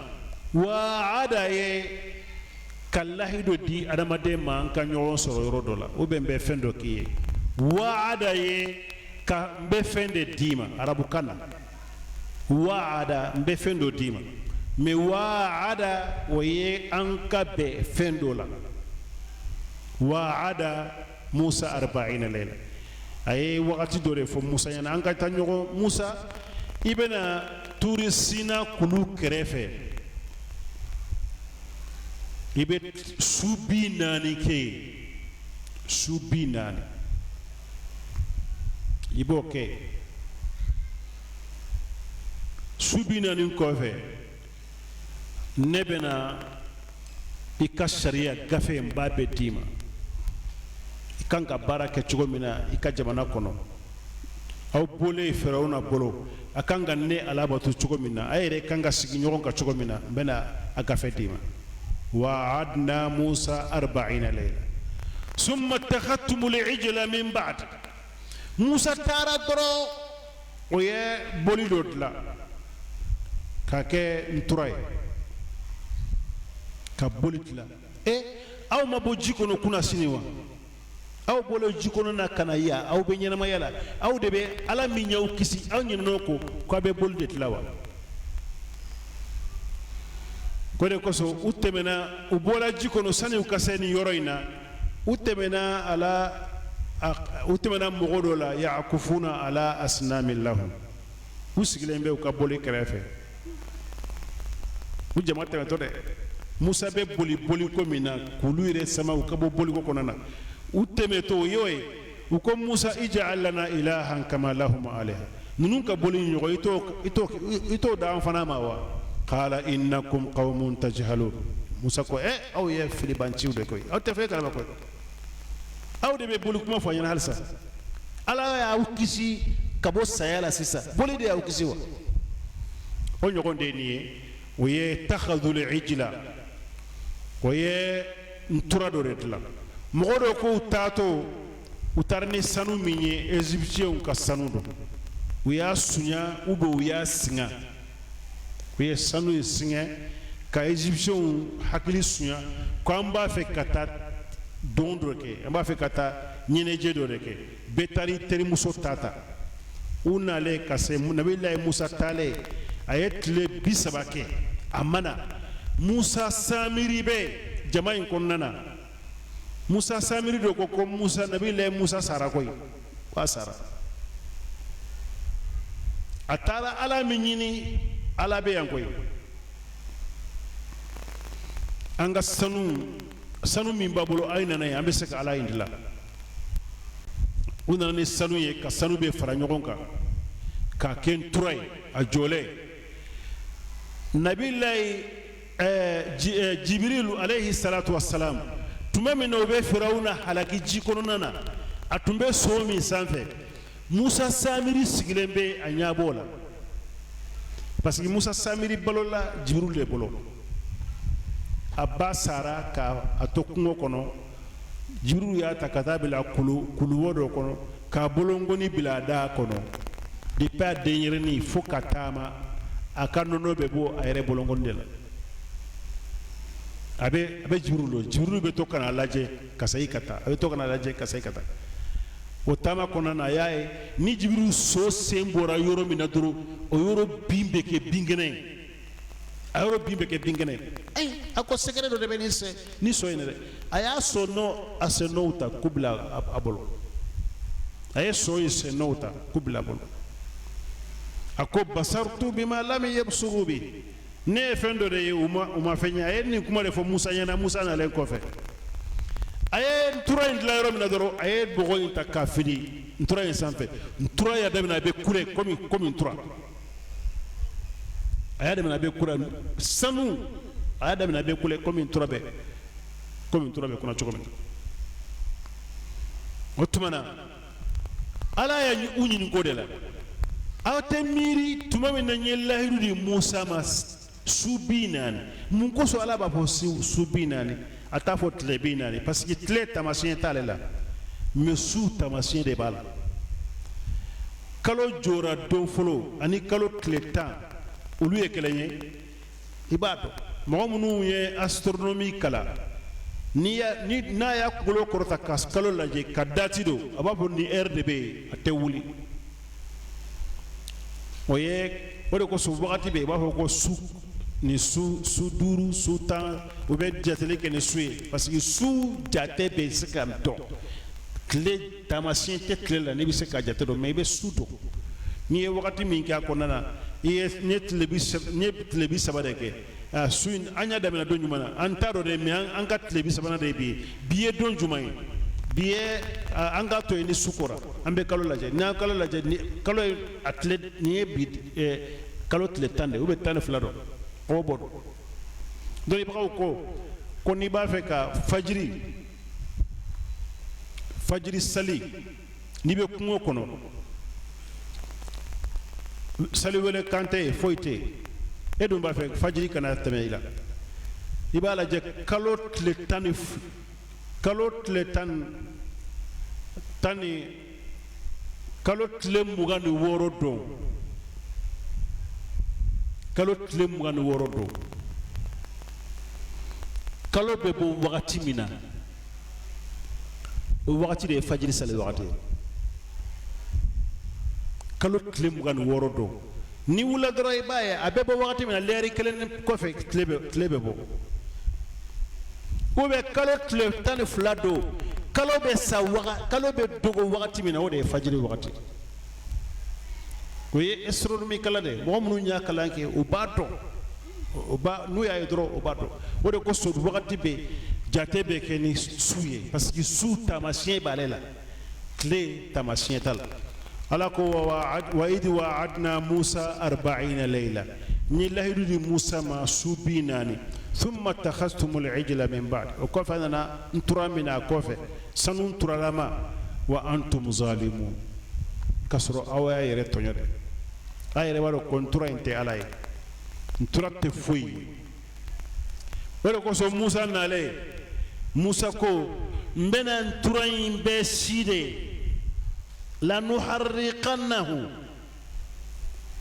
Wa'ada ye ka lahidu di adamaden ma, an ka ɲɔgɔn sɔrɔ yɔrɔ dɔ la, ou bien n bɛ fɛn dɔ k'i ye. Wa'ada ye ka n bɛ fɛn de d'i ma arabukan na. Wa'ada, n bɛ fɛn dɔ d'i ma. Mais wa'ada, o ye an ka bɛn fɛn dɔ la. Wa'ada Musa arba'ina layla, a ye wagati dɔ de fɔ Musa ɲɛna, an ka taa ɲɔgɔn. Musa, i bɛna Turi Sina kulu kɛrɛfɛ. I bɛ su 40 kɛ yen, su 40 i b'o kɛ. Su 40 kɔfɛ, ne bɛna i ka sariya gafe n b'a bɛɛ d'i ma, i kan ka baara kɛ cogo min na i ka jamana kɔnɔ. Aw bɔlen Firawuna bolo, a kan ka ne Ala bato cogo min na, a yɛrɛ kan ka sigi ɲɔgɔn kan cogo min na, n bɛna a gafe d'i ma. Waadna Musa arba'ina layla summa takhadtumul ijla min ba'd. Musa taara dɔrɔn, o ye boli dɔ dilan k'a kɛ ntura ye, ka boli dilan. E, aw ma bɔ ji kɔnɔ kunasini wa? Aw bɔlen ji kɔnɔ na ka na yan, aw bɛ ɲɛnamaya la. Aw de bɛ Ala min y'aw kisi, aw ɲinɛn'o kɔ k'aw bɛ boli de dilan wa? Ko de kosɔn u tɛmɛna, u bɔra ji kɔnɔ, sani u ka se nin yɔrɔ in na, u tɛmɛna ala u tɛmɛna mɔgɔ dɔ la, yakufuna ala asnamin lahum, u sigilen bɛ u ka boli kɛrɛfɛ. U jama tɛmɛtɔ dɛ, Musa bɛ boli boliko min na k'olu yɛrɛ sama u ka bɔ boliko kɔnɔna na, u tɛmɛtɔ u y'o ye, u ko Musa, ij'al lana ilahan kama lahum aliha, ninnu ka boli ɲɔgɔn i t'o d'an fana ma wa? Qala innakum qaumun tajhalun. Musa ko, ɛ, aw ye filibanciw de koyi, aw tɛ fɛn kalama koyi, aw de bɛ boli kuma fɔ an ɲɛna halisa. Ala y'aw kisi ka bɔ saya la sisan, boli de y'aw kisi wa? O ɲɔgɔn de ye nin ye. O ye takhadul ijla, o ye ntura dɔ de dilan. Mɔgɔ dɔ k'u taatɔ, u taara ni sanu min ye, égyptienw ka sanu don, u y'a sunya ou bien u y'a singa. U ye sanu in singɛ ka égyptienw hakili sunya ko an b'a fɛ ka taa don dɔ kɛ, an b'a fɛ ka taa ɲɛnajɛ dɔ de kɛ, bɛɛ taara i terimuso ta ta. U nalen ka se, Nabilayi Musa taalen, a ye tile 30 kɛ a ma na. Musa Samiri bɛ jama in kɔnɔna na. Musa Samiri dɔ ko ko Musa, Nabilayi Musa sara koyi, k'a sara. A taara Ala min ɲini, Ala bɛ yan koyi. An ka sanu, sanu min b'a bolo, a ye nana ye, an bɛ se ka Ala in dilan. U nana ni sanu ye, ka sanu bɛɛ fara ɲɔgɔn kan k'a kɛ ntura ye, a jɔlen. Nabilayi Jibirilu alayhi salatu wasalam, tuma min na u bɛ Firawuna halaki ji kɔnɔna na, a tun bɛ so min sanfɛ, Musa Samiri sigilen bɛ a ɲɛbɔ la, parce que Musa Samiri balola Jibirilu de bolo. A ba sara ka a to kungo kɔnɔ, Jibirilu y'a ta ka taa bila kuluwo dɔ kɔnɔ, k'a bolonkɔni bila a da kɔnɔ. Depuis a denyɛrɛnin fo ka taama, a ka nɔnɔ bɛ bɔ a yɛrɛ bolonkɔni de la. A bɛ Jibirilu lɔn. Jibirilu bɛ to ka n'a lajɛ ka segin ka taa, a bɛ to ka n'a lajɛ ka segin ka taa. O taama kɔnɔna na, a y'a ye ni Jibirilu so sen bɔra yɔrɔ min na dɔrɔn, o yɔrɔ bin bɛ kɛ binkɛnɛ ye, a yɔrɔ bin bɛ kɛ binkɛnɛ ye. Ayi, a ko secret dɔ de bɛ nin sen ni so in dɛ. A y'a so nɔ, a sen nɔw ta k'u bila a bolo. A ye so in sen nɔw ta k'u bila a bolo. A ko basartu bima lam yabsuru bi, ne ye fɛn dɔ de ye, u ma fɛn ye. A ye nin kuma de fɔ Musa ɲɛna. Musa nalen kɔfɛ, a ye ntura in dilan yɔrɔ min na dɔrɔn, a ye bɔgɔ in ta k'a fili ntura in sanfɛ. Ntura y'a daminɛ, a bɛ kule komi ntura. A y'a daminɛ, a bɛ kule sanu. A y'a daminɛ, a bɛ kule komi ntura bɛ kɔnɔ cogo min na. O tuma na, Ala y'a u ɲininko de la: aw tɛ miiri tuma min na n ye lahidu di Musa ma su 40, mun kosɔn Ala b'a fɔ su 40, a t'a fɔ tile 40? Parce que tile taamasiyɛn t'ale la, mais su taamasiyɛn de b'a la. Kalo jɔra don fɔlɔ ani kalo tile 10, olu ye kelen ye. I b'a dɔn, mɔgɔ minnu ye astronomie kalan, ni n'a y'a kunkolo kɔrɔta ka kalo lajɛ ka date don, a b'a fɔ nin heure de bɛ yen, a tɛ wuli. O ye o de kosɔn wagati bɛ yen, i b'a fɔ ko su ni su 5, su 10, u bɛ jateli kɛ ni su ye, parce que su jate bɛ se ka dɔn. Tile taamasiyɛn tɛ tile la n'i bɛ se ka jate dɔn, mais i bɛ su dɔn. N'i ye wagati min kɛ a kɔnɔna na, i ye n ye tile 30 de kɛ a su in. An y'a daminɛ don jumɛn na, an t'a dɔn dɛ, mais an ka tile 30nan de ye bi ye. Bi ye don jumɛn ye? Bi ye, an k'a to yen, ni su kora, an bɛ kalo lajɛ. N'an kalo lajɛ, ni kalo ye a tile, nin ye bi kalo tile 10 de, ou bien 12 don, o bɔ don. Dɔnnibagaw ko n'i b'a fɛ ka fajiri sali, n'i bɛ kungo kɔnɔ, saliwele kan tɛ yen, foyi tɛ yen, e dun b'a fɛ fajiri kana tɛmɛ i la, i b'a lajɛ kalo tile tan ni kalo tile tan tan ni kalo tile 26 don, kalo tile 26 don, kalo bɛ bɔ wagati min na, o wagati de ye fajiri sali wagati ye. Kalo tile 26 don, ni wula dɔrɔn, i b'a ye a bɛ bɔ wagati min na, lɛri kelen kɔfɛ, tile bɛ bɔ. Ou bien kalo tile 12 don, kalo bɛ sa waga, kalo bɛ dogo wagati min na, o de ye fajiri wagati. O ye astronomie kalan de ye. Mɔgɔ minnu y'a kalan kɛ, u b'a dɔn. O ba n'u y'a ye dɔrɔn, o b'a dɔn. O de kosɔn wagati bɛ jate bɛ kɛ ni su ye, parce que su taamasiyɛn b'ale la, tile taamasiyɛn t'a la. Ala ko: wa idh wa'adna Musa arba'ina layla, n ye lahidu di Musa ma su 40, thumma takhastumul ijla min ba'd, o kɔfɛ a nana ntura minɛ a kɔfɛ, sanu nturalama, wa antum zalimun, k'a sɔrɔ aw y'a yɛrɛ tɔɲɔ dɛ. A yɛrɛ b'a dɔn ko ntura in tɛ Ala ye, ntura tɛ foyi ye. O de kosɔn Musa nalen, Musa ko: n bɛna ntura in bɛɛ si de, lanuharriqannahu.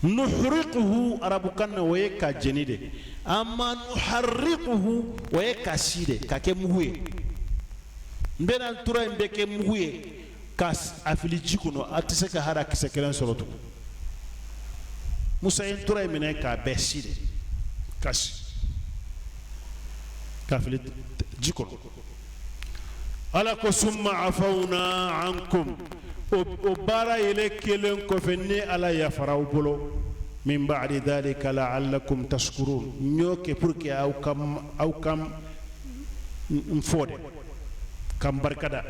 Nuhriquhu arabukan na, o ye ka jeni de. Amma nuharriquhu, o ye ka si de, ka kɛ mugu ye. N bɛna ntura in bɛɛ kɛ mugu ye ka a fili ji kɔnɔ, a tɛ se ka hali a kisɛ kelen sɔrɔ tugun. Musa ye ntura in minɛ k'a bɛɛ si de, ka si k'a fili ji kɔnɔ. Ala ko: summa afawna ankum, o baara yɛlɛ kelen kɔfɛ, ne Ala yafara aw bolo, min ba'di dhalika la'allakum tashkurun. N y'o kɛ pour que aw ka n fɔ de, ka n barikada.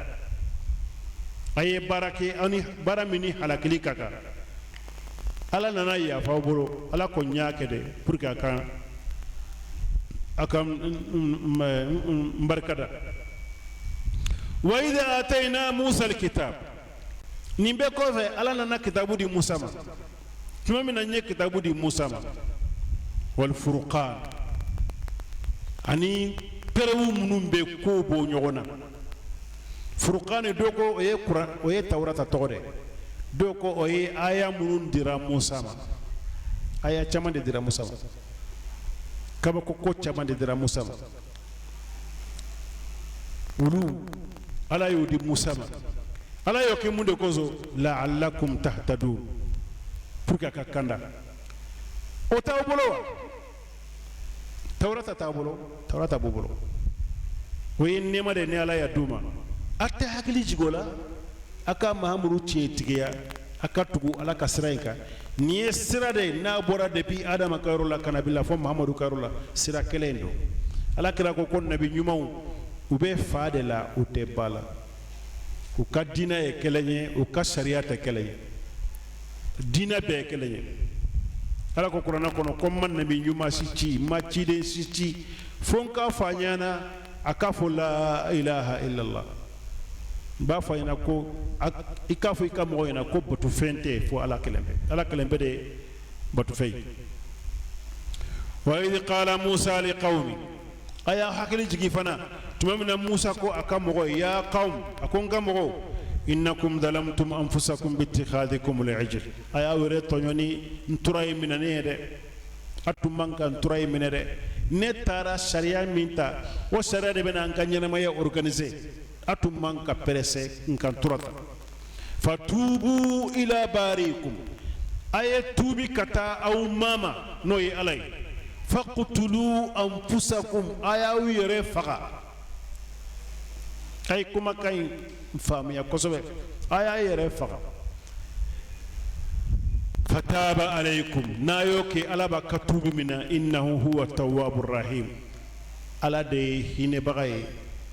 A ye baara kɛ, aw ni baara min ni halakili ka kan, Ala nana yafa aw bolo. Ala ko: n y'a kɛ de pour que a ka n barikada. Wa idha atayna Musa alkitab, nin bɛɛ kɔfɛ, Ala nana kitabu di Musa ma. Tuma min na n ye kitabu di Musa ma, wal furqan, ani preuve minnu bɛ kow bɔ ɲɔgɔn na. Furqan, dɔw ko o ye kuran, o ye Tawurata tɔgɔ de. Dɔw ko o ye aya minnu dira Musa ma. Aya caman de dira Musa ma, kabako ko caman de dira Musa ma. Olu Ala y'o di Musa ma. Ala y'o kɛ mun de kosɔn? La'allakum tahtadun, pour que a ka kanda. O t'aw bolo wa? Tawurata t'aw bolo? Tawurata b'u bolo. O ye nɛɛma de ni Ala y'a d'u ma. A tɛ hakili jigin o la, a ka Mahamadu tiɲɛtigiya, a ka tugu Ala ka sira in kan. Nin ye sira de ye n'a bɔra depuis Adama ka yɔrɔ la ka na bila fɔ Mahamadu ka yɔrɔ la, sira kelen in don. Ala kira ko nabi ɲumanw, u bɛ fa de la, u tɛ ba la. U ka diinɛ ye kelen ye, u ka sariya tɛ kelen ye, diinɛ bɛɛ ye kelen ye. Ala ko kuranɛ kɔnɔ ko n ma nabi ɲuman si ci, n ma ciden si ci, fo n k'a fɔ a ɲɛna a k'a fɔ la ilaha illallah. N b'a fɔ a ɲɛna ko i k'a fɔ i ka mɔgɔw ɲɛna ko batofɛn tɛ fo Ala kelen bɛɛ. Ala kelen bɛɛ de ye batofɛn ye. Wa idh qala Musa li qawmi, a y'a hakili jigin fana tuma min na Musa ko a ka mɔgɔw ye, ya qawm, a ko n ka mɔgɔw, innakum zalamtum anfusakum bittikhadikum al-ijl, a y'a yɛrɛ tɔɲɔ ni ntura ye minɛnen ye dɛ. A tun man ka ntura ye minɛ dɛ. Ne taara sariya min ta, o sariya de bɛna an ka ɲɛnamaya organiser. A tun man ka pressé n ka ntura ta. Fatubu ila barikum, a ye tuubi ka taa aw mama, n'o ye Ala ye. Faqtulu anfusakum, a y'aw yɛrɛ faga. A ye kumakan in faamuya kosɛbɛ. A y'a yɛrɛ faga. Fataba alaykum, n'a y'o kɛ, Ala b'a ka tuubi minɛ. Innahu huwa tawwabu rahim. Ala de ye hinɛbaga ye,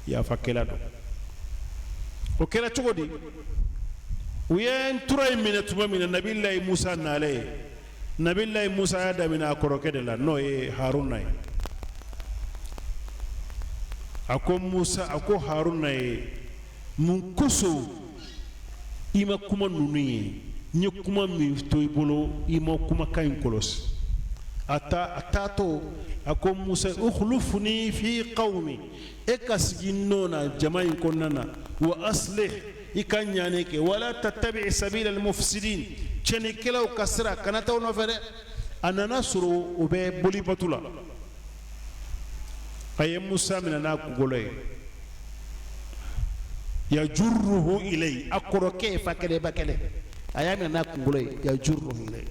yafakɛla don. O kɛra cogo di? U ye ntura in minɛ tuma min na, Nabilayi Musa nalen ye, Nabilayi Musa y'a daminɛ a kɔrɔkɛ de la, n'o ye Haruna ye. A ko Musa, a ko Haruna ye: mun kosɔn i ma kuma ninnu ye? N ye kuma min to i bolo, i ma kumakan in kɔlɔsi. A ta a taatɔ, a ko Musa: ukhlufni fi qawmi, e ka sigi nɔ na jama in kɔnɔna na, wa aslih, i ka ɲani kɛ, wala tattabi sabila almufsidin, tiɲɛnikɛlaw ka sira kana taa o nɔfɛ dɛ. A nana sɔrɔ o bɛ boli batu la. A ye Musa minɛ n'a kunkolo ye, yajurruhu ilay, a kɔrɔkɛ ye, fa kelen ba kelen, a y'a minɛ n'a kunkolo ye, yajurruhu ilay,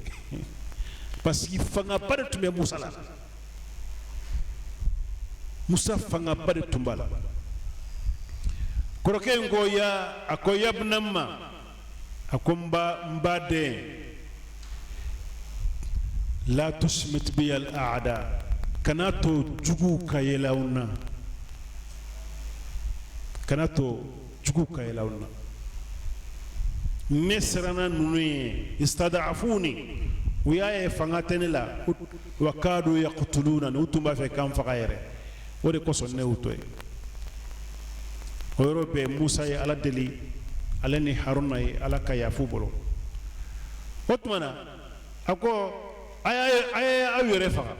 parce que fangaba de tun bɛ Musa la. Musa fangaba de tun b'a la. Kɔrɔkɛ in ko ya, a ko yabnamma, a ko n ba, n ba den, la tusmit bi al a'da, kana to juguw ka yɛlɛ anw na, kana to juguw ka yɛlɛ anw na. Ne siranna ninnu ye, istadafuni, u y'a ye fanga tɛ ne la, wa kadu yaqtuluna, u tun b'a fɛ k'an faga yɛrɛ. O de kosɔn ne y'u to yen. O yɔrɔ bɛɛ, Musa ye Ala deli, ale ni Haruna ye, Ala ka yafu bolo. O tuma na, a ko: a ye aw yɛrɛ faga.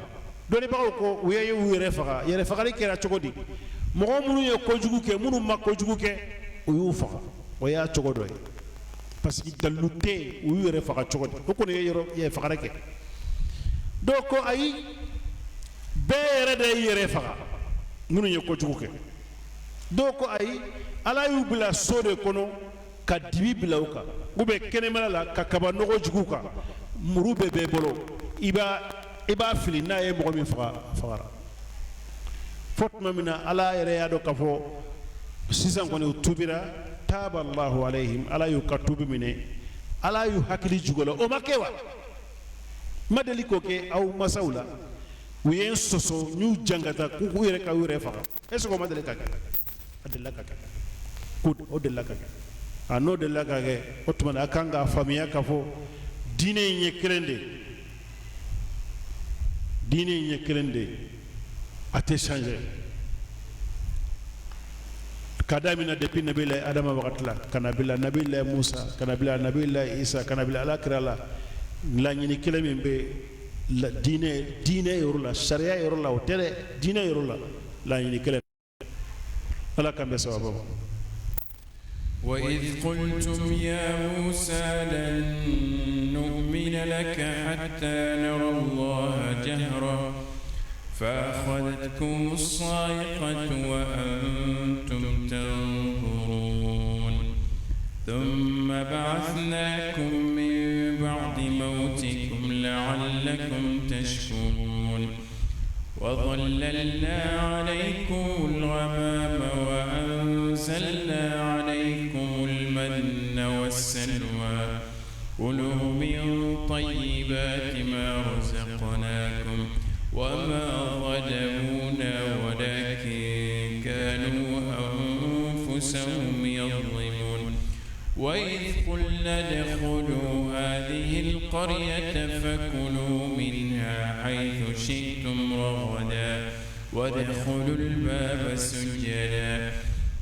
Dɔnnibagaw ko u ye u yɛrɛ faga. Yɛrɛ fagali kɛra cogo di? Mɔgɔ minnu ye kojugu kɛ, minnu ma kojugu kɛ, u y'u faga. O y'a cogo dɔ ye, parce que dalilu tɛ yen. U y'u yɛrɛ faga cogo di? O kɔni ye yɔrɔ yɛrɛ fagali kɛ. Dɔw ko ayi, bɛɛ yɛrɛ de y'i yɛrɛ faga, minnu ye kojugu kɛ. Dɔw ko ayi, Ala y'u bila so de kɔnɔ ka dibi bila u kan, u bɛ kɛnɛmala la ka kaba nɔgɔ jugu kan, muru bɛɛ bɛɛ bolo, i b'a fili, n'a ye mɔgɔ min faga, a fagara. Fo tuma min na Ala yɛrɛ y'a dɔn k'a fɔ sisan kɔni u tubira, taba Allahu alayhim, Ala y'u ka tubi minɛ, Ala y'u hakili jugu la. O ma kɛ wa? Ma deli k'o kɛ aw masaw la? U ye n sɔsɔ, n y'u jangata k'u k'u yɛrɛ ka u yɛrɛ faga. Est ce que o ma deli ka kɛ? A delila ka kɛ. Ko o delila ka kɛ. A n'o delila ka kɛ, o tuma na a kan k'a faamuya k'a fɔ diinɛ in ye kelen de ye, diinɛ in ye kelen de ye, a tɛ changer. Ka daminɛ depuis Nabilayi Adama wagati la, ka na bila Nabilayi Musa, ka na bila Nabilayi Isa, ka na bila Ala kira la, laɲini kelen min bɛ diinɛ yɔrɔ la, sariya yɔrɔ la, o tɛ dɛ, diinɛ yɔrɔ la, laɲini kelen. Ala k'an bɛ sababu ma. وإذ قلتم يا موسى لن نؤمن لك حتى نرى الله جهرة فأخذتكم الصاعقة وأنتم تنظرون ثم بعثناكم من بعد موتكم لعلكم تشكرون وظللنا عليكم الغمام وأنزلنا عليكم المن والسلوى كلوا من طيبات ما رزقناكم وما ظلمونا ولكن كانوا أنفسهم يظلمون وإذ قلنا ادخلوا هذه القرية فكلوا منها حيث شئتم رغدا وادخلوا الباب سجدا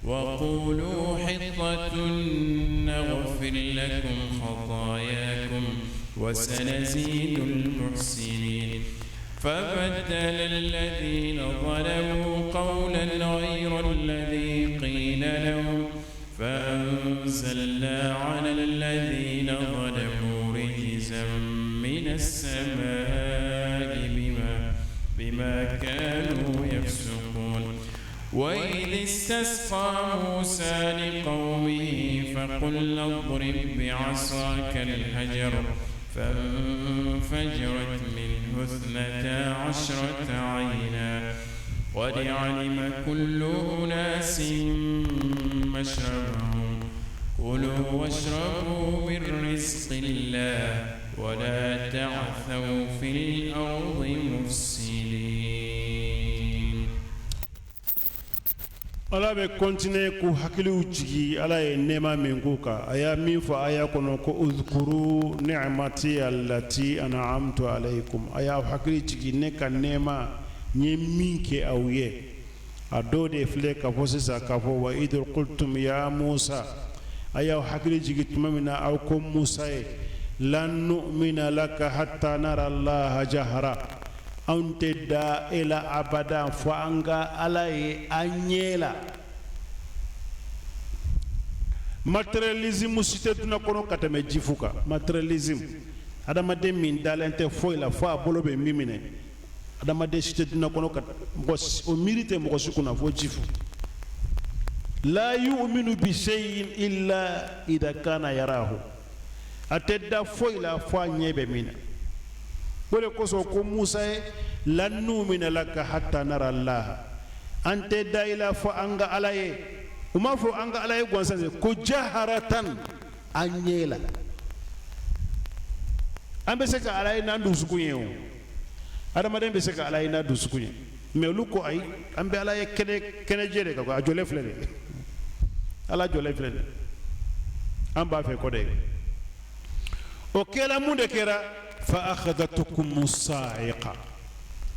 وقولوا حطة نغفر لكم خطاياكم وسنزيد المحسنين فبدل الذين ظلموا قولا غير الذي قيل لهم فأنزلنا على الذين ظلموا رجزا من السماء بما كانوا يفسقون وإذ استسقى موسى لقومه فقلنا اضرب بعصاك الحجر فانفجرت منه 12 عينا قد علم كل أناس مشربهم كلوا واشربوا من رزق الله. ولا تعثوا في الأرض مفسدين. Ala bɛ continuer k'u hakiliw jigi Ala ye nɛɛma min k'u kan. A y'a min fɔ aya kɔnɔ ko udhkuru ni'mati allati an'amtu alaykum, a y'aw hakili jigi ne ka nɛɛma n ye min kɛ aw ye. A dɔw de filɛ ka fɔ sisan k'a fɔ wa idh qultum ya Musa, a y'aw hakili jigi tuma min na aw ko Musa ye lan nu'mina laka hatta nara Allaha jahra, anw tɛ da e la abada fo an ka Ala ye an ɲɛ la. Matérialisme si tɛ dunan kɔnɔ ka tɛmɛ jifu kan. Matérialisme, adamaden min dalen tɛ foyi la fo a bolo bɛ min minɛ, adamaden si tɛ dunan kɔnɔ ka mɔgɔ o miiri tɛ mɔgɔ si kunna fo jifu. La yu'minu bi shay'in illa idha kana yarahu, a tɛ da foyi la fo a ɲɛ bɛ min na. O de kosɔn ko Musa ye lan nu'mina laka hatta nara Allah, an tɛ da i la fo an ka Ala ye. U m'a fɔ an ka Ala ye gansan dɛ, ko jaharatan, an ɲɛ la. An bɛ se ka Ala ye n'an dusukun ye, o adamaden bɛ se ka Ala ye n'a dusukun ye, mais olu ko ayi, an bɛ Ala ye kɛnɛ kɛnɛjɛ de kan, a jɔlen filɛ de, Ala jɔlen filɛ de, an b'a fɛ kɔ de. O kɛra mun de kɛra? Fa akhadhatkum sa'iqa,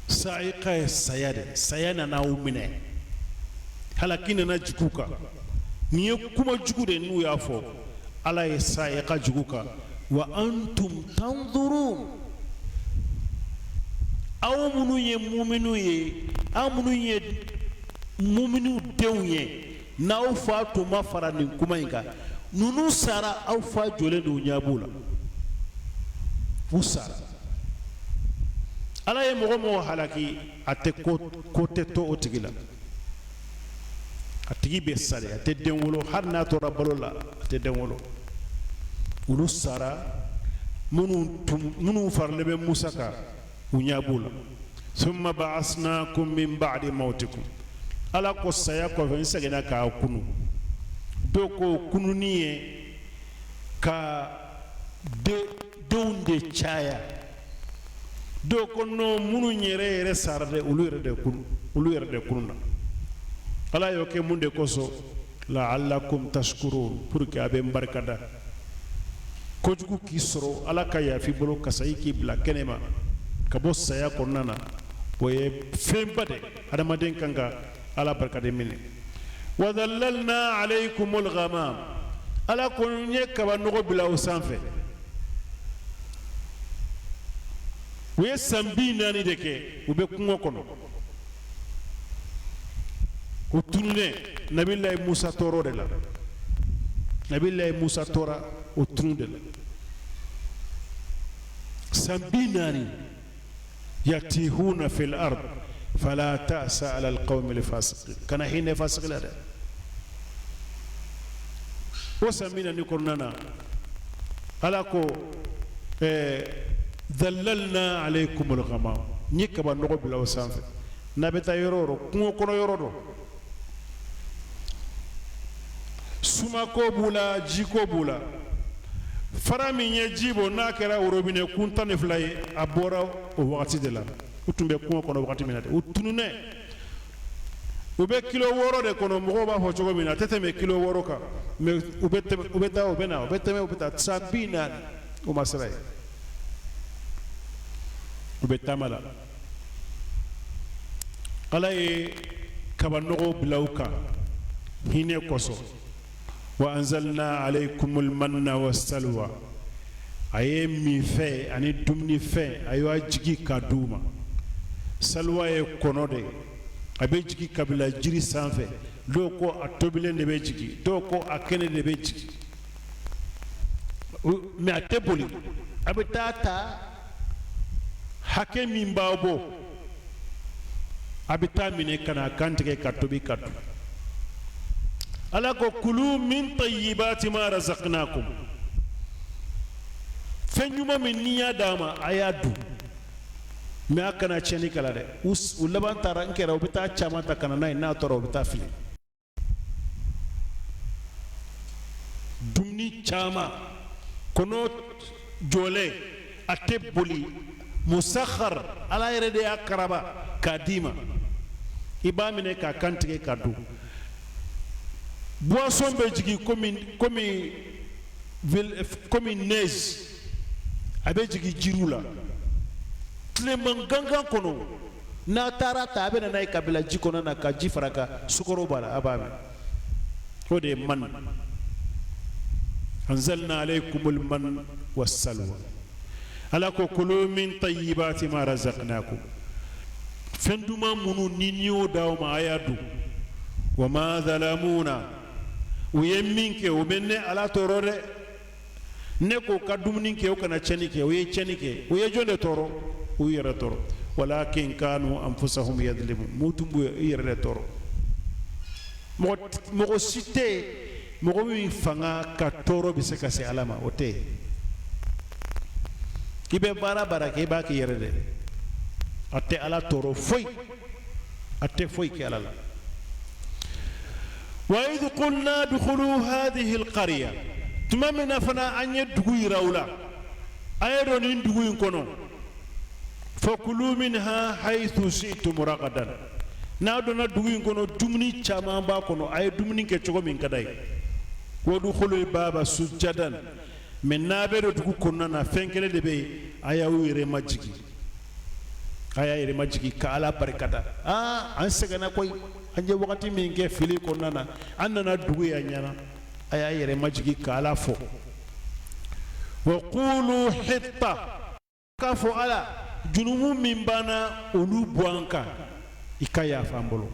sa'iqa ye saya de, saya nana aw minɛ, halaki nana jigin u kan. Nin ye kuma jugu de n'u y'a fɔ, Ala ye sa'iqa jigin u kan. Wa antum tanzurun, aw minnu ye muminu ye, aw minnu ye muminu denw ye, n'aw fa tun ma fara nin kuma in kan, ninnu sara, aw fa jɔlen don, ɲɛ b'u la, u sara. Ala ye mɔgɔ mɔgɔ halaki, a tɛ ko ko tɛ to o tigi la, a tigi bɛ sa de, a tɛ den wolo, hali n'a tora balo la, a tɛ den wolo. Olu sara, minnu tun minnu faralen bɛ Musa kan, u ɲɛ b'u la. Summa ba'asnakum min ba'di mawtikum, Ala ko saya kɔfɛ n seginna k'a kunu. Dɔw ko kununi ye ka denw de caya, dɔw ko non, minnu yɛrɛ yɛrɛ sara dɛ, olu yɛrɛ de kunu, olu yɛrɛ de kununa. Ala y'o kɛ mun de kosɔn? La'allakum tashkurun, pour que a bɛ n barika da. Kojugu k'i sɔrɔ, Ala ka yafa i bolo ka sa i k'i bila kɛnɛ ma ka bɔ saya kɔnɔna na, o ye fɛnba de, adamaden kan ka Ala barika de minɛ. Wa dhallalna alaykumul ghamam, Ala ko n ye kaba nɔgɔ bila o sanfɛ. U ye san 40 de kɛ u bɛ kungo kɔnɔ, u tununnen. Nabilayi Musa tɔɔrɔ de la, Nabilayi Musa tora o tunu de la san 40. Yatihuna fil ard fala ta'sa ala alqawmi alfasiqin, kana hinɛ fasiki la dɛ. O san 40 kɔnɔna na, Ala ko dhallalna alaykum alghamam, n ye kaba nɔgɔ bila o sanfɛ. N'a bɛ taa yɔrɔ o yɔrɔ, kungo kɔnɔ yɔrɔ dɔ, sumako b'u la, jiko b'u la. Fara min ye ji bɔ, n'a kɛra worobinɛ kun 12 ye, a bɔra o wagati de la. U tun bɛ kungo kɔnɔ wagati min na dɛ, u tununnen, u bɛ kilo 6 de kɔnɔ. Mɔgɔw b'a fɔ cogo min na, a tɛ tɛmɛ kilo 6 kan, mais u bɛ tɛmɛ, u bɛ taa, u bɛ na, u bɛ tɛmɛ, u bɛ taa, san 40 u ma sira ye, u bɛ taama la. Ala ye kabanɔgɔ bila u kan hinɛ kosɔn. Wa anzalna alaykumul manna wassalwa, a ye minfɛn ani dumunifɛn, a y'a jigi ka d'u ma. Salwa ye kɔnɔ de ye, a bɛ jigi kabila jiri sanfɛ. Dɔw ko a tobilen de bɛ jigi, dɔw ko a kɛnɛ de bɛ jigi, mais a tɛ boli, a bɛ taa ta hakɛ min b'a bɔ, a bɛ taa minɛ ka na kantigɛ ka tobi ka dun. Ala ko kulu min tayyibati ma razaqnakum, fɛn ɲuman min n'i y'a d'a ma, a y'a dun, mais a kana tiɲɛni k'a la dɛ. U laban taara n kɛra, u bɛ taa caman ta ka na n'a ye, n'a tɔɔrɔ, u bɛ taa fili dumuni caman kɔnɔ jɔlen. A tɛ boli musakhar, Ala yɛrɛ de y'a karaba k'a d'i ma. I b'a minɛ k'a kantigɛ ka dun. Boisson bɛ jigin komi neige, a bɛ jigin jiriw la tileman gangan kɔnɔ. N'a taara ta, a bɛ na n'a ye ka bila ji kɔnɔ na, ka ji fara kan, sukaro b'a la, a b'a min. O de ye man anzalna alaykumul man wassalwa. Ala ko kulu min tayyibati ma razaqnakum, fɛn duman minnu ni n y'o d'aw ma, a y'a dun. Wa ma zalamuna, u ye min kɛ, u bɛ ne Ala tɔɔrɔ dɛ. Ne ko ka dumuni kɛ, u kana tiɲɛni kɛ, u ye tiɲɛni kɛ. U ye jɔn de tɔɔrɔ? U yɛrɛ tɔɔrɔ. Walakin kanu anfusahum yadlimun, m'u tun b'u yɛrɛ de tɔɔrɔ. Mɔgɔ si tɛ yen, mɔgɔ min fanga ka tɔɔrɔ bɛ se ka se Ala ma, o tɛ yen. I bɛ baara baara kɛ, i b'a k'i yɛrɛ de. A tɛ Ala tɔɔrɔ foyi, a tɛ foyi kɛ Ala la. Wa idh qulna udkhulu hadhihi alqarya, tuma min na fana an ye dugu yira u la, a ye don nin dugu in kɔnɔ, fakulu minha haythu shi'tum ragadan, n'a donna dugu in kɔnɔ, dumuni caman b'a kɔnɔ, a ye dumuni kɛ cogo min ka d'a ye. Wadkhulul baba sujjadan, mais n'a bɛ don dugu kɔnɔna na, fɛn kelen de bɛ yen, a y'aw yɛrɛ majigin, a y'a yɛrɛ majigin ka Ala barikada. Aa, an sɛgɛnna koyi, an ye wagati min kɛ fili kɔnɔna na, an nana dugu yan ɲɛna, a y'a yɛrɛ majigin ka Ala fɔ. Wa qulu hitta, k'a fɔ Ala, junumu min b'an na, olu bɔ an kan, i ka yafa an bolo.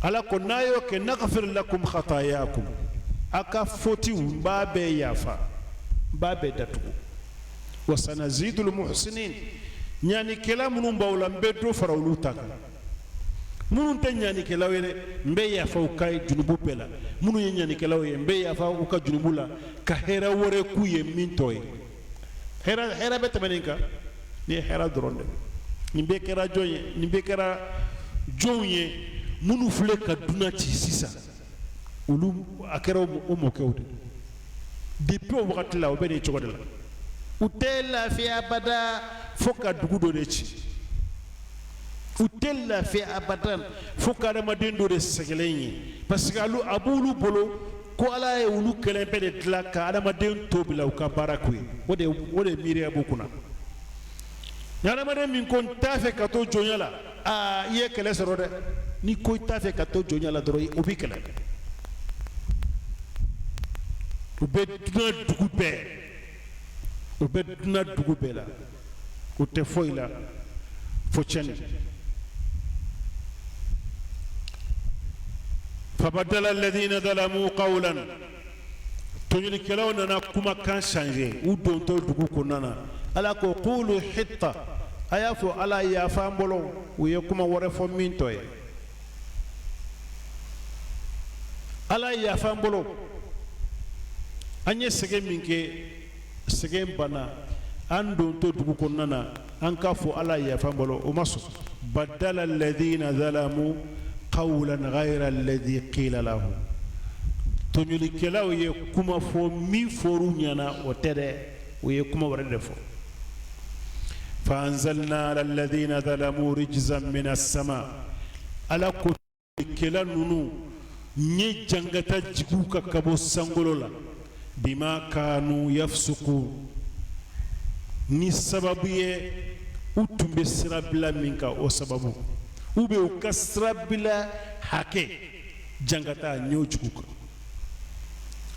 Ala ko n'a y'o kɛ, naghfir lakum khatayakum, a ka fotiw n b'a bɛɛ yafa, n b'a bɛɛ datugu. Wa sanazidul muhsinin, ɲanikɛla minnu b'aw la, n bɛ dɔ fara olu ta kan. Minnu tɛ ɲanikɛlaw ye dɛ, n bɛ yafa u ka junubu bɛɛ la. Minnu ye ɲanikɛlaw ye, n bɛ yafa u ka junubu la ka hɛrɛ wɛrɛ k'u ye min tɔ ye hɛrɛ. Hɛrɛ bɛ tɛmɛ nin kan? Nin ye hɛrɛ dɔrɔn de. Nin bɛɛ kɛra jɔn ye? Nin bɛɛ kɛra jɔnw ye? Minnu filɛ ka dunan ci sisan, olu, a kɛra o mɔkɛw de. Depuis o wagati la, o bɛ nin cogo de la. U tɛ lafiya abada fo ka dugu dɔ de ci. U tɛ lafiya abada fo ka adamaden dɔ de sɛgɛlen ye, parce que alu a b'olu bolo ko Ala ye olu kelen bɛɛ de dilan ka adamaden to bila u ka baara k'u ye. O de miiriya b'u kunna. Ni adamaden min ko n t'a fɛ ka to jɔnya la, aa, i ye kɛlɛ sɔrɔ dɛ. N'i ko i t'a fɛ ka to jɔnya la dɔrɔn, o b'i kɛlɛ. U bɛ dunan dugu bɛɛ, u bɛ dunan dugu bɛɛ la, u tɛ foyi la fo tiɲɛni. Fabadala alladhina zalamu qawlan, tɔɲɔlikɛlaw nana kumakan changer u dontɔ dugu kɔnɔna na. Ala ko qulu hitta, a y'a fɔ Ala yafa an bolo. U ye kuma wɛrɛ fɔ min tɔ ye Ala yafa an bolo, an ye sɛgɛn min kɛ, sɛgɛn banna, an dontɔ dugu kɔnɔna na, an k'a fɔ Ala yafa an bolo. O ma sɔn. Badala alladhina zalamu qawlan ghayra alladhi qila lahum, tɔɲɔlikɛlaw ye kuma fɔ min fɔr'u ɲɛna, o tɛ dɛ, u ye kuma wɛrɛ de fɔ. Fa anzalna ala alladhina zalamu rijzan minas sama, Ala ko kɛla ninnu, n ye jangata jigin u kan ka bɔ sankolo la, bima kanu yafsukun, ni sababu ye u tun bɛ sirabila min kan, o sababu u bɛ u ka sirabila hakɛ jangata, n y'o jigin u kan.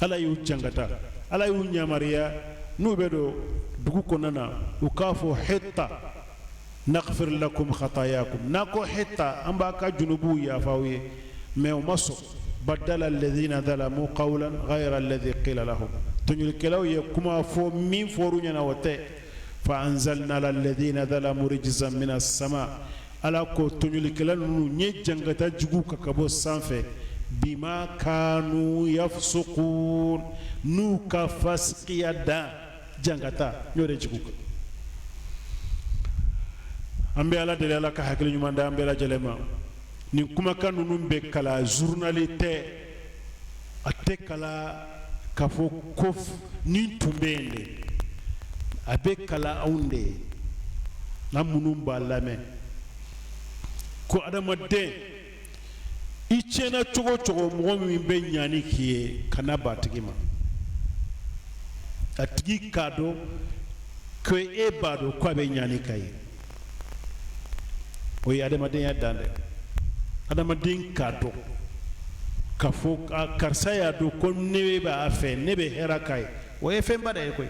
Ala y'u jangata. Ala y'u yamaruya, n'u bɛ don dugu kɔnɔna na, u k'a fɔ hitta naghfir lakum khatayakum, n'a ko hitta, an b'a ka junubuw yafa aw ye. Mais u ma sɔn. Badala alladhina zalamu qawlan ghayra alladhi qila lahum, tɔɲɔlikɛlaw ye kuma fɔ min fɔr'u ɲɛna, o tɛ. Fa anzalna ala alladhina zalamu rijzan minas sama, Ala ko tɔɲɔlikɛla ninnu, n ye jangata jigin u kan ka bɔ sanfɛ, bima kanu yafsukun, n'u ka fasikiya dan, jangata n y'o de jigin u kan. An bɛ Ala deli, Ala ka hakili ɲuman d'an bɛɛ lajɛlen ma. Nin kumakan ninnu bɛ kalan, journal tɛ, a tɛ kalan k'a fɔ ko nin tun bɛ yen de. A bɛ kalan anw de ye, n'an minnu b'a lamɛn, ko adamaden, i tiɲɛna cogo o cogo, mɔgɔ min bɛ ɲani k'i ye, kana ban a tigi ma. A tigi k'a dɔn ko e b'a dɔn ko a bɛ ɲani k'a ye. O ye adamadenya dan dɛ. Adamaden k'a dɔn k'a fɔ karisa y'a dɔn ko ne b'a fɛ, ne bɛ hɛrɛ k'a ye, o ye fɛnba de ye koyi.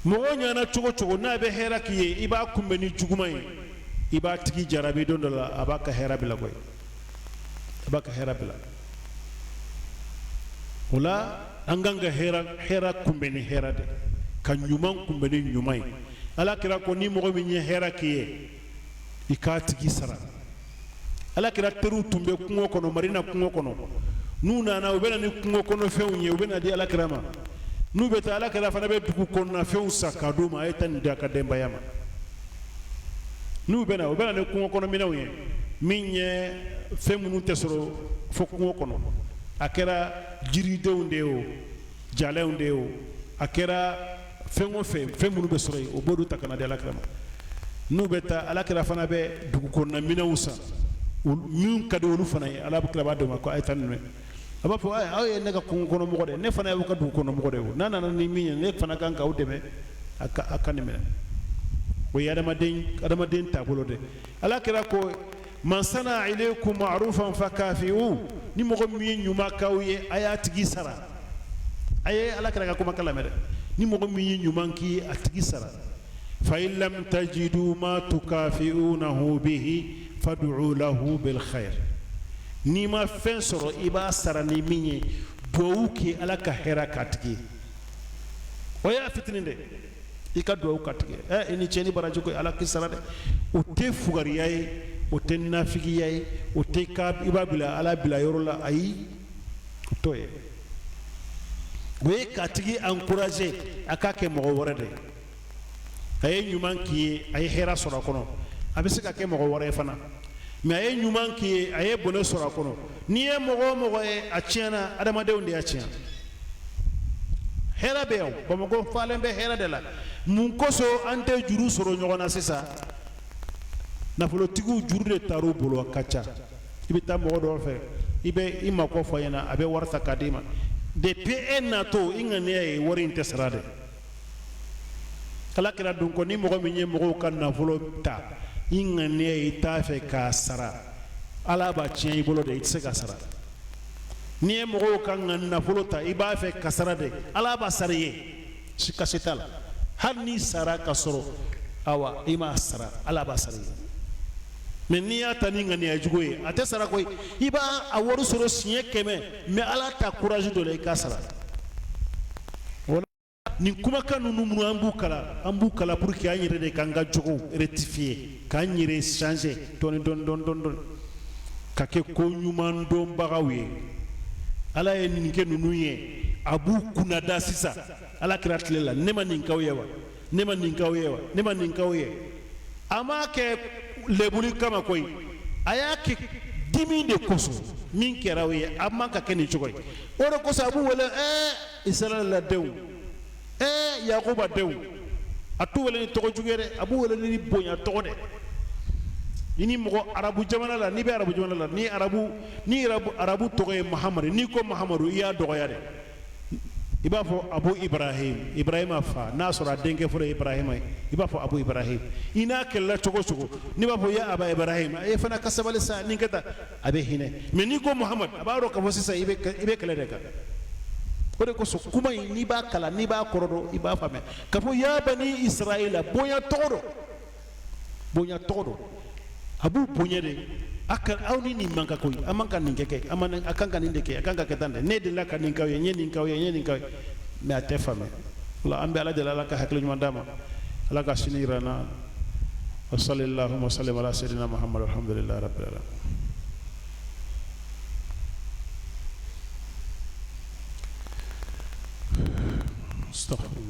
Mɔgɔ ɲana cogo cogo, n'a bɛ hɛrɛ k'i ye, i b'a kunbɛn ni juguman ye, i b'a tigi jarabi don dɔ la, a b'a ka hɛrɛ bila koyi, a b'a ka hɛrɛ bila. O la, an kan ka hɛrɛ kunbɛn ni hɛrɛ de, ka ɲuman kunbɛn ni ɲuman ye. Ala kira ko ni mɔgɔ min ye hɛrɛ k'i ye, i k'a tigi sara. Ala kira teriw tun bɛ kungo kɔnɔ, Madina kungo kɔnɔ. N'u nana, u bɛ na ni kungo kɔnɔ fɛnw ye, u bɛ na di ala kira ma. N'u bɛ taa, ala kira fana bɛ dugu kɔnɔna fɛnw san k'a d'u ma: a ye taa nin di a ka denbaya ma. N'u bɛ na, u bɛ na ni kungo kɔnɔ minɛnw ye, min ye fɛn minnu tɛ sɔrɔ fo kungo kɔnɔ. A kɛra jiridenw de ye o, jalenw de ye o, a kɛra fɛn o fɛn, fɛn minnu bɛ sɔrɔ yen, o b'olu ta ka na di alakira ma. N'u bɛ taa, alakira fana bɛ dugu kɔnɔna minɛnw san min ka di olu fana ye. Alakira b'a d'u ma ko a ye taa ninnu ye. A b'a fɔ: aw ye ne ka kungo kɔnɔ mɔgɔ de, ne fana y'aw ka dugu kɔnɔ mɔgɔ de ye. O n'a nana ni min ye, ne fana kan k'aw dɛmɛ a ka nin minɛ. O ye adamaden taabolo de. Ala kira ko: man sana ilaykum ma'rufan fakafi'u. Ni mɔgɔ min ye ɲuman k'aw ye, a y'a tigi sara. A ye ala kira ka kumakan lamɛn dɛ. Ni mɔgɔ min ye ɲuman k'i ye, a tigi sara. Fa in lam tajidu ma tukafi'unahu bihi fad'u lahu bil khair. N'i ma fɛn sɔrɔ i b'a sara ni min ye, duwawu kɛ ala ka hɛrɛ k'a tigi ye. O y'a fitinin de, i ka duwawu k'a tigi ye: ɛ, i ni ce ni baraji ko, ala k'i sara dɛ. O tɛ fugariya ye, o tɛ nafigiya ye, o tɛ ka i b'a bila ala bila yɔrɔ la. Ayi, o t'o ye. O ye k'a tigi encourager a k'a kɛ mɔgɔ wɛrɛ de ye. A ye ɲuman k'i ye, a ye hɛrɛ sɔrɔ a kɔnɔ, a bɛ se ka kɛ mɔgɔ wɛrɛ ye fana. Mais a ye ɲuman k'i ye, a ye bɔnɛ sɔrɔ a kɔnɔ. N'i ye mɔgɔ o mɔgɔ ye a tiɲɛna, adamadenw de y'a tiɲɛ. Hɛrɛ bɛ yan, Bamakɔ falen bɛ hɛrɛ de la. Mun kosɔn an tɛ juru sɔrɔ ɲɔgɔn na sisan? Nafolotigiw, juru de taar'u bolo, a ka ca. I bɛ taa mɔgɔ dɔ fɛ, i bɛ i mako fɔ a ɲɛna, a bɛ wari ta k'a d'i ma. Depuis e natɔ, i ŋaniya ye wari in tɛ sara dɛ. Ala kira dun ko ni mɔgɔ min ye mɔgɔw ka nafolo ta, i ŋaniya ye i t'a fɛ k'a sara, ala b'a tiɲɛ i bolo de, i tɛ se k'a sara. N'i ye mɔgɔw ka nafolo ta, i b'a fɛ ka sara de, ala b'a sara i ye, sika si t'a la. Hali n'i sara ka sɔrɔ awa i m'a sara, ala b'a sara i ye. Mais n'i y'a ta ni ŋaniya jugu ye, a tɛ sara koyi. I b'a a wari sɔrɔ siɲɛ 100, mais ala ta courage dɔ la i k'a sara. Nin kumakan ninnu minnu an b'u kalan, an b'u kalan pour que an yɛrɛ de k'an ka jogow rectifier, k'an yɛrɛ changer dɔɔni dɔɔni dɔɔni dɔɔni dɔɔni, ka kɛ ko ɲuman dɔnbagaw ye. Ala ye nin kɛ ninnu ye, a b'u kunnada sisan. Ala kira tile la, ne ma nin k'aw ye wa? Ne ma nin k'aw ye wa? Ne ma nin k'aw ye? A m'a kɛ lebuli kama koyi, a y'a kɛ dimi de kosɔn. Min kɛra aw ye, a man ka kɛ nin cogo ye. O de kosɔn a b'u wele Israɛla denw, Yakuba denw. A t'u wele ni tɔgɔ jugu ye dɛ, a b'u wele ni bonya tɔgɔ dɛ. I ni mɔgɔ arabu jamana la, n'i bɛ arabu jamana la, ni arabu tɔgɔ ye Mahamadu, n'i ko Mahamadu, i y'a dɔgɔya dɛ. I b'a fɔ Abu Ibrahim, Ibrahima fa. N'a sɔrɔ a denkɛ fɔlɔ ye Ibrahima ye, i b'a fɔ Abu Ibrahim. I n'a kɛlɛla cogo o cogo, n'i b'a fɔ ya Aba Ibrahim, e fana ka sabali sa, nin kɛ tan, a bɛ hinɛ. Mais n'i ko Muhamadu, a b'a dɔn k'a fɔ sisan i bɛ kɛlɛ de kan. O de kosɔn kuma in, n'i b'a kalan, n'i b'a kɔrɔ dɔn, i b'a faamuya k'a fɔ ya bani Israɛla, bonya tɔgɔ don, bonya tɔgɔ don. A b'u bonya de. A ka aw ni nin man kan koyi, an man ka nin kɛ, an man a kan ka nin de kɛ, a kan ka kɛ tan de. Ne delila ka nin k'aw ye, n ye nin k'aw ye, n ye nin k'aw ye, mais a tɛ faamuya. O la, an bɛ Ala deli, Ala ka hakili ɲuman d'a ma, Ala ka sini yira an na. Wa sallallahu wa sallam ala sayyidina Muhammad, alhamdulillahi rabbil alamin. Astaghfirullah.